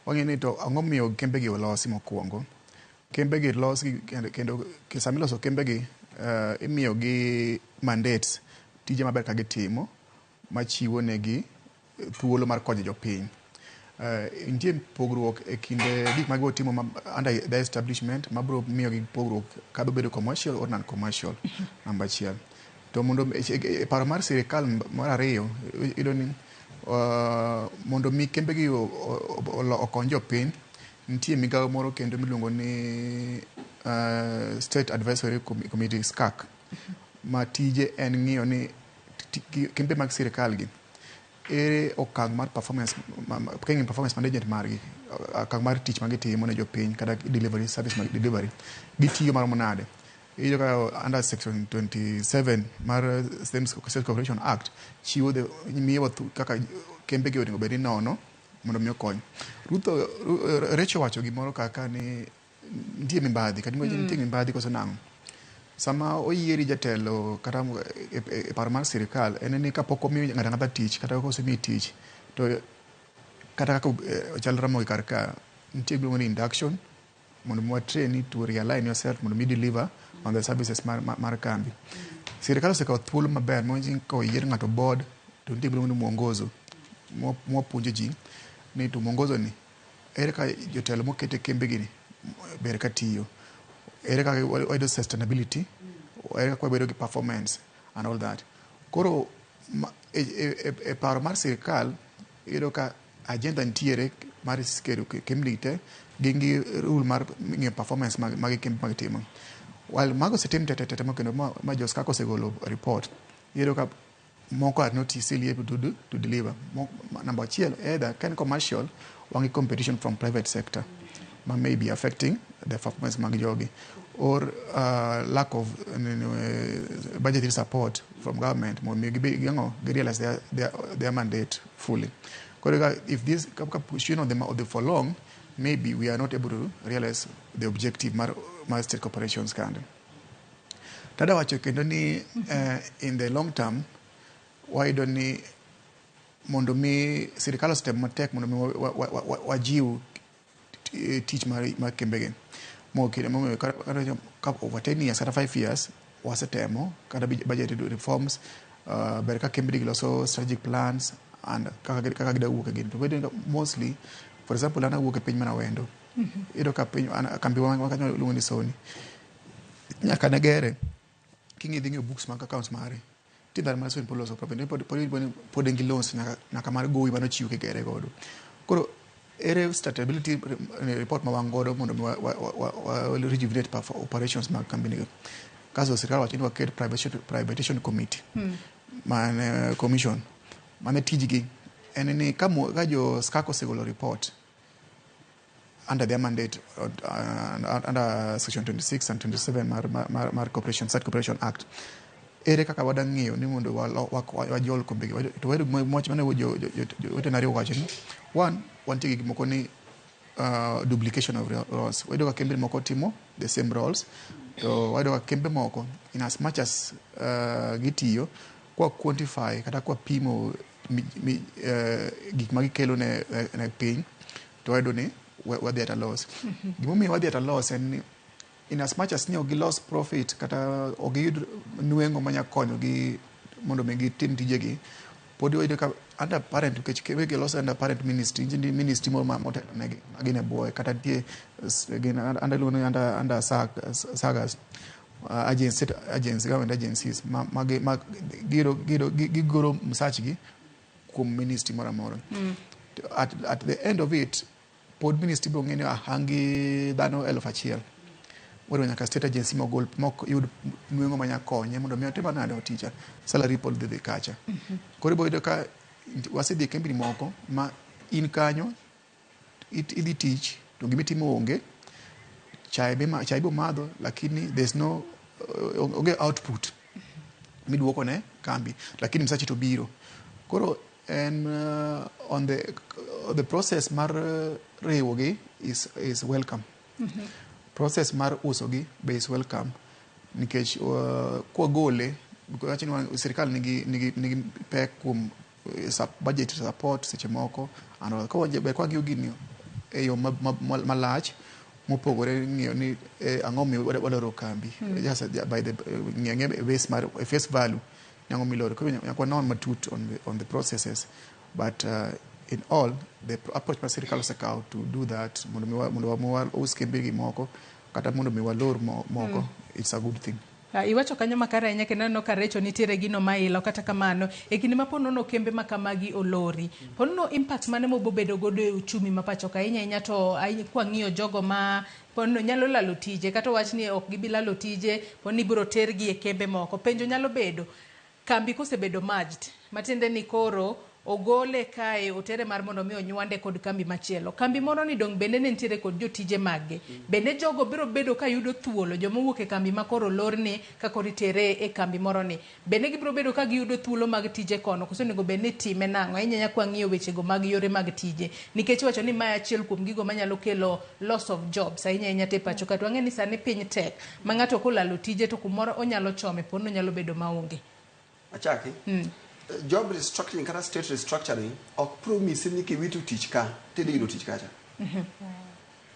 [SPEAKER 6] Wang'eyo ni to ang'o miyo kembe gi olosi mokwongo. Kembe gi losi kendo sama iloso kembe gi, imiyo gi mandates, tije maber ka gitimo machiwo negi thuolo mar konyo jopiny. Nitie pogruok e kinde gik ma gibiro timo under the establishment mabiro miyo gi pogruok ka bedo commercial or non commercial, namba achiel. To mondo e paro mar sirikal mar ariyo, iyudo ni mondo mi kembe gi okony jopiny, nitie migawo moro kendo miluongo ni State Advisory Committee, SCAC, ma tije en ng'iyo ni kembe mag sirikal gi ere okang' mar performance, king'iyo performance management margi, okang' mar tich ma gitimo ne jopiny kata delivery service mag delivery gitiyo maromo nade. Iyudo ka under section 27 mar State Corporation Act chiwo miyowa kaka kembe gi onego bed ni nono mondo mi okony. Recho wacho gimoro kaka ni nitie mibadhi, kata nitie mibadhi koso nang'o. Sama oyieri jatelo kata e paro mar sirikal en ni kapok omiyo ng'ato ang'ata tich kata kosemiyi tich, to kata kaka ochal Ramogi kar ka, nitie gimiluongo ni induction mondo mi wa train to realign yourself mondo mi deliver on the services mar kambi. Sirikal osekawo thuolo maber ma ka oyier ng'ato board to nitie gimiluongo ni mwongozo mwapuonjo ji ni to mwongozo ni ere ka jotelo moket e kembe gi ber ka tiyo, ere kaka wayudo sustainability, ere kaka wabedo gi performance and all that. Koro e paro mar sirikal iyudo ka agenda nitiere mar keto kembni te gin gi rule mar ng'iyo performance mag kembe mag timo. While mago osetim te te te kendo ma jo SCAC osegolo report, iyudo ka moko are not still able to deliver. Number achiel, either ka en commercial, wan gi competition from private sector ma may be affecting the performance mag jogi, or lack of budgetary support from government mondo mi gi realize their mandate fully. Koro if this ka pushing on them for long, maybe we are not able to realize the objective mar state corporations kande. Tada wacho kendo ni in the long term wayudo ni mondo mi sirikal osetem matek mondo mi wajiw tich mar kembegi. Momiyo ka over 10 years kata 5 years wasetemo kata budget reforms, ber ka kembegi loso strategic plans and kaka gida wuok again. To bedo mostly, for example, an awuok e piny mana Wendo. Iyudo ka piny kambi wa kanyo iluongo ni Sony. Nyaka ne gere, king'iyo dhi ng'iyo books mag accounts mare, nitie ndalo mane Sony pod loso profit, pod en gi loans nyaka mar gowi manochiw kigere godo. Koro ere sustainability report ma wan godo mondo mi wa rejuvenate operations mag kambi ni. Kasto sirikal wacho ni waket privatization committee, mane commission mane tijgi en ni ka jo SCAC osegolo report under their mandate, under section 26 and 27 mar Corporation, State Corporation Act, ere kaka wada ng'iyo ni mondo wajol kombegi. To wayudo wach mane jowetena ariyo wacho ni one, wantie gi gik moko ni duplication of roles. Wayudo ka kembe moko timo the same roles, to wayudo ka kembe moko in as much as gitiyo kwa quantify kata kwa pimo gik ma gikelo ne piny, to wayudo ni wadhi at a loss. Gimomiyo wadhi at a loss en ni in as much as ni ok gilos profit kata ok giyud nweng'o manya konyogi mondo mi gitim tijegi, pod wayudo ka under parent, nikech kembe gi loso under parent ministry, nitie ministry moro motelo negi ma gin e bwoye, kata nitie gin under, iluongo ni under sagas agency, agency, government agencies ma gigoro msachgi kuom ministry moro amora. At the end of it, pod ministry biro ng'e ni an gi dhano 1000 moriwo nyaka state agency mogol mok yud nweng'o manya konye mondo mi otim nade oticha, salary pod dhi kacha. Koro ibiro yudo ka wasedhi e kembni moko ma in kanyo idhi tich to gimitimo onge, chae be chae bo madho, lakini there's no onge output miduoko ne kambi, lakini msachi to biro. Koro en on the process mar riwogi is welcome. Process mar usogi be is welcome, nikech kwagole wacho ni sirikal nigi pek kuom budget support seche moko and all. Koro ber kwang'iyo gini e yo malach mopogore ng'iyo ni ang'o miyo waloro kambi. Just by the ng'iyo ang'iya base mar face value ni ang'o miloro. Koro nyaka wanon matut on the processes, but in all the approach ma sirikal osekawo to do that mondo mi waus kembe gi moko kata mondo mi walor moko, it's a good thing.
[SPEAKER 2] Iwacho kanyo makare ahinya kendo aneno ka Recho nitiere gino ma ilo. Kata kamano, e kinde ma po nono kembe ma kamagi olori, po nono impact mane mobobedo godo e uchumi ma pacho ka, ahinya ahinya to kwang'iyo jogo ma po nono nyalo lalo tije, kata wach ni ok gibi lalo tije, po ni ibiro tergi e kembe moko. Penjo nyalo bedo, kambi kosebedo merged, matiende ni koro ogole kae otere mar mondo mi onywande kod kambi machielo, kambi moro ni dong' bende ne nitiere kod jotije maggi, bende jogo biro bedo ka yudo thuolo, joma owuok e kambi ma koro olorni ka koro itere e kambi moro ni, bende gibiro bedo ka giyudo thuolo mag tije kono, koso onego bed ni time nang'o, ahinya ahinya kwang'iyo wechego mag yore mag tije, nikech iwacho ni mae achiel kuom gigo manyalo kelo loss of jobs ahinya ahinya te pacho ka, to wang'e ni sani piny tek ma ng'ato kolalo tije to kumoro onyalo chome pod onyalo bedo maonge.
[SPEAKER 4] Achaki. Job restructuring kata state restructuring ok promise ni kiwito tich ka tidhi yudo tich kacha.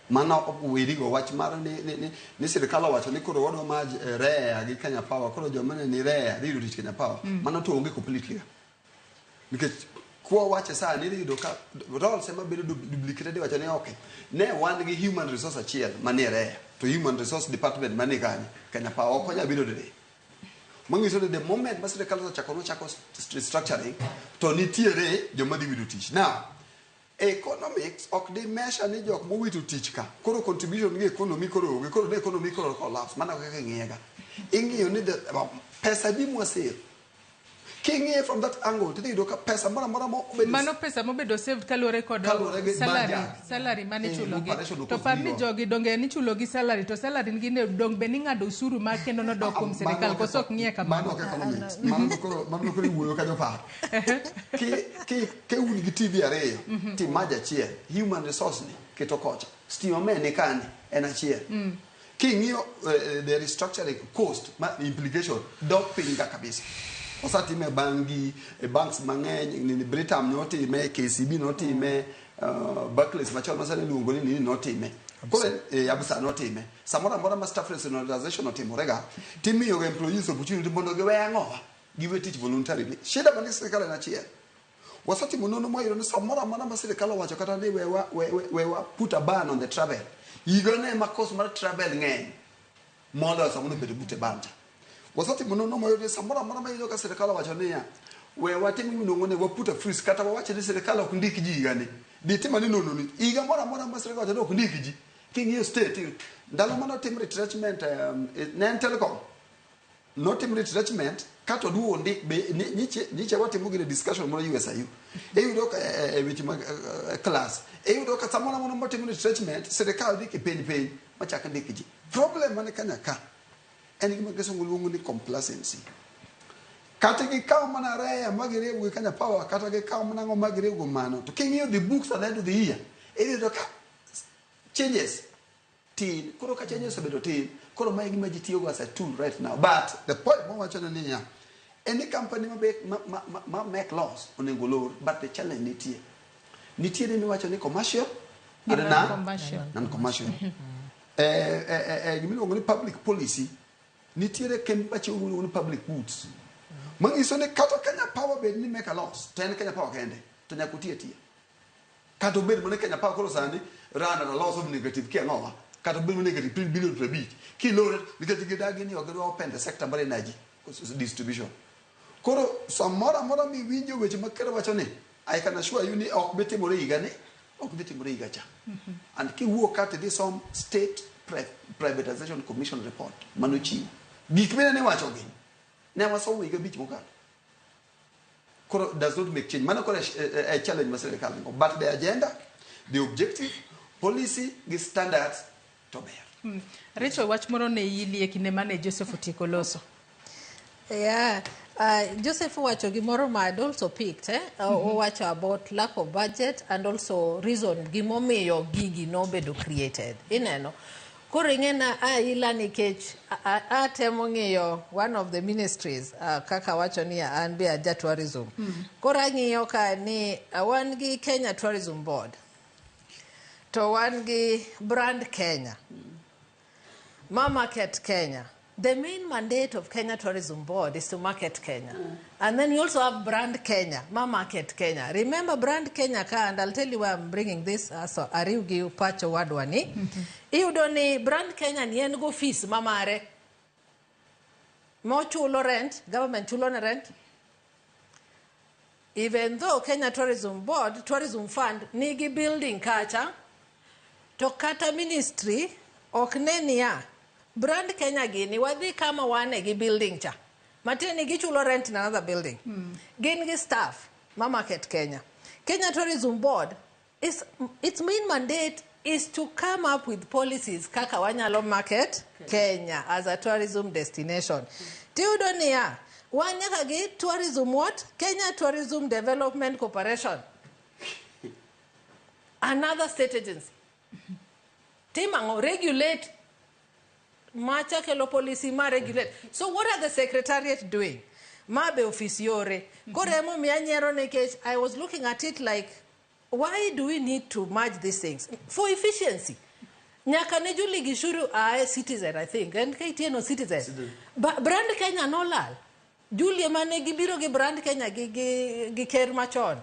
[SPEAKER 4] Mano ok werigo wach mar ni sirikal owacho ni koro wadwa merge REA gi Kenya Power, koro joma ne ni REA dhi yudo tich Kenya Power. Mano to onge completely. Nikech kwa wache sani idhi yudo ka roles ema bedo duplicated, iwacho ni okay, ne wan gi human resource achiel manie REA to human resource department manie kanye Kenya Power ok onyal bedo diriyo. Manyiso ni the moment ma sirikal osechako nochako restructuring to nitiere joma dhi wito tich. Now, economics ok di measure ni jok mowito tich ka koro contribution gi economy koro onge, koro ne economy koro collapse. Mano kaka ing'iye ga. Ing'iyo ni the pesa di mwasave. King'iye from that angle, tidhi yudo ka pesa moro amora mo obedo
[SPEAKER 2] Mano pesa mobedo saved kaluwore kod
[SPEAKER 4] Kaluwore gi
[SPEAKER 2] salary,
[SPEAKER 4] budget.
[SPEAKER 2] salary mane ichulogi.
[SPEAKER 4] Operational
[SPEAKER 2] To
[SPEAKER 4] cost
[SPEAKER 2] par ni
[SPEAKER 4] gigo.
[SPEAKER 2] jogi donge nichulo gi salary, to salary gi ne dong be ning'ado osuru mar kendo nodok kuom sirikal, koso ok ng'iye kamano?
[SPEAKER 4] Mano ok economics. Mano koro iwuoyo kanyo paro. Ki un gi TV ariyo, ti maj achiel, human resource ni keto kocha. Stima me ni kani en achiel. King'iyo the restructuring cost ma implication dok piny ka kabisa. Osetime bangi e banks mang'eny, nini Britam notime, KCB notime, Barclays machon ma sani iluongo ni nini notime. Koro Absa notime. Samoro amora ma staff rationalization otimore ga, timiyo ga employees opportunity mondo giwe ang'owa, giwe tich voluntarily. Shida man gi sirikal en achiel. Wasetimo nonro mwayudo ni samoro amora ma sirikal owacho kata ni wewa put a ban on the travel. Higa ne ma cost mar travel ng'eny moloyo sama obedo but e ban cha. Wasetimo nonro mwayudo ni samoro amora ma iyudo ka sirikal owacho niya, we watim gimiluongo ni wa put a freeze, kata wawach ni sirikal ok ndik ji higani. Dhi tim ane nonro ni higa moro amora ma sirikal owacho ni ok ndik ji. King'iyo state, ndalo mane otim retrenchment ne en Telecom. Notim retrenchment kato duogo ndik be nyiche watimo gine discussion moro USIU. Iyudo ka e weche mag class. Iyudo ka samoro amora motim retrenchment, sirikal dhi piny piny machak ndik ji. Problem man Kenya ka en gima kisungu luongo ni complacency. Kata gikawo mana REA ma giriwo gi Kenya Power, kata gikawo mana ang'o ma giriwo mano. To king'iyo the books at the end of the year, iyudo ka Changes tin. Koro ka changes obedo tin, koro mae gima ji tiyogo as a tool right now. But the point mawacho ni niya, any company ma make loss onego lor, but the challenge nitie. Nitiere miwacho ni commercial and
[SPEAKER 2] non-commercial.
[SPEAKER 4] Non-commercial. Gimiluongo ni public policy, nitiere kembe machiwo miluongo ni public goods. Manyiso ni kata Kenya Power bed ni make a loss, to en Kenya Power kende, to nyaka otiye tiya. Kata obed mana Kenya Power koro sani run at a loss of negative kia ng'owa, kata obed mana negative billion 50, kilore nikech gidagi ni ok gidwa open the sector mar energy distribution. Koro samoro amora miwinjo weche ma ker wacho ni, I can assure you ni ok bi timore higa ni, ok bi timore higa cha. And kiwuok ka tidhi som State Privatization Commission report manochiwo. Gik minene iwachogi, ne wasomo higa 5 mokalo. Koro does not make change. Mano koro e challenge ma sirikal nigo. But the agenda, the objective, policy gi standards to ber.
[SPEAKER 2] Rachel, wach moro ne ili e kinde mane Joseph otieko loso.
[SPEAKER 5] Yeah. Joseph owacho gimoro ma I'd also picked, eh? Owacho about lack of budget and also reason gimomiyo gigi nobedo created. Ineno. Koro ing'ena aila nikech atemo ng'iyo one of the ministries, kaka wacho ni an be aja tourism. Koro ang'iyo ka ni wan gi Kenya Tourism Board to wan gi Brand Kenya, ma Market Kenya. The main mandate of Kenya Tourism Board is to market Kenya. And then we also have Brand Kenya, ma Market Kenya. Remember Brand Kenya ka, and I'll tell you why I'm bringing this, so ariw gi pacho wadwa ni. Iyudo ni Brand Kenya ni en go fees ma mare. Mochulo rent, government chulo ne rent. Even though Kenya Tourism Board, Tourism Fund, nigi building kacha, to kata ministry ok ne niya, Brand Kenya gini wadhi kama wane gi building cha. Matiende ni gichulo rent in another building. Gin gi staff ma Market Kenya. Kenya Tourism Board is its main mandate is to come up with policies kaka wanyalo market Kenya as a tourism destination. Tiyudo niya, wan nyaka gi tourism what? Kenya Tourism Development Corporation. Another state agency. Timang'o regulate macha kelo policy ma regulate. So what are the secretariat doing? Ma be office yore. Koro emomiyo anyiero nikech I was looking at it like, why do we need to merge these things? For efficiency. Nyaka ne Julie Gishuru ae Citizen, I think. En KTN or Citizen. Brand Kenya nolal. Julie mane gibiro gi Brand Kenya gi ker machon.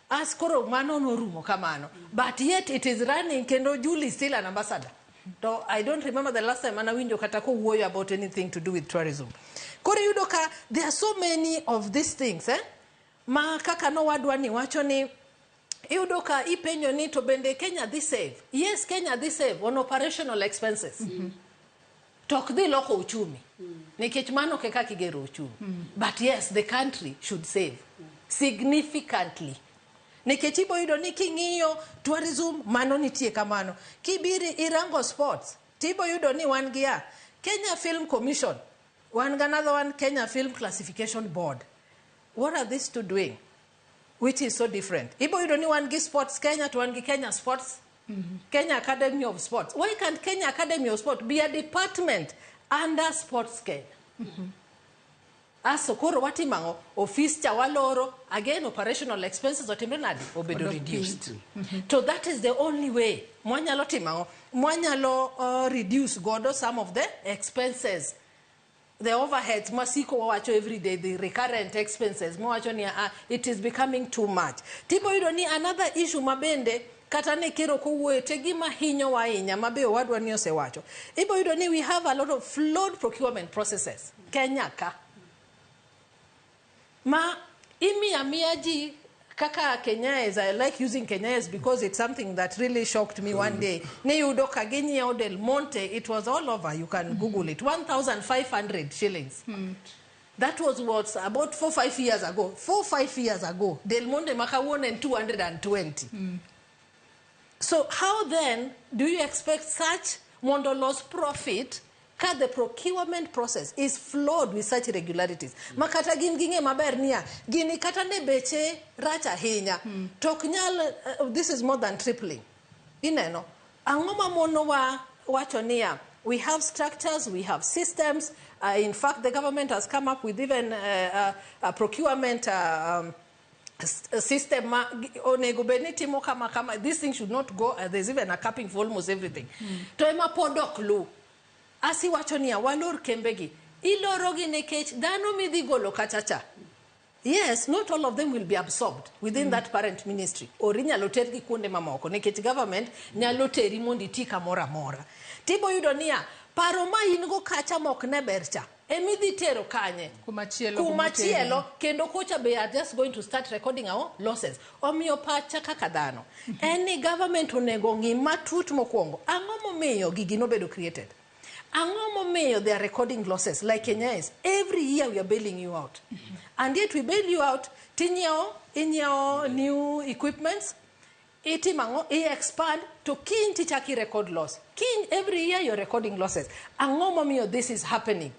[SPEAKER 5] As koro mano norumo kamano. But yet it is running kendo Julie is still an ambassador. So I don't remember the last time anawinjo kata kowuoyo about anything to do with tourism. Koro iyudo ka there are so many of these things, eh? Ma kaka nowadwa ni wacho ni iyudo ka ipenjo ni to bende Kenya dhi save. Yes, Kenya dhi save on operational expenses. To ok dhi loko uchumi. Nikech mano ok e kaka igero uchumi. But yes, the country should save significantly. Nikech ibo yudo ni king'iyo tourism mano nitie kamano. Kibiri irango sports, tibo yudo ni wan gi ya Kenya Film Commission, wan gi another one Kenya Film Classification Board. What are these two doing? Which is so different. Ibo yudo ni wan gi Sports Kenya to wan gi Kenya Sports, Kenya Academy of Sports. Why can't Kenya Academy of Sport be a department under Sports Kenya? Aso koro watimo ang'o? Office cha waloro, again operational expenses otimre nade? Obedo reduced. So that is the only way mwanyalo timo ang'o? Mwanyalo reduce godo some of the expenses. The overheads masiko wawacho every day, the recurrent expenses mwawacho ni it is becoming too much. Tipo yudo ni another issue mabende kata ne kero kowuoyo te gima hinyo wa ahinya mabe owadwa ni osewacho. Ibo yudo ni we have a lot of flawed procurement processes Kenya ka. Ma imiya miya ji kaka Kenyans, I like using Kenyans because it's something that really shocked me one day. Ni yudo ka ginyiewo Del Monte, it was all over, you can Google it, 1,500 shillings. That was what, about 4-5 years ago. 4-5 years ago, Del Monte makawuono en 220. So how then do you expect such mondo los profit ka the procurement process is flawed with such irregularities? Makata gin ging'e maber niya, gini kata ne beche rach ahinya. To ok nyal, this is more than tripling. Ineno? Ang'o mamonowa wacho niya, we have structures, we have systems. In fact, the government has come up with even a procurement system ma onego bed ni timo kama kama. This thing should not go. There's even a capping for almost everything. To ema pod ok lu. Asi wacho niya, walor kembegi. Ilorogi nikech dhano midhi golo kachacha. Yes, not all of them will be absorbed within that parent ministry. Or inyalo tergi kuonde mamoko nikech government nyalo teri mondo iti kamoro amora. Tibo yudo niya, paro ma in go kacha mok ne ber cha, emidhi tero kanye?
[SPEAKER 2] Kumachielo.
[SPEAKER 5] Kumachielo, kendo kocha be are just going to start recording our losses. Omiyo pacha kaka dhano. En ni government onego ng'i matut mokwongo. Ang'o momiyo gigi nobedo created? Ang'o momiyo they are recording losses like Kenya is? Every year we are bailing you out. And yet we bail you out, tinyiewo, inyiewo new equipments, itimo ang'o, i-expand, to kiny tichaki record loss. Kiny every year you're recording losses. Ang'o momiyo this is happening?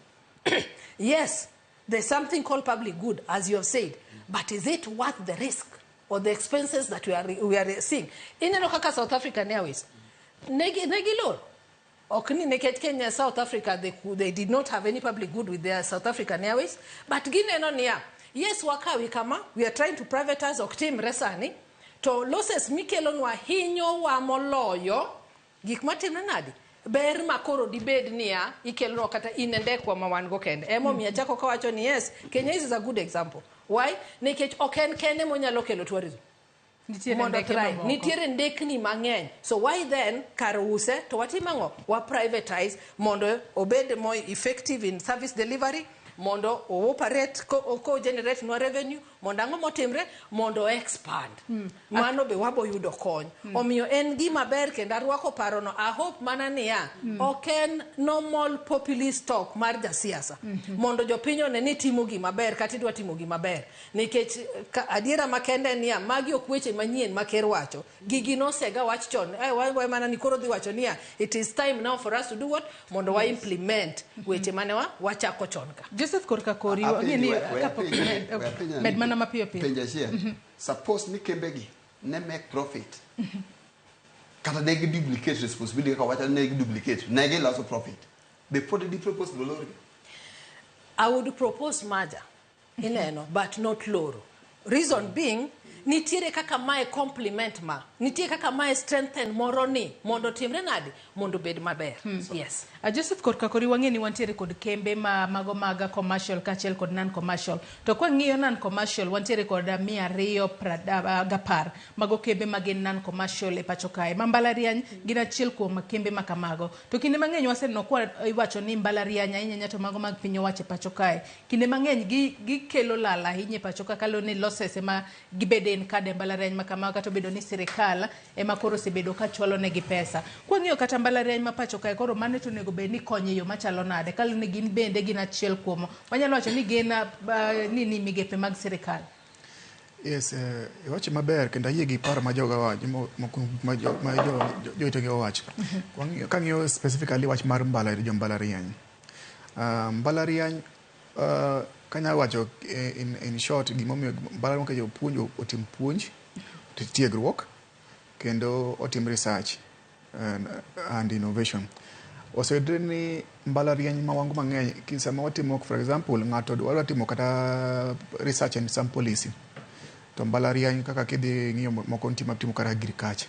[SPEAKER 5] Yes, there's something called public good, as you have said, but is it worth the risk or the expenses that we are seeing? Ineno kaka South African Airways, negi gilor. Ok ni nikech Kenya, South Africa, they did not have any public good with their South African Airways, but gineno niya, yes, wakawi kama, we are trying to privatize, ok timre sani, to losses mikelonwa hinyowa moloyo gik matimre nadi ber ma koro dibed niya ikelonwa kata in e ndekwa ma wan go kende. Emomiyo achako kawacho ni yes, Kenya is a good example. Why? Nikech ok en kende monyalo kelo tourism
[SPEAKER 2] Nitiere
[SPEAKER 5] mondo
[SPEAKER 2] ndeke
[SPEAKER 5] thrive.
[SPEAKER 2] mamoko.
[SPEAKER 5] Nitiere ndekni mang'eny. So why then kar use to watim ang'o? Wa privatize mondo obed more effective in service delivery, mondo o operate ko generate nwa revenue, mondo ang'o motimre, mondo expand. Mano be wabo yudo kony. Omiyo en gima ber kendo arwako parono. I hope mana niya, ok en normal populist talk mar jasiasa. Mondo jopiny one ni timo gima ber kata idwa timo gima ber. Nikech adiera makende en niya, magi ok weche manyien ma ker wacho. Gigi nosega wach chon. Wa mana ni koro dhi wacho niya, it is time now for us to do what? Mondo wa implement weche mane wa wachako chon ka.
[SPEAKER 2] Joseph korka kori,
[SPEAKER 4] Apenji,
[SPEAKER 2] wang'e ni
[SPEAKER 4] we apenji
[SPEAKER 2] med mana mapiyo piyo.
[SPEAKER 4] Penjo achiel. Suppose ni kembegi ne make profit. Kata ne gi duplicate responsibility kaka wacho ni ne gi duplicate. Ne giloso profit. Be pod di propose mondo olorgi?
[SPEAKER 5] I would propose merger, ineno, but not loro. Reason being, nitiere kaka mae complement ma, nitie kaka mae strengthen moro ni, mondo timre nadi, mondo bed maber. Yes.
[SPEAKER 2] Joseph korka kori, wang'e ni wantiere kod kembe ma mago mag commercial kaachiel kod non commercial. To kwang'iyo non commercial, wantiere kod 210 mago kembe magin non commercial e pacho kae. Ma mbalariany gin achiel kuom kembe ma kamago. To kinde mang'eny waseneno kwa iwacho ni mbalariany ahinya ahinya to mago mag piny owacho e pacho kae. Kinde mang'eny gikelo lal ahinya e pacho ka kaluwore ni losses ema gibede en kade mbalariany ma kamago, kata obedo ni sirikal ema koro osebedo ka chwalo negi pesa. Kwang'iyo kata mbalariany ma pacho kae, koro mano to onego bed ni konyo e yo machalo nade kaluwore ni gin bende gin achiel kuom wanyalo wacho ni gin ni migepe mag sirikal.
[SPEAKER 6] Yes, iwacho maber kendo ayie gi paro ma joga wacho ma jowetegi owacho. Kang'iyo specifically wach mar jo mbalariany. Mbalariany kanya wacho in short gimomiyo mbalariany ka jopuonj otim puonj, tiegruok kendo otim research and innovation. Oseyudre ni mbalariany ma wango mang'eny sama watimo, for example, ng'ato dwaro timo kata research and some policy, to mbalariany kaka kidhi ng'iyo moko nitie matimo kata agriculture.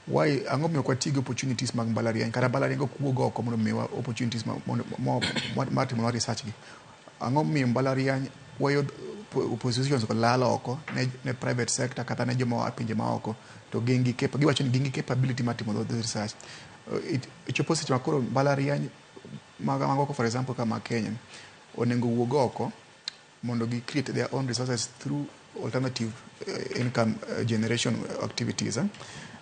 [SPEAKER 6] Why ang'o miyo ok wati gi opportunities mag mbalariany kata mbalariany ok wuog oko mondo omiwa opportunities mar timonwa research gi? Ang'o miyo mbalariany weyo positions go lal oko ne private sector kata ne joma oa pinje maoko, to gin gi giwacho ni gin gi capability mar timo those research? Chopo seche ma koro mbalariany mag oko, for example kama Kenya, onego wuog oko mondo gi create their own resources through alternative income generation activities.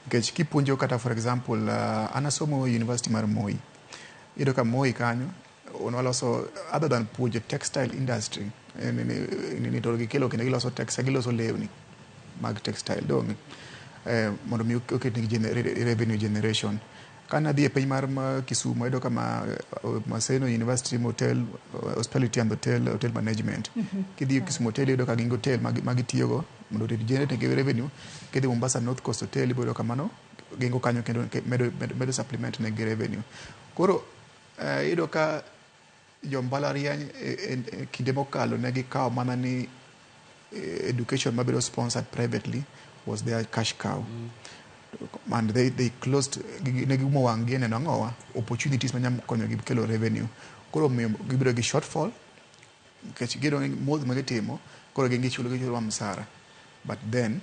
[SPEAKER 6] Nikech kipuonjo kata, for example, an asomo university mar Moi, iyudo ka Moi kanyo waloso, other than puonjo textile industry, ni to gikelo kendo giloso textile, giloso lewni mag textile dong mondo mi oket negi revenue generation. Ka nadhi e piny mar Kisumu, ayudo ka Maseno University hotel, hospitality and hotel management. Kidhi Kisumu Hotel, iyudo ka gin gi hotel ma gitiyogo mondo generate negi revenue. Kidhi Mombasa, North Coast Hotel, ibiro yudo ka mano gengo kanyo kendo medo supplement ne gi revenue. Koro iyudo ka jo mbalariany e kinde mokalo ne gikawo mana ni education mabedo sponsored privately was their cash cow. And they closed, ne giumo wang' gi neno ang'owa opportunities manyalo konyogi kelo revenue. Koro omiyo gibedo gi shortfall nikech giyudo ni modhi ma gitimo koro gin gichulo msara, but then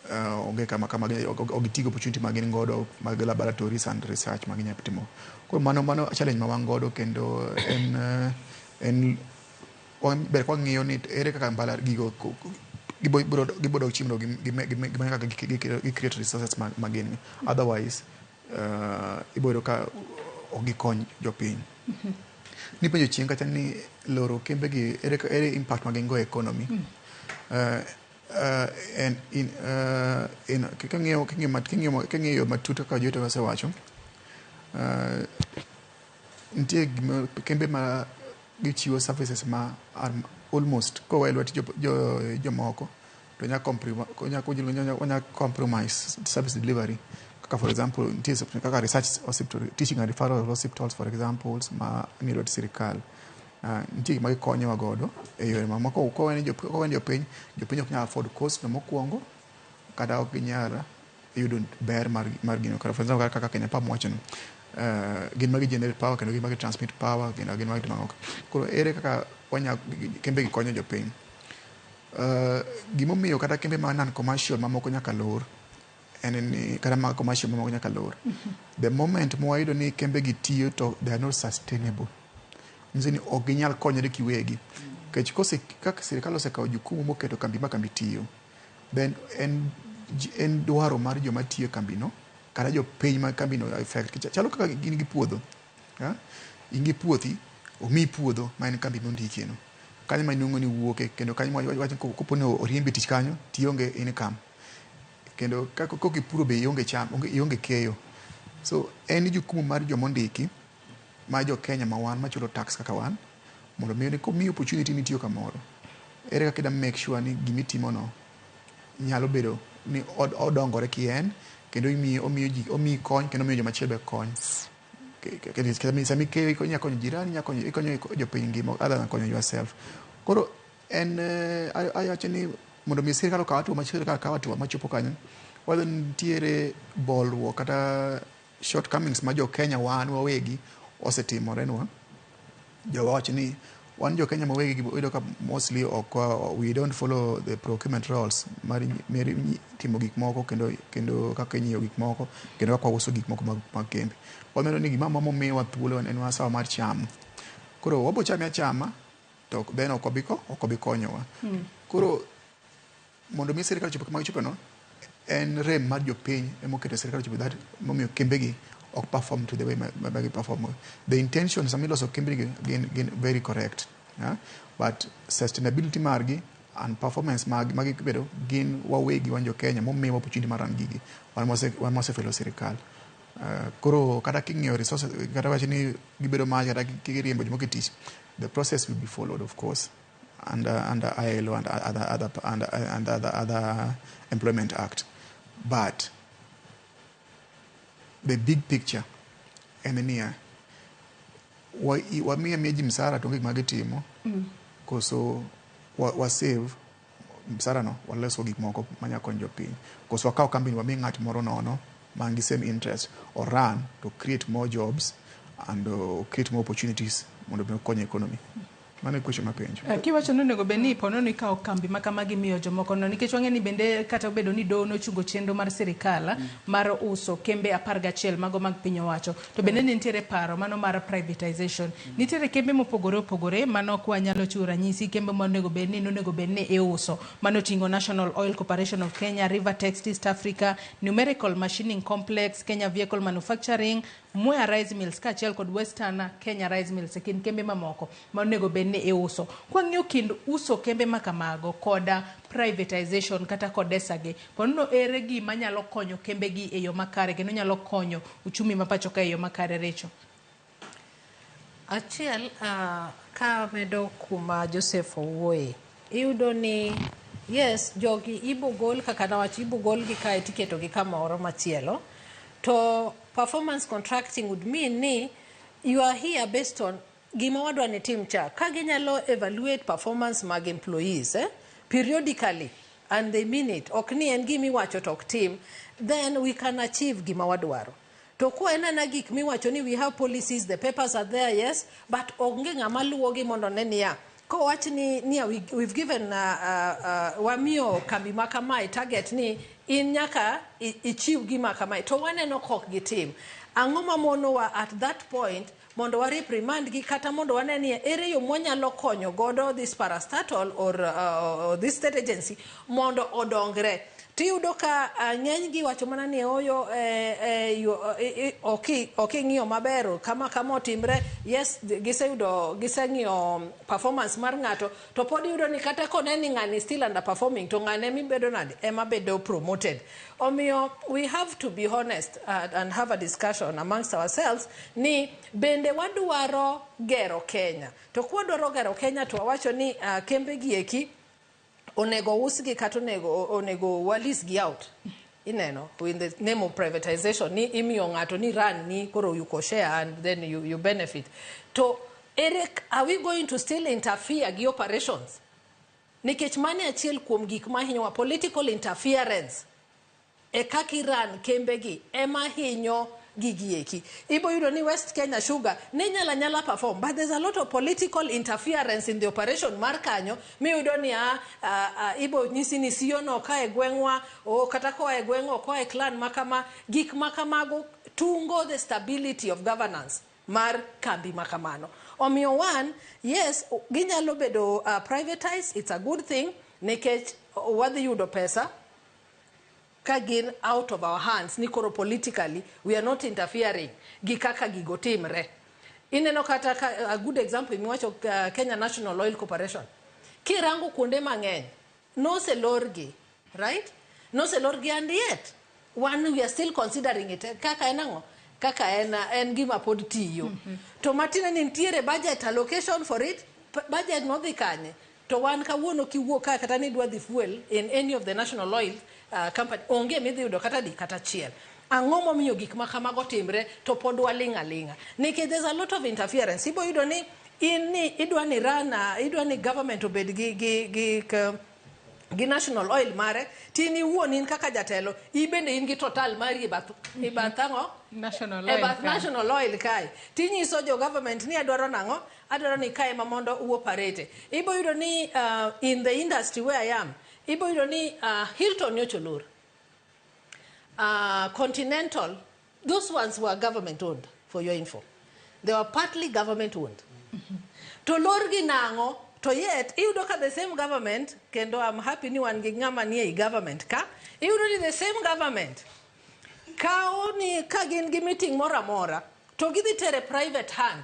[SPEAKER 6] onge kama ok giti gi opportunity ma gin godo mag laboratories and research ma ginyalo timo. Koro mano challenge ma wan godo kendo en ber ka wang'iyo ni ere kaka mbala gigo gibo dok chien mondo gimany kaka gi create resources ma gin. Otherwise ibo yudo ka ok gikony jopiny. Nipenjo chien kacha ni loro kembe gi ere impact ma gin go e economy. En in king'iyo matut kaka jowetewa osewacho, nitie kembe ma gichiwo services ma are almost kowe e lwet jomoko to nya compromise service delivery. Kaka for example, nitie kaka research hospital, teaching and referral hospitals, for example, ma nie lwet sirikal. Nitie gima gikonyowa godo e yore mamoko. Kowe ni jopiny ok nyal afford cost no mokwongo, kata ok ginyal yudo ber mar gino. For example, kaka Kenya Power wacho no, gin ma gi generate power kendo gin ma gi transmit power kendo gin ma gitimo ang'o. Koro ere kaka wanya kembe gi konyo jopiny? Gimomiyo kata kembe ma non commercial mamoko nyaka lor en ni kata ma commercial mamoko nyaka lor. The moment mwayudo ni kembe gi tiyo to they are not sustainable. Nyiso ni ok ginyal konyore kiwegi. Nikech kaka sirikal osekawo jukumu moketo kambi ma kambi tiyo, then en dwaro mar joma tiyo e kambino kata jopiny ma kambino affect. Chalo kaka gin gi puodho. In gi puothi, omiyi puodho ma en kambi mondikie no. Kanyo ma inuang'o ni wuoke kendo kanyo ma wach kopo ni oriembi tich kanyo tionge income. Kendo kok ipuro be ionge cham, ionge keyo. So en jukumu mar jomondiki ma jo Kenya ma wan machulo tax kaka wan mondo mi komiyi opportunity ni tiyo kamoro, ere kaka ida make sure ni gimitimo no nyalo bedo ni odongore kien kendo omiyo ji omiyi kony kendo omiyo jomachielo be kony. Sama ikeyo inya konyo jirani, inya konyo ikonyo jopiny ngima other than konyo yourself. Koro en awacho ni mondo mi sirikal okaw hatua ma sirikal kawo hatua machopo kanyo, wayudo ni nitiere bolruok kata shortcomings ma jo Kenya wan wawegi osetimorenwa. Jowa wacho ni wan jo Kenya mawegi iyudo ka mostly ok we don't follow the procurement rules mar timo gik moko kendo kaka inyiewo gik moko kendo kaka wauso gik moko mag kembe. Waneno ni gima momiwa thuolo en sawa mar chamo. Koro wabo chame achama to then ok obi konyowa. Koro mondo mi sirikal ochop kama gichope no, en rem mar jopiny emoketo sirikal ochopo that momiyo kembe gi ok perform to the way ma gi perform. The intention sama iloso kembe gi gin very correct. But sustainability margi and performance mag gibedo gin wawegi wan jo Kenya momiwa opportunity mar run gigi wan mosefelo sirikal. Koro kata king'iyo resources kata wach ni gibedo mach kata giriembo jomoko e tich, the process will be followed, of course, under ILO and other Employment Act. But the big picture en niya, wamiyo amiya ji msara to onge gima gitimo, koso wa save msara no waloso gik moko manya konyo jopiny, koso wakaw kambi ni wami ng'at moro nono man gi same interest or run to create more jobs and create more opportunities mondo mi okony economy. Mano e question mapenjo.
[SPEAKER 2] Kiwacho ni onego bed ni ponono ikawo kambi ma kamagi miyo jomoko no, nikech wang'e ni bende kata obedo ni doho nochungo chenro mar sirikal mar uso kembe 11 mago mag piny owacho, to bende ne nitiere paro mano mar privatization. Nitiere kembe mopogore opogore mano ok wanyalo chiwo ranyisi kembe monego bed ni nonego bed ni iuso. Mano oting'o National Oil Corporation of Kenya, Rivertex East Africa, Numerical Machining Complex, Kenya Vehicle Manufacturing, Mwea Rice Mills kaachiel kod Western Kenya Rice Mills e kind kembe mamoko ma onego bed ni iuso. Kwang'iyo kind uso kembe ma kamago koda privatization kata kodesa gi, ponono ere gima nyalo konyo kembe gi e yo makare kendo nyalo konyo uchumi ma pacho ka e yo makare, Rachel?
[SPEAKER 5] Achiel, ka medo kuma Joseph owuoye, iyudo ni yes, jogi ibogol kaka nawacho, ibogol gi kae tiketo gi kamoro machielo. To performance contracting would mean ni you are here based on gima wadwa ni tim cha. Ka ginyalo evaluate performance mag employees periodically and they mean it, ok ni en gima iwacho to ok tim, then we can achieve gima wadwaro. To kwa en ana gik miwacho ni we have policies, the papers are there, yes, but onge ng'ama luwogi mondo ne niya kowach ni niya we've given wamiyo kambi ma kamae target ni in nyaka ichiw gima kamae to waneno kok gitim. Ang'o mamonowa at that point mondo wa reprimand gi kata mondo wane ni ere yo mwanyalo konyo godo this parastatal or this state agency mondo odongre. Tiyudo ka ng'eny gi wacho mana ni oyo ok ing'iyo maber kama kama otimre. Yes, giseyudo giseng'iyo performance mar ng'ato to pod iyudo ni kata kone ni ng'ani still underperforming to ng'ane mibedo nade ema bedo promoted. Omiyo we have to be honest and have a discussion amongst ourselves ni bende wadwaro gero Kenya. To kwadwaro gero Kenya to wawacho ni kembe gi eki onego usgi kata onego walis gi out. Ineno, in the name of privatization ni imiyo ng'ato ni run ni koro you co-share and then you benefit. To Eric, are we going to still interfere gi operations? Nikech mane achiel kuom gik mahinyowa, political interference e kaka iran kembegi ema hinyo gigi eki. Ibo yudo ni West Kenya Sugar ne nyala nyala perform, but there's a lot of political interference in the operation mar kanyo miyudo ni ibo nyisi ni siyo no ka e gweng'wa o kata koa e gweng'wa koa e clan makama. Gik makamago tungo the stability of governance mar kambi makamano. Omiyo one, yes, ginyalo bedo privatized, it's a good thing nikech wadhi yudo pesa ka gin out of our hands ni koro politically we are not interfering gi kaka gigo timre. Ineno kata ka, a good example miwacho Kenya National Oil Corporation. Kirango kuonde mang'eny noselorgi, right? Noselorgi and yet one we are still considering it kaka en ang'o? Kaka en gima pod tiyo. To matine ni nitiere budget allocation for it, budget nodhi kanye? To wan kawuono kiwuok ka kata ni idwa dhi fuel in any of the national oil company, onge midhi yudo kata di kata achiel. Ang'o momiyo gik ma kamago timre to pod waling' aling'a? Nikech there's a lot of interference. Ibo yudo ni in ni idwa ni run, idwa ni government obed gi national oil mare, tin iwuon in kaka jatelo, ibende in gi Total mari e bath ang'o?
[SPEAKER 2] National
[SPEAKER 5] e
[SPEAKER 2] oil
[SPEAKER 5] bath
[SPEAKER 2] ka.
[SPEAKER 5] National oil kae. Tinyiso jo government ni adwaro nang'o? Adwaro ni kae ma mondo uoperate. Ibo yudo ni in the industry where I am, ibo yudo ni Hilton nyocha olor. Continental, those ones were government owned, for your info. They were partly government owned. To lor gi nang'o? To yet, iyudo ka the same government, kendo I'm happy ni wan gi ng'ama nie ei government ka, iyudo ni the same government kawo ni ka gin gi meeting moro amora, to gidhi tere private hand.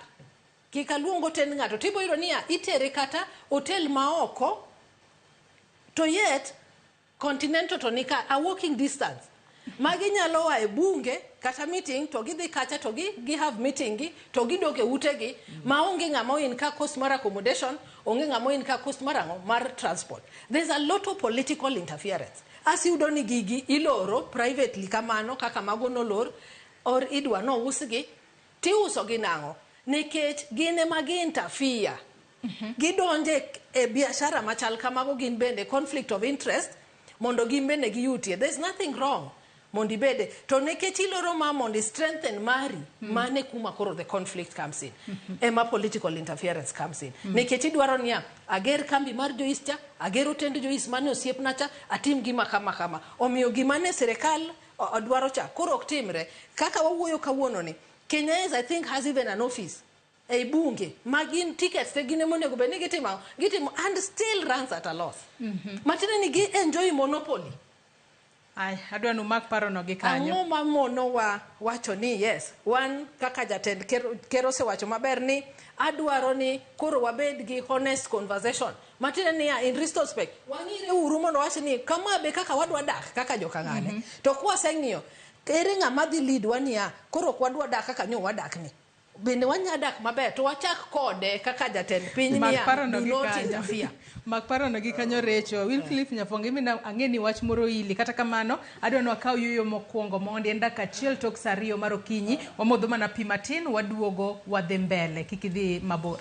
[SPEAKER 5] Kik aluong otel ng'ato, tibo yudo niya, itere kata hotel ma oko, to yet, Continental to nika a walking distance. Magi nyalo a e bunge kata meeting to gidhi kacha to gi have meeting gi to gidok e utegi ma onge ng'ama oin ka cost mar accommodation, onge ng'ama oin ka cost mar ang'o mar transport. There's a lot of political interference. As iyudo ni gigi iloro privately kamano kaka mago nolor or idwa nousgi tiuso gi nang'o? Nikech gin ema gi interfere. Gidonje e biashara machal kamago gin bende conflict of interest mondo gin bende giyutie. There's nothing wrong mondo ibede. To nikech iloro ma mondo i strengthen mari, mane kuma koro the conflict comes in. Ema political interference comes in. Nikech idwaro niya, ager kambi mar Joyce cha, ager otend Joyce mane osiepna cha, atim gima kama kama. Omiyo gima ne sirikal odwaro cha, koro ok timre. Kaka wawuoyo kawuono ni, Kenya Airways I think has even an office ei bunge ma gin tickets te gin ema onego bed ni gitimo gitimo and still runs at a loss. Matiende ni gi enjoy monopoly.
[SPEAKER 2] Ay, adwa ni umak parono gi kanyo.
[SPEAKER 5] Ang'o ma monowa wacho ni yes, wan kaka jatend ker osewacho maber ni adwaro ni koro wabed gi honest conversation. Matiende niya, in retrospect, wang'ire uru mondo wach ni kama be kaka wadwa dak kaka jokang'ane. To kwaseng'iyo, ere ng'ama dhi lead wa niya, koro ok wadwa dak kaka nyo wadak ni. Bende wanya dak maber to wachak kode kaka jatend piny niya, do not interfere.
[SPEAKER 2] Mak parono gi kanyo Recho. Wycliffe Nyafonge mina ang'e ni wach moro ili. Kata kamano, adwa ni wakaw yueyo mokwongo mondi en dakika achiel tok saa ariyo mar okinyi. Wamodho mana pi matin, waduogo wadhi mbele. Kik idhi mabor.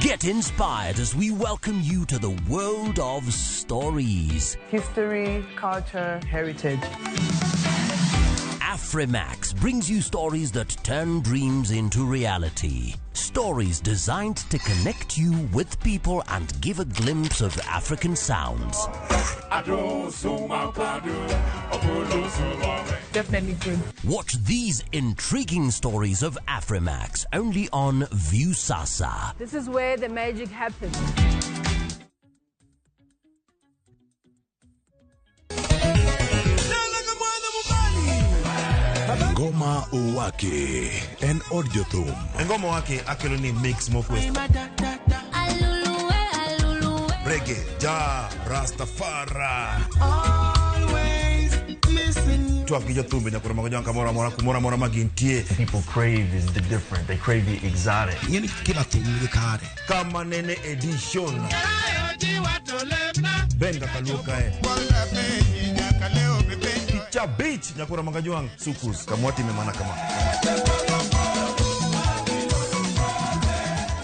[SPEAKER 1] Get inspired as we welcome you to the world of stories.
[SPEAKER 3] History, culture, heritage.
[SPEAKER 1] Afrimax brings you stories that turn dreams into reality. Stories designed to connect you with people and give a glimpse of African sounds.
[SPEAKER 2] Definitely good.
[SPEAKER 1] Watch these intriguing stories of Afrimax only on Viusasa.
[SPEAKER 20] This is where the magic happens.
[SPEAKER 7] Ngoma Owake en od jothum.
[SPEAKER 31] Ngoma Owake akelo ni mix mokwe. Reggae, ja, Rastafari. Twak gi jothumbe nyakoro mag jwang' kamoro amora kumoro amora ma gintie.
[SPEAKER 8] People crave is the different. They crave the exotic.
[SPEAKER 31] Ing'eni kila thum nigi kare. Kama nene edition. Benga kaluo kae. Picha beach nyakoro mag jwang' sukus kamwatime mana kama.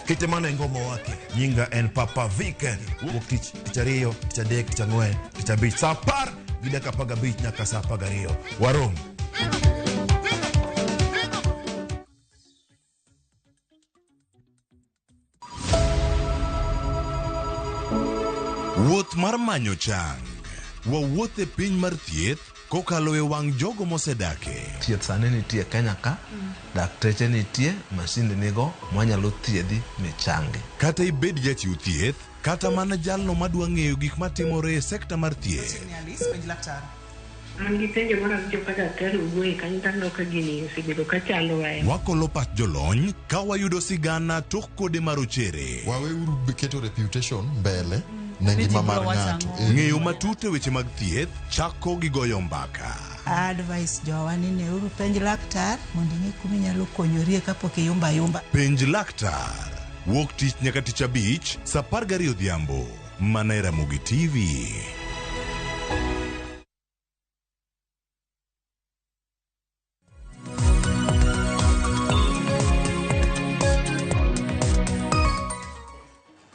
[SPEAKER 31] Kite mana e Ngoma Owake. Nyinga en Papa Viken. Wuok tich, tich ariyo, tich adek, tich ang'wen, tich abich. Saa apar gi dakika apar gabich nyaka saa apar gariyo. Warom.
[SPEAKER 7] Wuoth mar manyo chang. Wawuoth e piny mar thieth kokalo e wang' jogo mosedake.
[SPEAKER 28] Thieth sani nitie Kenya ka, dakteche nitie, masinde nigo mwanyalo thiedhi michangi.
[SPEAKER 7] Kata ibed jachiw thieth, kata mana jalno madwa ng'eyo gik matimore e sekta mar thieth.
[SPEAKER 33] An gi penjo moro awinjo ka daktari owuoye kanyo to aneno ka gini osebedo ka chando ahinya.
[SPEAKER 7] Wakolo pach jolony ka wayudo sigana tok kode marochere.
[SPEAKER 30] Waweuru keto reputation mbele ne ngima mar ng'ato.
[SPEAKER 7] Ng'eyo matut e weche mag thieth chako gi goyo mbaka.
[SPEAKER 34] Advice jowa ni neuru penj laktar mondo ing'e kuma inyalo konyorie kapok iyumba ayumba.
[SPEAKER 7] Penj laktar. Wuok tich nyaka tich abich, saa apar gariyo odhiambo. Mana e Ramogi TV.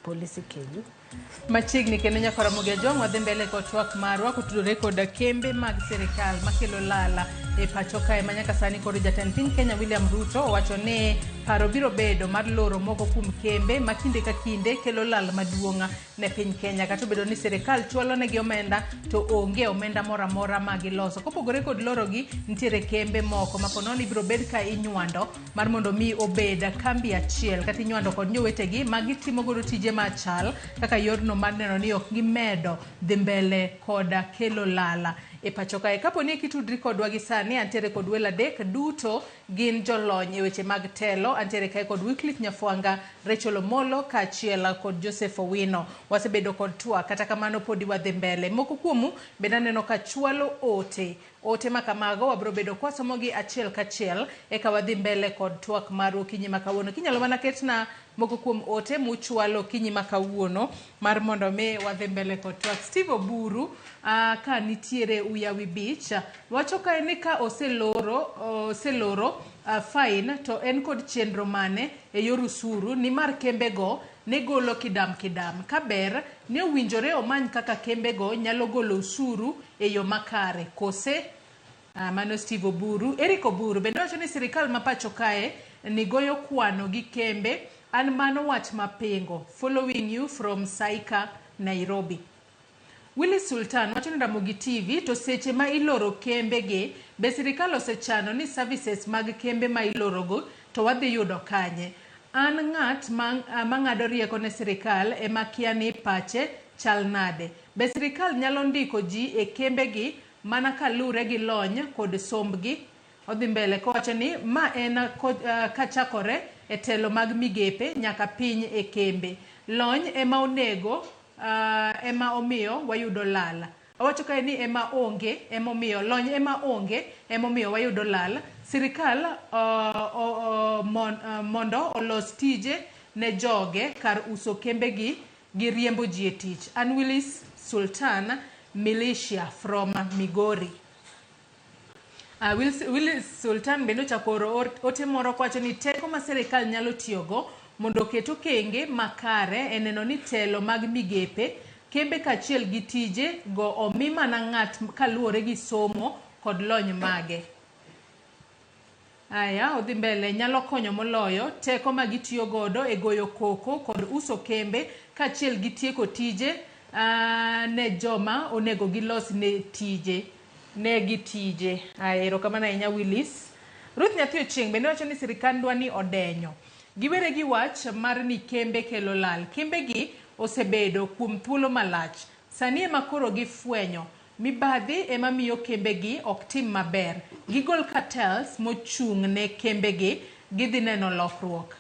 [SPEAKER 5] Polisi Kenyu.
[SPEAKER 2] Machiegni kendo nyaka Ramogi Ajwang' wadhi mbele kod twak marwa kotudore kod kembe mag sirikal makelo lala e pacho kae ma nyaka sani koro jatend piny Kenya William Ruto owacho ni paro biro bedo mar loro moko kuom kembe ma kinde ka kinde kelo lal maduong' ne piny Kenya. Kata obedo ni sirikal chwalo negi omenda to onge omenda moro amora ma giloso. Kopogore kod lorogi, nitiere kembe moko ma ponono ibiro bed ka inywando mar mondo mi obed kambi achiel kata inywando kod jowetegi ma gitimo godo tije machal kaka yorno mar neno ni ok gimedo dhi mbele kod kelo lala e pacho kae. Kapo ni kitudri kodwa gi sani, antiere kod welo adek duto gin jolony e weche mag telo. Antiere kae kod Wycliffe Nyafwanga, Rachel Omolo kaachiel kod Joseph Owino. Wasebedo kod twak, kata kamano podi wadhi mbele. Moko kuomu bende aneno ka chwalo ote. Ote ma kamago wabiro bedo kwasomogi achiel kachiel eka wadhi mbele kod twak marwa okinyi ma kawuono. Kinyalo mana ketna moko kuom ote muchwalo okinyi ma kawuono mar mondo mi wadhi mbele kod twak. Steve Oburu ka nitiere Uyawi Beach wacho kae ni ka oseloro fine to en kod chenro mane e yor usuru nimar kembego ne golo kidam kidam. Ka ber ne owinjore omany kaka kembego nyalo golo usuru e yo makare kose. Mano Steve Oburu. Eric Oburu bende wacho ni sirikal ma pacho kae ni goyo kwano gi kembe. An mano wach mapingo. Following you from Saika, Nairobi. Willy Sultan wacho ni Ramogi TV to seche ma iloro kembe gi be sirikal osechano ni services mag kembe ma ilorogo to wadhi yudo kanye. An ng'at ma ng'ado rieko ne sirikal ema kia ni pache chal nade? Be sirikal nyalo ndiko ji e kembegi mana kalure gi lony kod sombgi? Odhi mbele kowacho ni ma en kachakore e telo mag migepe nyaka piny e kembe. Lony ema onego ema omiyo wayudo lal. Owacho kae ni ema onge emomiyo lony ema onge emomiyo wayudo lal. Sirikal mondo olos tije ne joge kar uso kembegi gi riembo ji e tich. An Willis Sultan Militia from Migori. Willis Sultan bende ochako oro ote moro kowacho ni teko ma sirikal nyalo tiyogo mondo oket okenge makare e neno ni telo mag migepe, kembe kaachiel gi tije go omi mana ng'at kaluwore gi somo kod lony mage. Aya, odhi mbele, nyalo konyo moloyo teko ma gitiyo godo e goyo koko kod uso kembe kaachiel gi tieko tije ne joma onego gilos ne tije. Ne gi tije. Aya, erokamano ahinya Willis. Ruth Nyathi Ochieng' bende wacho ni sirikandwa ni odenyo. Giwere gi wach mar ni kembe kelo lal. Kembe gi osebedo kuom thuolo malach. Sani ema koro gifwenyo. Mibadhi ema miyo kembe gi ok tim maber. Gigol cartels mochung' ne kembe gi, gidhi neno lokruok.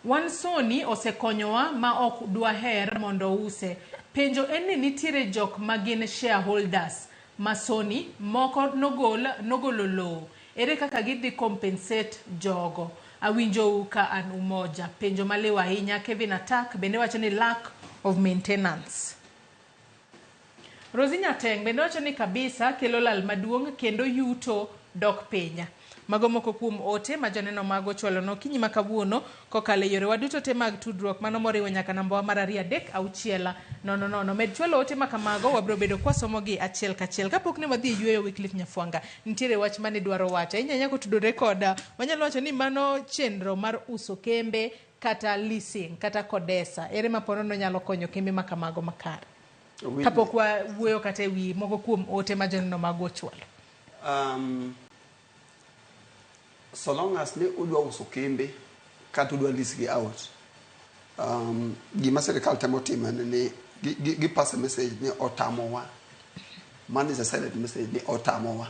[SPEAKER 2] Wan Sony osekonyowa ma ok dwaher mondo use. Penjo en ni nitiere jok ma gin shareholders ma Sony moko nogolo lowo. Ere kaka gidhi compensate jogo? Awinjou ka an Umoja. Penjo maliw ahinya. Kevin Attack bende wacho ni lack of maintenance. Rosie Nyateng bende wacho ni kabisa kelo lal maduong' kendo yuto dok piny. Mago moko kuom ote ma joneno mago ochwalo no okinyi ma kawuono kokalo e yorewa duto te mag tudruok, mano moriwo nyaka namba wa mar 2 3 6 0 0. Med chwalo ote ma kamago, wabiro bedo kwasomogi achiel kachiel. Kapok ne wadhi e yueyo Wycliffe Nyafwanga, nitiere wach mane dwaro wacho ahinya ahinya kotudore koda, wanyalo wacho ni mano chenro mar uso kembe kata leasing kata kodesa. Ere ma ponono nyalo konyo kembe ma kamago makare? Kapok wawuoyo kata e wi moko kuom ote ma joneno mago ochwalo.
[SPEAKER 4] So long as ni udwa uso kembe kata udwa lease gi out, gima sirikal temo timo en ni gi pass a message ni otamowa. Mano is a silent message ni otamowa.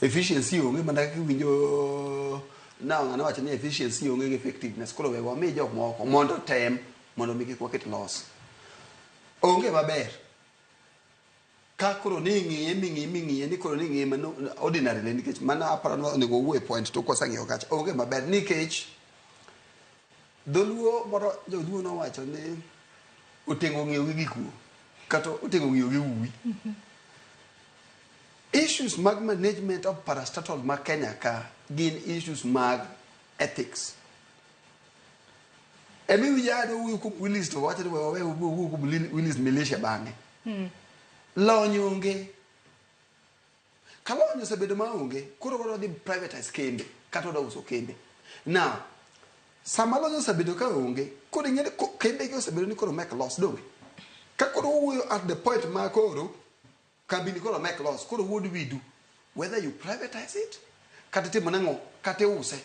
[SPEAKER 4] Efficiency onge mana kaka iwinjo na ng'ano wacho ni efficiency onge gi effectiveness. Koro we wami jok moko mondo tem mondo mi kik waket loss. Onge maber. Ka koro ni ing'iye ming'iye ming'iye ni koro ni ing'iye mano ordinarily nikech mano aparo ni onego wawuo e point to kwaseng'iyo kacha onge maber nikech dholuo moro joluo nowacho ni otengo ng'iyo gi gikuo kata otengo ng'iyo gi uwi. Issues mag management of parastatal ma Kenya ka gin issues mag ethics. Emi winjo ado wuoyo kuom Willis to wacho ni wawe wuoyo kuom Willis militia bang'e. Lony onge. Ka lony osebedo maonge, koro wadwa dhi privatize kembe kata wadwa uso kembe. Now, sama lony osebedo ka onge, koro ing'e ni kembe gi osebedo ni koro make loss donge. Ka koro wawuoyo at the point ma koro kambi ni koro make loss, koro what do we do? Whether you privatize it, kata itimo nang'o, kata iuse,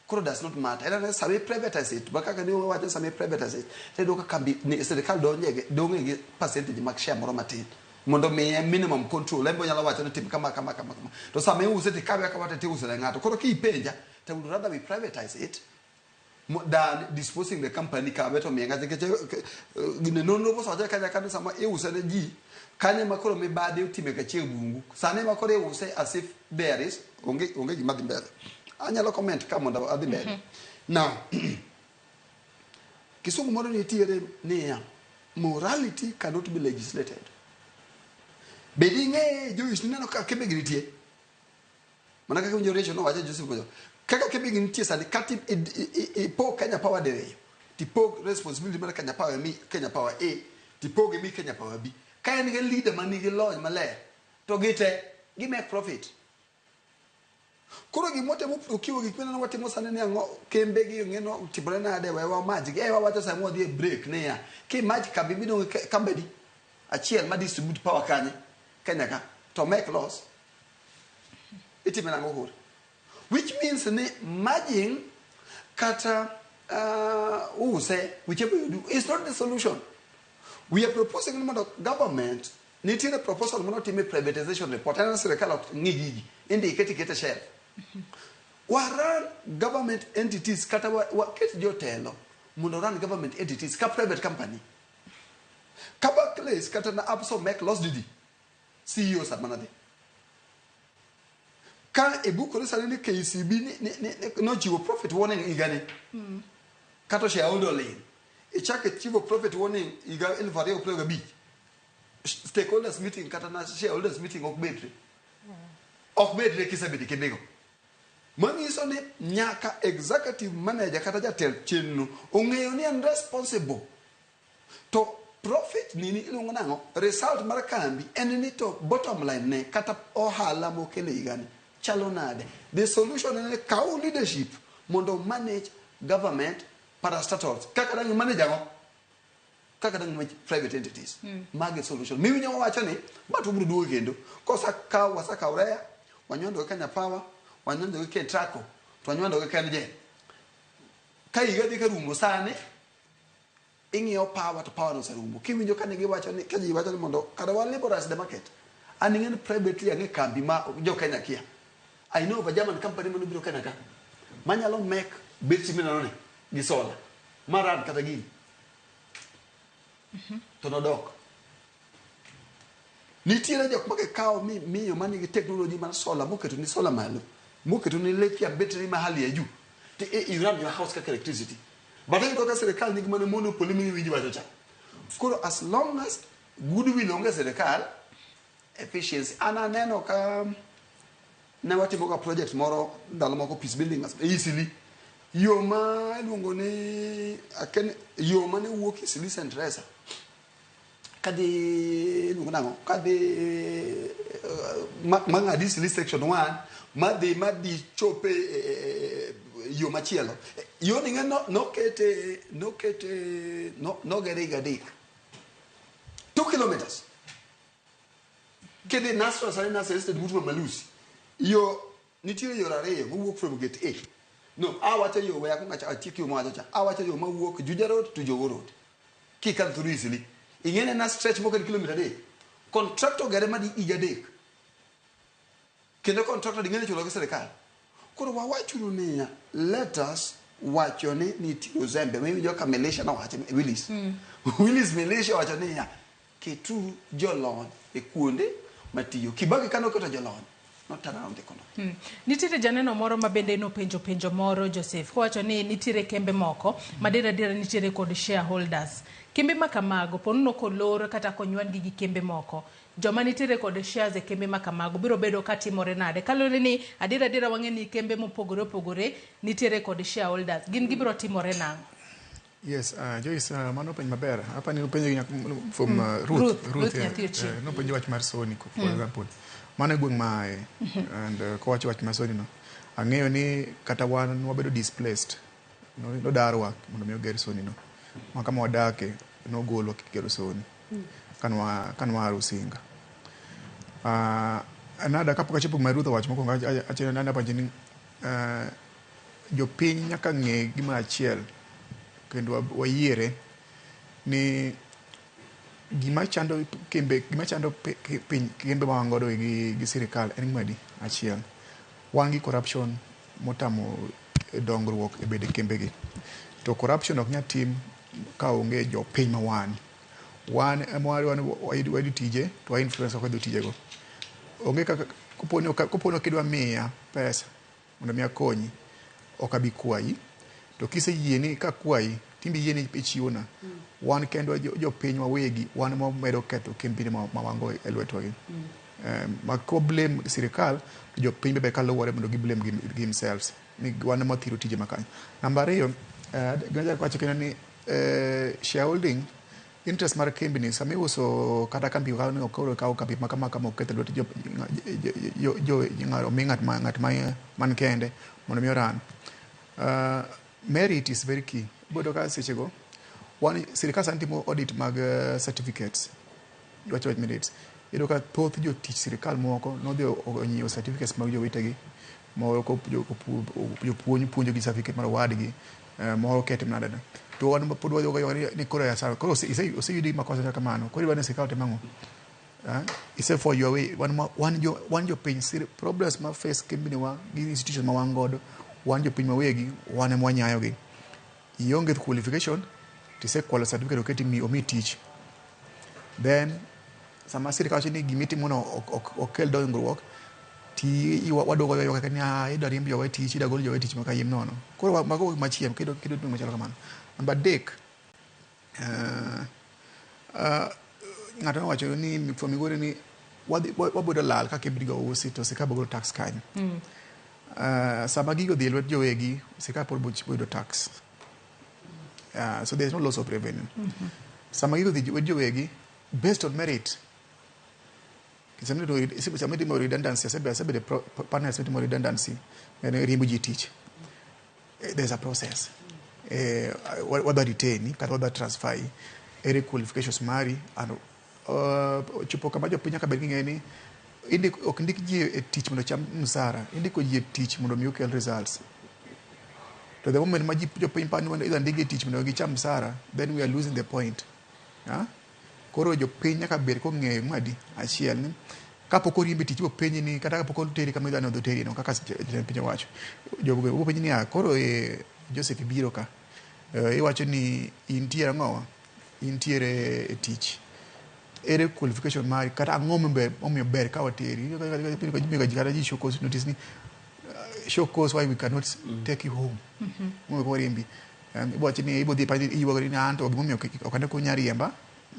[SPEAKER 4] koro does not matter. En ane sama i privatize it, ba kaka ne wawacho sama i privatize it, tiyudo ka kambi ni sirikal donje dong' gi percentage mag share moro matin mondo miye minimum control. En be onyalo wacho ni tim kama kama kama kama. To sama iuse to ikawe akawa to iuse ne ng'ato. Koro kipenja, to would rather we privatize it than disposing the company kawe to miye ng'ato nikech gine nonro mosewacho kanya kanyo sama iuse ne ji kanyo ema koro mibadhi otime ka chieng' bungu. Sani ema koro iuse as if there is onge gima dhi mbele. Anyalo comment ka mondo adhi mbele. Now, kisungu moro nitiere niya, morality cannot be legislated. Bed ing'e Joyce nineno ka kembe gi nitie. Mana kaka winjo Rachel nowacho Joseph Kojo. Kaka kembe gi nitie sani kata ipog Kenya Power diriyo. Tipog responsibility mar Kenya Power mi Kenya Power A, tipoge mi Kenya Power B. Ka en gi leader man nigi lony maler, to gite gi make profit. Koro gima watemo procure gik mineno watimo sani ni ang'o kembe gi ng'eno timore nade we wamaj gi. Wawacho sama wadhi e break niya, kimaj kambi midong' company achiel ma distribute power kanye Kenya ka to make loss. Itime nang'o koro? Which means ni merging kata use whichever you do is not the solution. We are proposing ni mondo government nitiere proposal mane otim e privatization report en sirikal ok ng'i gigi indike tikete shelf. Wa run government entities kata waket jotelo mondo run government entities ka private company. Ka Barclays kata na Absa make loss didi CEO sama nadhi. Ka ibukore sani ni KCB ni nochiwo profit warning higani kata shareholder oling ichako ichiwo profit warning higa 2025 stakeholders meeting kata na shareholders meeting ok bedre ok bedre kisebedo e kembego manyiso ni nyaka executive manager kata jatend chenro ong'eyo ni en responsible to profit nini iluongo nang'o result mar kambi en ni to bottom line ne kata ohala mokelo higani chalo nade the solution en ni kaw leadership mondo manage government parastatals kaka dang' manage ang'o kaka dang' manage private entities magi solution miwinjo wawacho ni but wabiro duogo kendo kosakaw wasakaw REA wanywando gi Kenya Power wanywando gi Ketraco to wanywando gi KenGen ka higa dhi ka rumo sani ing'iyo power to power noserumo kiwinjo ka giwacho ni ka ji wacho ni mondo kata wa liberalize the market an ing'e ni privately ang'e kambi ma jo Kenya kia I know of a German company manobiro Kenya ka manyalo make betri mineno ni gi solar ma run kata gini to nodok nitiere jok ma gikawo mi miyo manigi technology mar solar moketo ni solar malo moketo ni lithium battery ma hali ya juu to you run your house kaka electricity but iyudo ka sirikal nigi mana monopoly miwinjo wacho cha koro as long as goodwill onge e sirikal efficiency an aneno ka ne watimo ga project moro ndalo moko peace building easily yo ma iluongo ni aken yo mane wuok Eastleigh St. Teresa kadhi iluongo nang'o kadhi mang'adi Eastleigh section 1 madhi madhi chope yo machielo yo ni ng'e nokete nokete nogere higa 3 2 kilometers kidhi Nasra sani Nasra Estate but Mama Lucy yo nitiere yore ariyo mawuok from gate A no awacho yo we akwongo atiek yo mawacho cha awacho yo mawuok Juja Road to Jogoo Road kikadho through Eastleigh ing'e na stretch moko en kilomita 3 contractor ogere madi higa 3 kendo contractor ding'e ni chulo gi sirikal koro wawachuru niya let us wacho ni nitie uzembe miwinjo ka militia nowacho Willis Willis militia owacho niya keturu jolony e kuonde matiyo Kibaki kane oketo jolony no turn around the economy.
[SPEAKER 2] Nitiere janeno moro ma bende nopenjo penjo moro Joseph kowacho ni nitiere kembe moko ma adier adiera nitiere kod shareholders. Kembe ma kamago po nono kolor kata konywandgi gi kembe moko joma nitiere kod shares e kembe ma kamago biro bedo ka timore nade kaluwore ni adier adiera wang'e ni kembe mopogore opogore nitiere kod shareholders gin gibiro timore nang'o?
[SPEAKER 6] Yes, Joyce, mano penjo maber. Apa ni penjo from Ruth,
[SPEAKER 2] Ruth Nyathi Ochieng.
[SPEAKER 6] Nopenjo wach mar Sony, for example. Mano e gweng' ma aye. And kowacho wach mar Sony no, ang'eyo ni kata wan wabedo displaced. Nodarwa mondo mi oger Sony no. Ma kama wadake nogolwa kigero Sony. Kanwa kanwa Rusinga. Anada kapok achopo gima Ruth owacho mokwongo achiel nanda pacho ni jopiny nyaka ng'e gimoro achiel kendo wayiere ni gima chando kembe gima chando piny kembe ma wan godo gi sirikal en gima adi achiel wan gi corruption motamo dongruok e bede kembe gi to corruption ok nyal tim ka onge jopiny ma wan ema wayudo tije to wa influence kaka wadhi tijego onge kaka koponi ok idwa miya pesa mondo mi akonyi ok abi kwayi to kiseyie ni kakwayi timbe yie ni ichiwona wan kendwa jopiny wawegi wan ema wamedo ketho kembni ma wan go e lwetwa gi ma ko blame sirikal to jopiny be kaluwore mondo gi blame themselves ni wan ema wathiro tije makanyo. Namba ariyo, gima achako wacho kendo ni shareholding interest mar kembni sama iuso kata kambi koro ikawo kambi ma kama kama oket e lwet jo omi ng'at ma man kende mondo mi oran. Merit is very key. Iboyudo ka sechego wan sirikal sani timo audit mag certificates wacho wach merits. Iyudo ka thoth jotich sirikal moko nodhi onyiewo certificates mag jowetegi moro jopuonj puonjo gi certificate mar owadgi moro kete nade. To wan pod wayoga yoga ni koro ya sawa. Koro oseyudi makosa kamano. Koro idwa ni sirkal otim ang'o? Ise for your way. Wan jopiny problems ma face kembni wa gi institution ma wan godo. Wan jopiny mawegi, wan ema wanyayo gi. Ionge qualification, tisekwalo certificate oketi mi omi tich. Then sama sirkal wacho ni gimitimo no ok kel dongruok, ti waduogo ywak kaka ni idwa riemb jowa e tich, idwa gol jowa e tich ma kayiem nono. Koro mago machiemo kedo timo machalo kamano. Namba 3, ng'ato nowacho ni from Migori ni wabedo lal ka kembni go usi to sirkal biro golo tax kanyo. Sama gigo dhi e lwet jowegi, sirkal pod biro yudo tax. So there is no loss of revenue. Sama gigo dhi e lwet jowegi, based on merit, sama itimo redundancy, asebedo panels mitimo redundancy, riembo ji tich. There's a process. Wadwa retain kata wadwa transfer ere qualifications mari and chopo kama jopiny nyaka bed gi ng'eyo ni ok ndik ji e tich mondo ocham msara, indiko ji e tich mondo mi okel results. To the moment ma jopiny paro ni idwa ndikgi e tich mondo gicham msara, then we are losing the point. Koro jopiny nyaka bed kong'eyo ng'adi achiel ni kapok oriembi tich ibiro penji ni kata kapok oteri kama idwa ni odhi oteri no kaka jatend piny owacho. Jogo biro penji niya koro Joseph ibiro ka iwacho ni intiere ang'owa intiere e tich ere qualification mari kata ang'o momiyo ber ka wateri kata ji show cause notice ni show cause why we cannot take you home. Momiyo ok wariembi. Ibo wacho ni ibo dhi iyuagori ni anto gimomiyo ok ane kunya riemba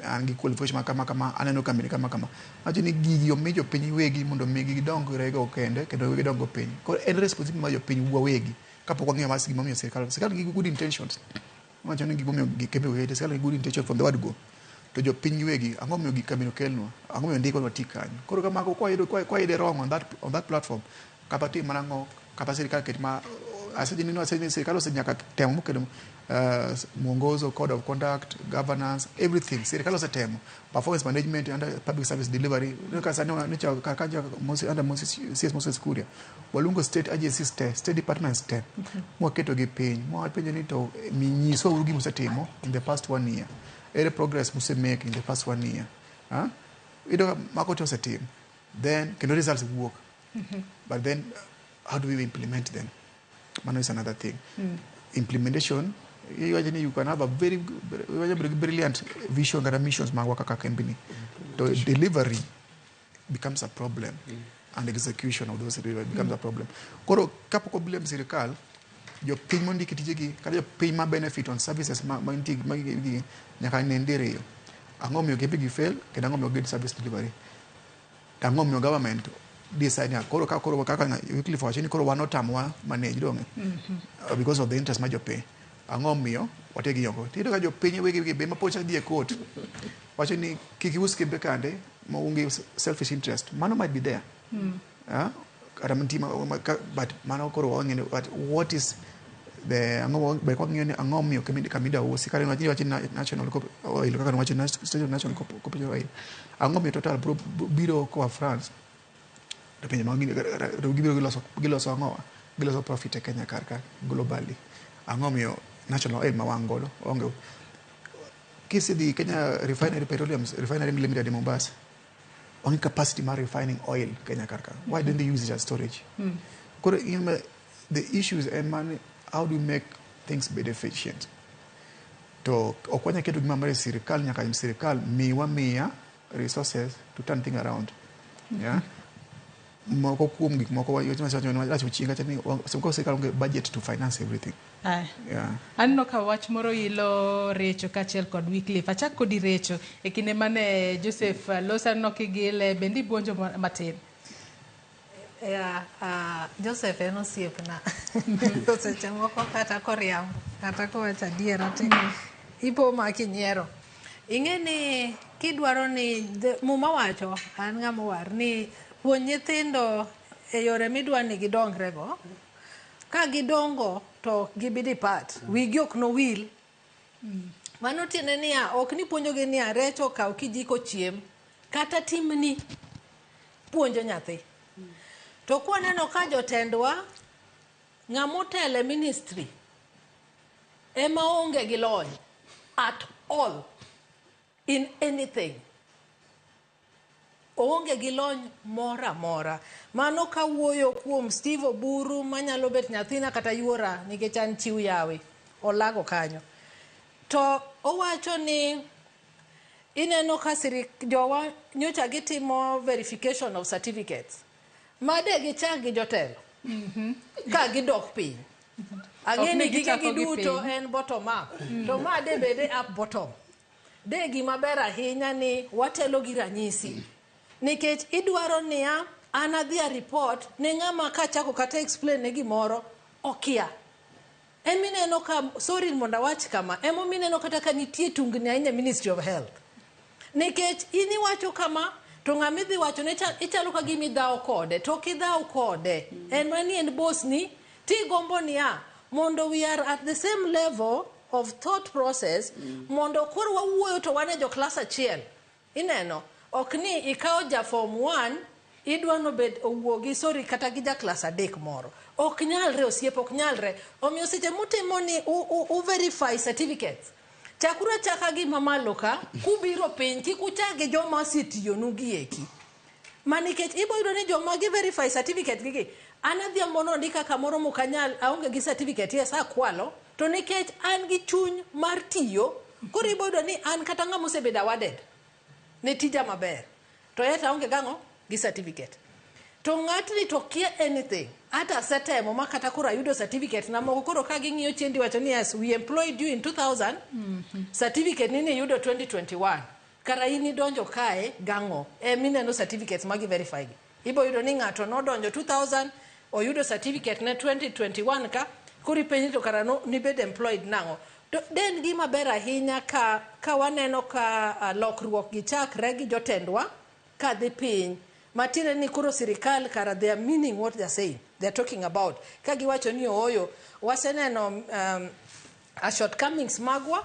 [SPEAKER 6] an gi qualification ma kama kama aneno kambi kama kama. Wacho ni gigi omi jopiny wegi mondo mi gidongre go kende kendo gidong go piny. Koro en responsibility mar jopiny wawegi kapok wang'iyo mas gimomiyo sirkal nigi good intentions. Wacho ni gimomiyo kembe oket sirkal nigi good intention from the word go. To jopiny giwegi ang'o momiyo gik kambi okelnwa? Ang'o momiyo ndikwa ni wati kanyo? Koro kamago kwayude wrong on that platform kata tim mana ang'o kata sirkal ket ma aseji sirkal osenyaka temo mokelo mwongozo, code of conduct, governance, everything. Sirkal osetemo performance management under public service delivery. Ka sani nyocha ka under Moses, CS Moses Kuria waluongo state agencies te, state departments te, mwaketo gi piny mwapenjo ni to nyiswa uru gima usetimo in the past one year, ere progress musemake in the past one year. Iyudo ka mago te osetim then kendo results wuok, but then how do we implement them? Mano is another thing. Implementation, iwacho ni you can have a very iwacho bedo gi brilliant vision kata missions magwa kaka kembni, to delivery becomes a problem and execution of those delivery becomes a problem. Koro kapok o blame sirikal, jopiny mondiki tijegi kata jopiny ma benefit on services ma nitie ma gi nyaka nen diriyo ang'o miyo kembe gi fail kendo ang'o miyo good service delivery to ang'o miyo government decide ni koro ka koro kaka Wycliffe wacho ni koro wan otamowa manage donge because of the interest mar jopiny, ang'o miyo water gi oko. Tiyudo ka jopiny wegi wegi be ma pod chak dhi e court wacho ni kik ius kembe kande maonge selfish interest, mano might be there. Kata mantie but mano koro wang'e ni but what is the ang'o ber ka wang'iyo ni ang'o miyo kambi usi kata iwacho ni national oil kaka niwacho national corporation oil, ang'o miyo Total biro koa France to pinje mag to gibiro giloso ang'owa giloso profit e Kenya kar ka globally, ang'o miyo national oil ma wan godo onge kisedhi Kenya Refinery Petroleum Refinery Limited e Mombasa onge capacity mar refining oil Kenya kar ka, why don't they use it as storage? Koro the issues en mani how do we make things be efficient to ok wanyal keto gima mar sirikal nyaka sirikal miwa miya resources to turn thing around. Yeah, moko kuom gik moko wacho chien kacha ni samoro sirikal onge budget to finance everything.
[SPEAKER 2] Aya.
[SPEAKER 6] Yeah.
[SPEAKER 2] Aneno ka wach moro ilo Recho kaachiel kod Wycliffe. Achak kodi Recho. E kinde mane Joseph loso aneno kigile bende ibuonjo matin.
[SPEAKER 5] Yeah, Joseph en osiepna. To seche moko kata koriambo, kata kowacho adiera to ipo ma kinyiero. Ing'e ni kidwaro ni Muma wacho, an ng'ama owar, ni puonj nyithindo e yore midwa ni gidongre go. Ka gidongo to ok gibi depart. Wigi ok nowil. Mano tiende niya, ok ni puonjogi niya, rech okaw kijiko chiem. Kata timni puonjo nyathi. To kwaneno ka jotendwa, ng'ama otelo e ministry ema onge gi lony at all in anything. Oonge gi lony moro amora. Mano kawuoyo kuom Steve Oburu manyalo bet nyathina kata yuora nikech an chiw yawe olago kanyo. To owacho ni ineno ka jowa nyocha gitimo verification of certificates. Made gichak gi jotelo ka gidok piny. Ang'e ni gige gi duto en bottom up. To ma de bede up bottom. De gima ber ahinya ni watelo gi ranyisi. Nikech idwaro niya an adhi a report ne ng'ama kachako kata explain ne gimoro okia. Emineno ka, sorry mondo awach kama, emomineno kata ka nitie tungni ahinya Ministry of Health. Nikech in iwacho kama, to ng'ama idhi wacho ne ichalo ka gima idhawo kode, to ok idhaw kode. En mana ni en boss ni, tigombo niya, mondo we are at the same level of thought process, mondo koro wawuoyo to wan e jo klas achiel. Ineno, ok ni ikawo ja form 1, idwa nobed owuogi sorry kata gi ja klas 3 moro. Ok nyalre osiep, ok nyalre. Omiyo seche mutimo ni u verify certificates. Chakuru achaka gi mamalo ka, kubiro piny, kik uchak gi joma osetiyonu gi eki. Ma nikech ibo yudo ni joma gi verify certificate gigi, an adhiambo nondika kamoro mok anyal, aonge gi certificate, yes, akwalo, to nikech an gi chuny mar tiyo, koro ibo yudo ni an kata ng'ama osebedo awarded ne tija maber, to yet aonge gang'o gi certificate. To ng'atni to kia anything. Ata asetemo ma kata koro ayudo certificate na moko, koro ka ging'iyo chien tiwacho ni yes, we employed you in 2000, certificate ni niyudo 2021. Kara in idonjo kae gang'o? Emineno certificates magi verify gi. Ibo yudo ni ng'ato nodonjo 2000, oyudo certificate ne 2021 ka, koro ipenji to kara no, nibed employed nang'o? To den gima ber ahinya ka waneno ka lokruok gi chakre gi jotendwa kadhi piny. Matiende ni koro sirikal kara they are meaning what they are saying, they are talking about. Ka giwacho ni ooyo, waseneno a shortcomings magwa,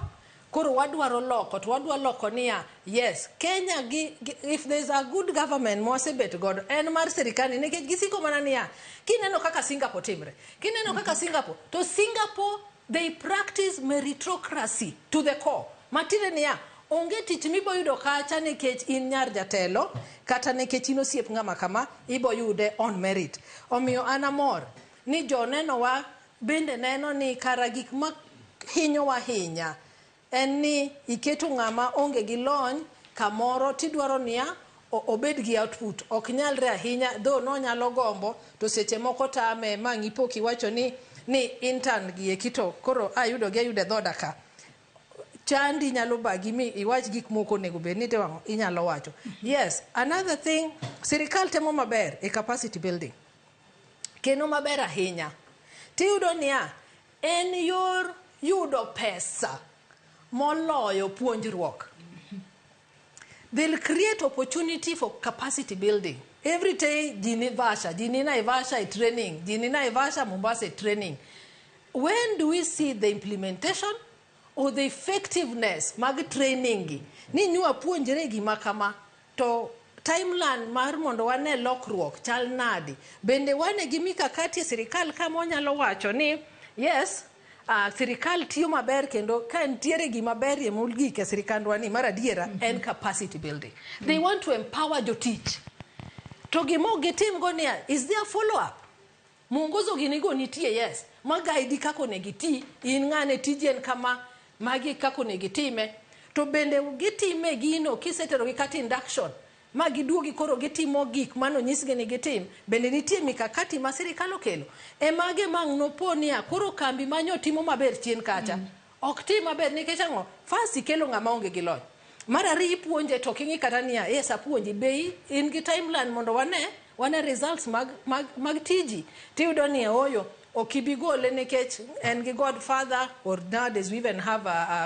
[SPEAKER 5] koro wadwaro loko, to wadwa loko niya, yes, Kenya gi, if there is a good government mwasebet godo, en mar sirikal ni, nikech gisiko mana niya, kineno kaka Singapore timre, kineno kaka Singapore, to Singapore, they practice meritocracy to the core. Matiende niya, onge tich miboyudo kacha nikech in nyar jatelo, kata nikech in osiep ng'ama kama, iboyude on merit. Omiyo an amor ni jonenowa bende neno ni kara gik ma hinyowa hinya en ni iketo ng'ama onge gi lony kamoro tidwaro niya obed gi output. Ok nyalre ahinya, though nonyalo gombo, to seche moko tame ma ng'ipo kiwacho ni intern gi eki to koro ayudo gi ayudo e dhoda ka. Chandi nyalo bagi mi iwach gik moko onego bed ni tewang'o inyalo wacho. Yes, another thing, sirikal temo maber e capacity building. Kendo maber ahinya. Tiyudo niya, en yor yudo pesa moloyo puonjruok. They'll create opportunity for capacity building. Every day, ji ni Naivasha, ji ni Naivasha e training, ji ni Naivasha, Mombasa e training. When do we see the implementation or the effectiveness mag training gi? Ni nyua puonjre gima kama, to timeline mar mondo wane lokruok chal nadi? Bende wane gi mikakati e sirikal kama onyalo wacho ni yes, sirikal tiyo maber kendo ka nitiere gima berie mogik e sirikandwa ni mar adiera en capacity building. They want to empower jotich. To gima ok gitim go niya, is there follow up? Mwongozo gini go nitie, yes. Ma guide kaka onego iti, in ng'ane tiji en kama, magi kaka onego itime. To bende gitime gino kisetero gi kata induction, ma giduogi koro gitimo gik manonyisgi ni gitim. Bende nitie mikakati ma sirikal okelo. E mage mang' nopo niya, koro kambi manyo timo maber chien kacha. Ok tim maber nikech ang'o? First ikelo ng'ama onge gi lony. Mar ariyo ipuonje to ok ing'i kata niya, yes apuonji, be in gi timeline mondo wane results mag tiji. Tiyudo ni ooyo, ok ibi gole nikech en gi godfather, or nowadays we even have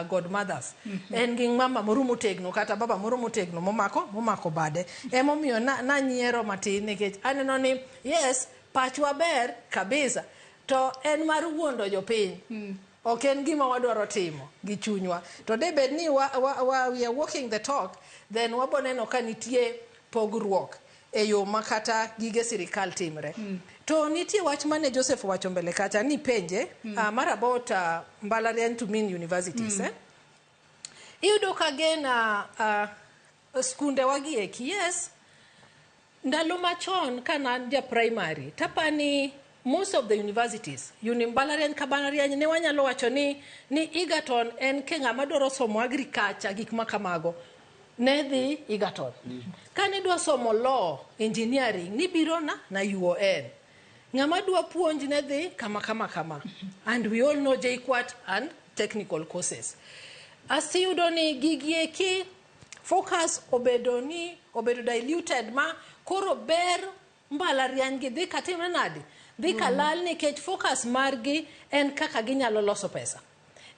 [SPEAKER 5] godmothers. En gi mama moro motegno kata baba moro motegno momako bade. Emomiyo nanyiero matin nikech aneno ni yes, pachwa ber kabisa, to en mar wuondo jopiny. Ok en gima wadwaro timo gi chunywa. To de bed ni we are walking the talk, then wabo neno ka nitie pogruok e yo ma kata gige sirikal timre. To nitie wach mane Joseph owacho mbele kacha ni penje mar about mbalariany to mean universities. Iyudo ka gen skunde wagi eki, yes, ndalo machon ka ne an ja primary, tapani most of the universities, uni mbalariany ka mbalariany ne wanyalo wacho ni Egerton en ke ng'ama dwaro somo agriculture, gik ma kamago ne dhi Egerton. Kane dwa somo law, engineering, nibiro na UON. Ng'ama dwa puonj ne dhi kama kama kama. And we all know JKUAT and technical courses. Asiyudo ni gigi eki focus obedo ni obedo diluted, ma koro ber mbalariany gi dhi katimre nade, dhi kalal, nikech focus margi en kaka ginyalo loso pesa.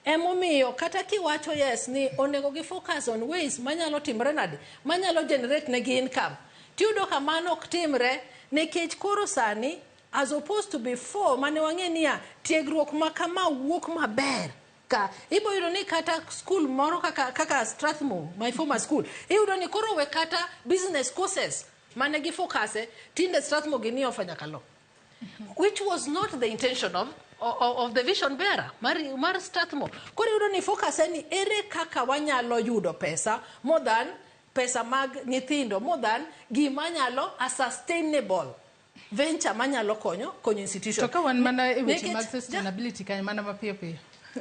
[SPEAKER 5] Emomiyo kata kiwacho yes ni onego gi focus on ways manyalo timre nade, manyalo generate negi income, tiyudo ka mano ok timre, nikech koro sani, as opposed to before mane wang'e niya tiegruok ma kama wuok maber ka, ibo yudo ni kata school moro kaka Strathmore, my former school, iyudo ni koro we kata business courses mane gi focus, tinde Strathmore gini offer nyaka law, which was not the intention of the vision bearer mar Strathmore. Koro iyudo ni focus en ni ere kaka wanyalo yudo pesa more than pesa mag nyithindo, more than gima nyalo a sustainable venture manyalo konyo institution.
[SPEAKER 2] To ka wan mana e weche mag sustainability kanyo mana mapiyo piyo.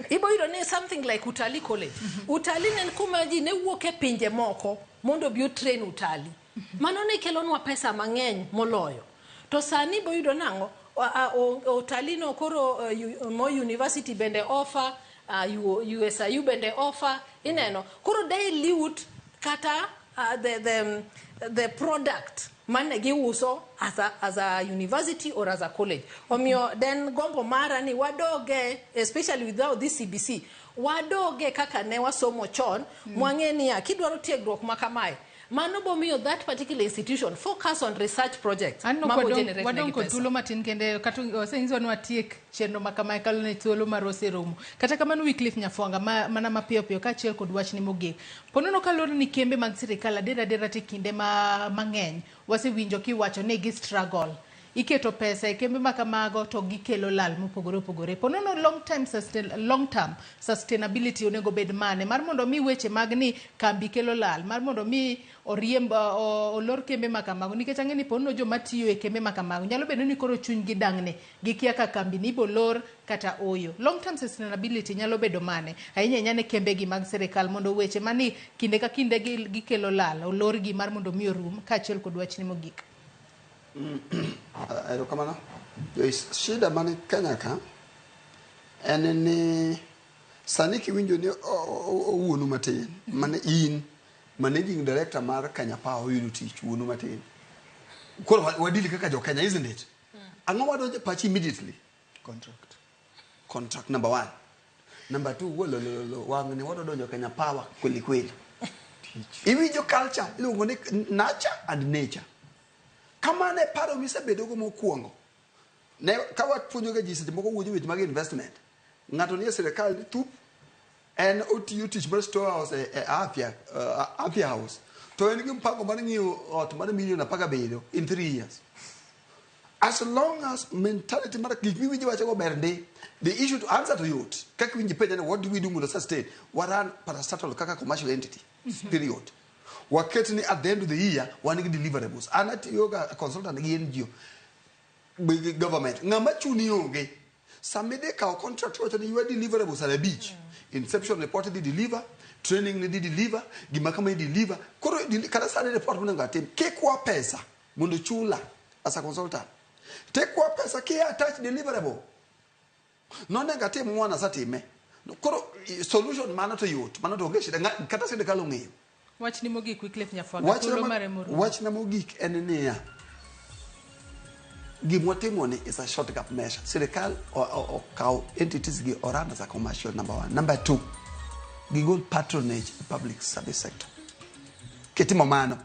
[SPEAKER 5] Ibo yudo ni something like Utalii College. Utalii ne en kuma ji ne wuok e pinje moko mondo obi otrain utalii. Mano ne kelonwa pesa mang'eny moloyo. To sani ibo yudo nang'o? Utalii no koro Moi University bende offer, USIU bende offer, ineno. Koro dilute kata the product mane giuso as a university or as a college. Omiyo den gombo mara ni wadoge, especially without this CBC, wadoge kaka ne wasomo chon, mwang'e niya kidwaro tiegruok ma kamae, mano bomiyo that particular institution focus on research projects
[SPEAKER 2] Anno
[SPEAKER 5] mabo
[SPEAKER 2] kwadong'
[SPEAKER 5] generate
[SPEAKER 2] wadong'
[SPEAKER 5] negi
[SPEAKER 2] kod
[SPEAKER 5] pesa.
[SPEAKER 2] Thuolo matin kende, kata osenyiswa ni watiek chenro ma kamae kalo ne thuolo marwa oseromo. Kata kamano, Wycliffe Nyafwanga, mana mapiyo piyo kaachiel kod wachni mogik. Ponono kaluwore ni kembe mag sirikal adier adiera te kinde ma mang'eny wasewinjo kiwacho ni gi struggle. Iketo pesa e kembe ma kamago to gikelo lal mopogore opogore. Ponono long term sustainability onego bed mane mar mondo mi weche mag ni kambi kelo lal mar mondo mi oriemb olor kembe ma kamago, nikech ang'e ni ponono joma tiyo e kembe ma kamago nyalo bedo ni koro chunygi dang'ni, gikia ka kambi ni ibo lor kata oyo. Long term sustainability nyalo bedo mane ahinya ahinya ne kembe gi mag sirikal mondo weche mani kinde ka kinde gikelo lal olorgi mar mondo mi orum, kaachiel kod wachni mogik?
[SPEAKER 4] Erokamano. Joyce, shida man Kenya ka en ni sani kiwinjo ni owuonu matin mane in managing director mar Kenya Power oyudo tich, wuonu matin koro wadili kaka jo Kenya, isn't it? Ang'o wadonjo e pachi immediately?
[SPEAKER 6] Contract.
[SPEAKER 4] Contract number one. Number two, wolololo, wang'ni wadwa donjo Kenya Power kweli kweli. Iwinjo culture iluongo ni nurture and nature. Kamano e paro misebedogo mokwongo. Ne ka wapuonjo ga ji, seche moko wuoyo weche mag investment. Ng'ato nie sirikal ni thup, en otiyo tich mar storehouse e Afya House. To en gi mpango mar ng'iewo ot mar milion 17 in 3 years. As long as mentality mar gik miwinjo wachogo ber ndi, the issue to answer to yot. Kaka iwinjo penja ni what do we do mondo sustain? Waran parastatal kaka commercial entity. Period. Waket ni at the end of the year wan gi deliverables. An atiyo ga consultant gi NGO gi government. Ng'ama chuni onge. Sama idhi kawo contract wacho ni your deliverables are abich. Inception report idhi deliver, training ni dhi deliver, gima kama idhi deliver. Koro kata sani report monego atim, kikwa pesa mondo chula as a consultant. Tikwa pesa ki attach deliverable. Nonego atim mwana asetime. Koro solution mano to yot, mano to onge shida, kata sirikal ong'eyo.
[SPEAKER 2] Wachni mogik, Wycliffe Nyafwanga,
[SPEAKER 4] Wachna
[SPEAKER 2] thuolo mare morumo.
[SPEAKER 4] Wachna mogik en niya, gimwatimo ni is a shortcut measure. Sirikal okaw entities gi oran as a commercial, number one. Number two, gigol patronage e public service sector. Kitimo mano,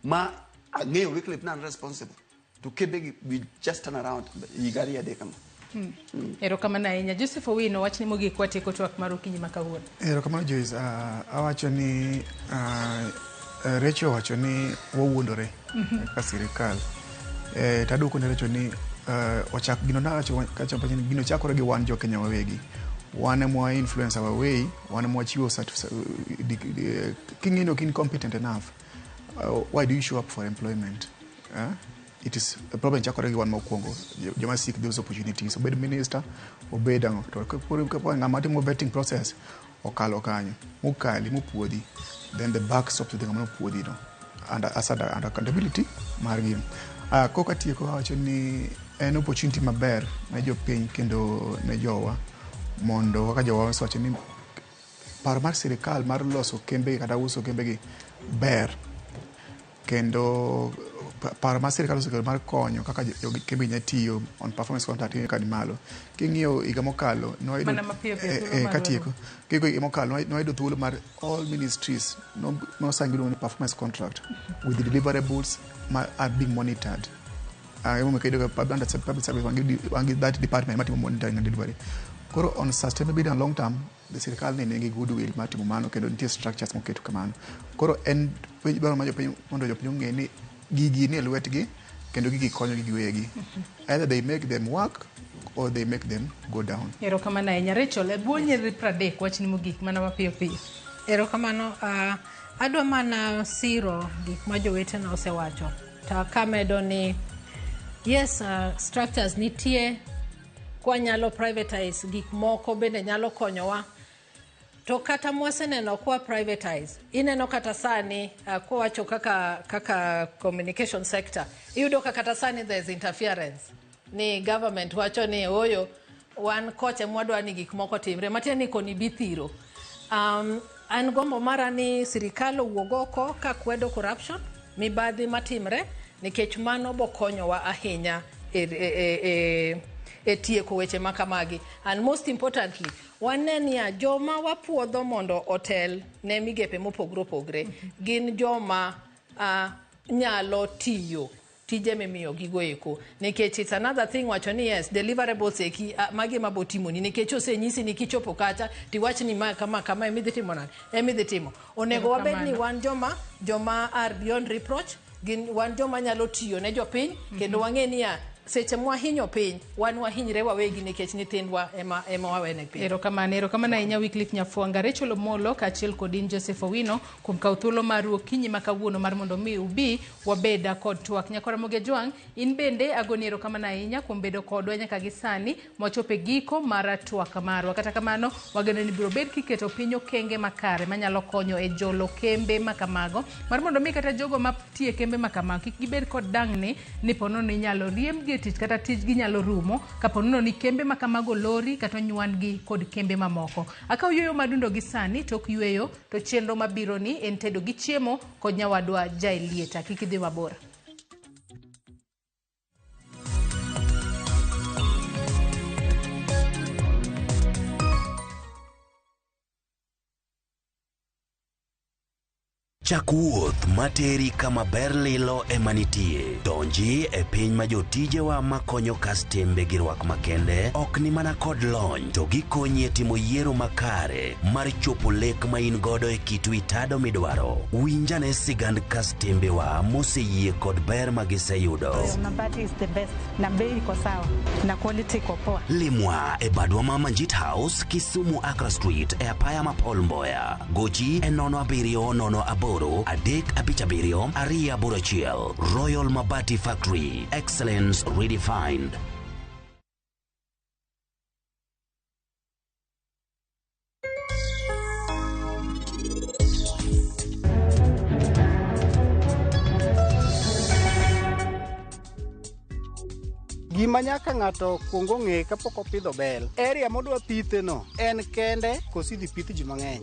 [SPEAKER 4] ma ang'eyo Wycliffe nan responsible to kembe gi will just turn around higa 2 3 kama.
[SPEAKER 2] Erokamano ahinya. Joseph Owino, wachni mogik watieko twak mar okinyi ma kawuono.
[SPEAKER 6] Erokamano, Joyce. Awacho ni Rachel owacho ni wawuondore kaka sirikal. Taduoko ne Rachel ni Ochak gino nawacho kacha pacha ni gino chakore gi wan jo Kenya wawegi. Wan ema wa influence our way, wan ema wachiwo king'e ni ok in competent enough, why do you show up for employment? It is a problem chakore gi wan mokwongo joma seek those opportunities, obed minister, obed ang'o, to kapo ng'ama timo vetting process okalo kanyo mokali mopuodhi, then the buck stops with ng'ama nopuodhi no and as under accountability mar gino. Koka tieko, awacho ni en opportunity maber ne jopiny kendo ne jowa mondo kaka jowa osewacho ni paro mar sirikal mar loso kembe kata uso kembegi ber, kendo paro mar sirikal osekelo mar konyo kaka kembe nya tiyo on performance contract ka ni malo. King'iyo higa mokalo nwayudo
[SPEAKER 2] Mana mapiyo piyo, thuolo marwa
[SPEAKER 6] katieko, king'iyo higa mokalo nwayudo thuolo mar all ministries nosign gimiluongo ni performance contract with the deliverables ma are being monitored. Emomiyo kiyudo ka public service wan gi that department matimo monitoring and delivery. Koro on sustainability and long term, the sirikal ne nigi goodwill mar timo mano, kendo nitie structures moketo kamano. Koro en penj dwaro mar jopiny mondo jopiny ong'e ni gigi nie lwetgi kendo gigi konyogi giwegi. Either they make them work or they make them go down.
[SPEAKER 2] Erokamano ahinya. Rachel, e bwo nyiriri 30, wachni mogik mana mapiyo piyo.
[SPEAKER 5] Erokamano. Adwa mana siro gik ma jowetena osewacho. To kamedo ni yes, structures nitie, kwanyalo privatize gik moko bende nyalo konyowa. To kata mwaseneno kwa privatize, ineno kata sani kwawacho kaka communication sector, iyudo ka kata sani there is interference. Ni government wacho ni oyo wan kocha mwadwa ni gik moko timre, matiende ni koni bithiro. An gombo mara ni sirikal owuog oko ka kwedo corruption, mibadhi matimre, nikech mano bokonyowa ahinya e tieko weche makamagi. And most importantly, wane niya joma wapuodho mondo otel ne migepe mopogre opogre gin joma nyalo tiyo tije mimiyo gigo eko, nikech it's another thing wacho ni yes, deliverables eki, magi ema botimoni, nikech osenyisi ni kichopo kacha tiwach ni ma kama kama emidhi timo nade, emidhi timo. Onego wabed ni wan joma are beyond reproach, gin wan joma nyalo tiyo ne jopiny, kendo wang'e niya seche mwahinyo piny wan wahinyre wawegi nikech nyithindwa ema wawene piny.
[SPEAKER 2] Erokamano, erokamano ahinya Wycliffe Nyafwanga, Rachel Omolo kaachiel kod in Joseph Owino kuom kawo thuolo maru okinyi ma kawuono mar mondo mi ubi wabed kod twak. Nyakora Ramogi Ajwang', in bende agoni erokamano ahinya kuom bedo kodwa nyaka gi sani mwachopo e giko mar twak marwa. Kata kamano, wageno ni biro bed kiketo piny okenge makare manyalo konyo e jolo kembe makamago mar mondo mi kata jogo matiye kembe makamago kik gibed kod dang'ni ni ponono inyalo riembgi e tich kata tijgi nyalo rumo kaponono ni kembe makamago lori kata onyuandgi kod kembe mamoko. Akaw yueyo madundo gi sani, tok yueyo to chenro mabiro ni en tedo gi chiemo kod nyawadwa Jaelieta. Kik idhi mabor.
[SPEAKER 1] Chak wuoth materi kama ber lilo ema nitie. Donji e piny ma jotijewa makonyo kastembe gi rwak makende ok ni mana kod lony to gikonyi e timo yiero makare mar chopo lek ma in godo e kit wi tado midwaro. Winjane sigand kastembewa moseyie kod ber ma giseyudo.
[SPEAKER 10] Mabati is the best na bei iko sawa na quality iko poa.
[SPEAKER 1] Limwa e badwa ma Manjit House, Kisumu Accra Street e apaya ma Paul Mboya. Gochi e 07 08 3 5 7 2 8 1. Royal Mabati Factory. Excellence redefined.
[SPEAKER 11] Gima nyaka ng'ato kuong ong'e kapok opidho bel, area modwa pithe no en kende koso idhi pith ji mang'eny.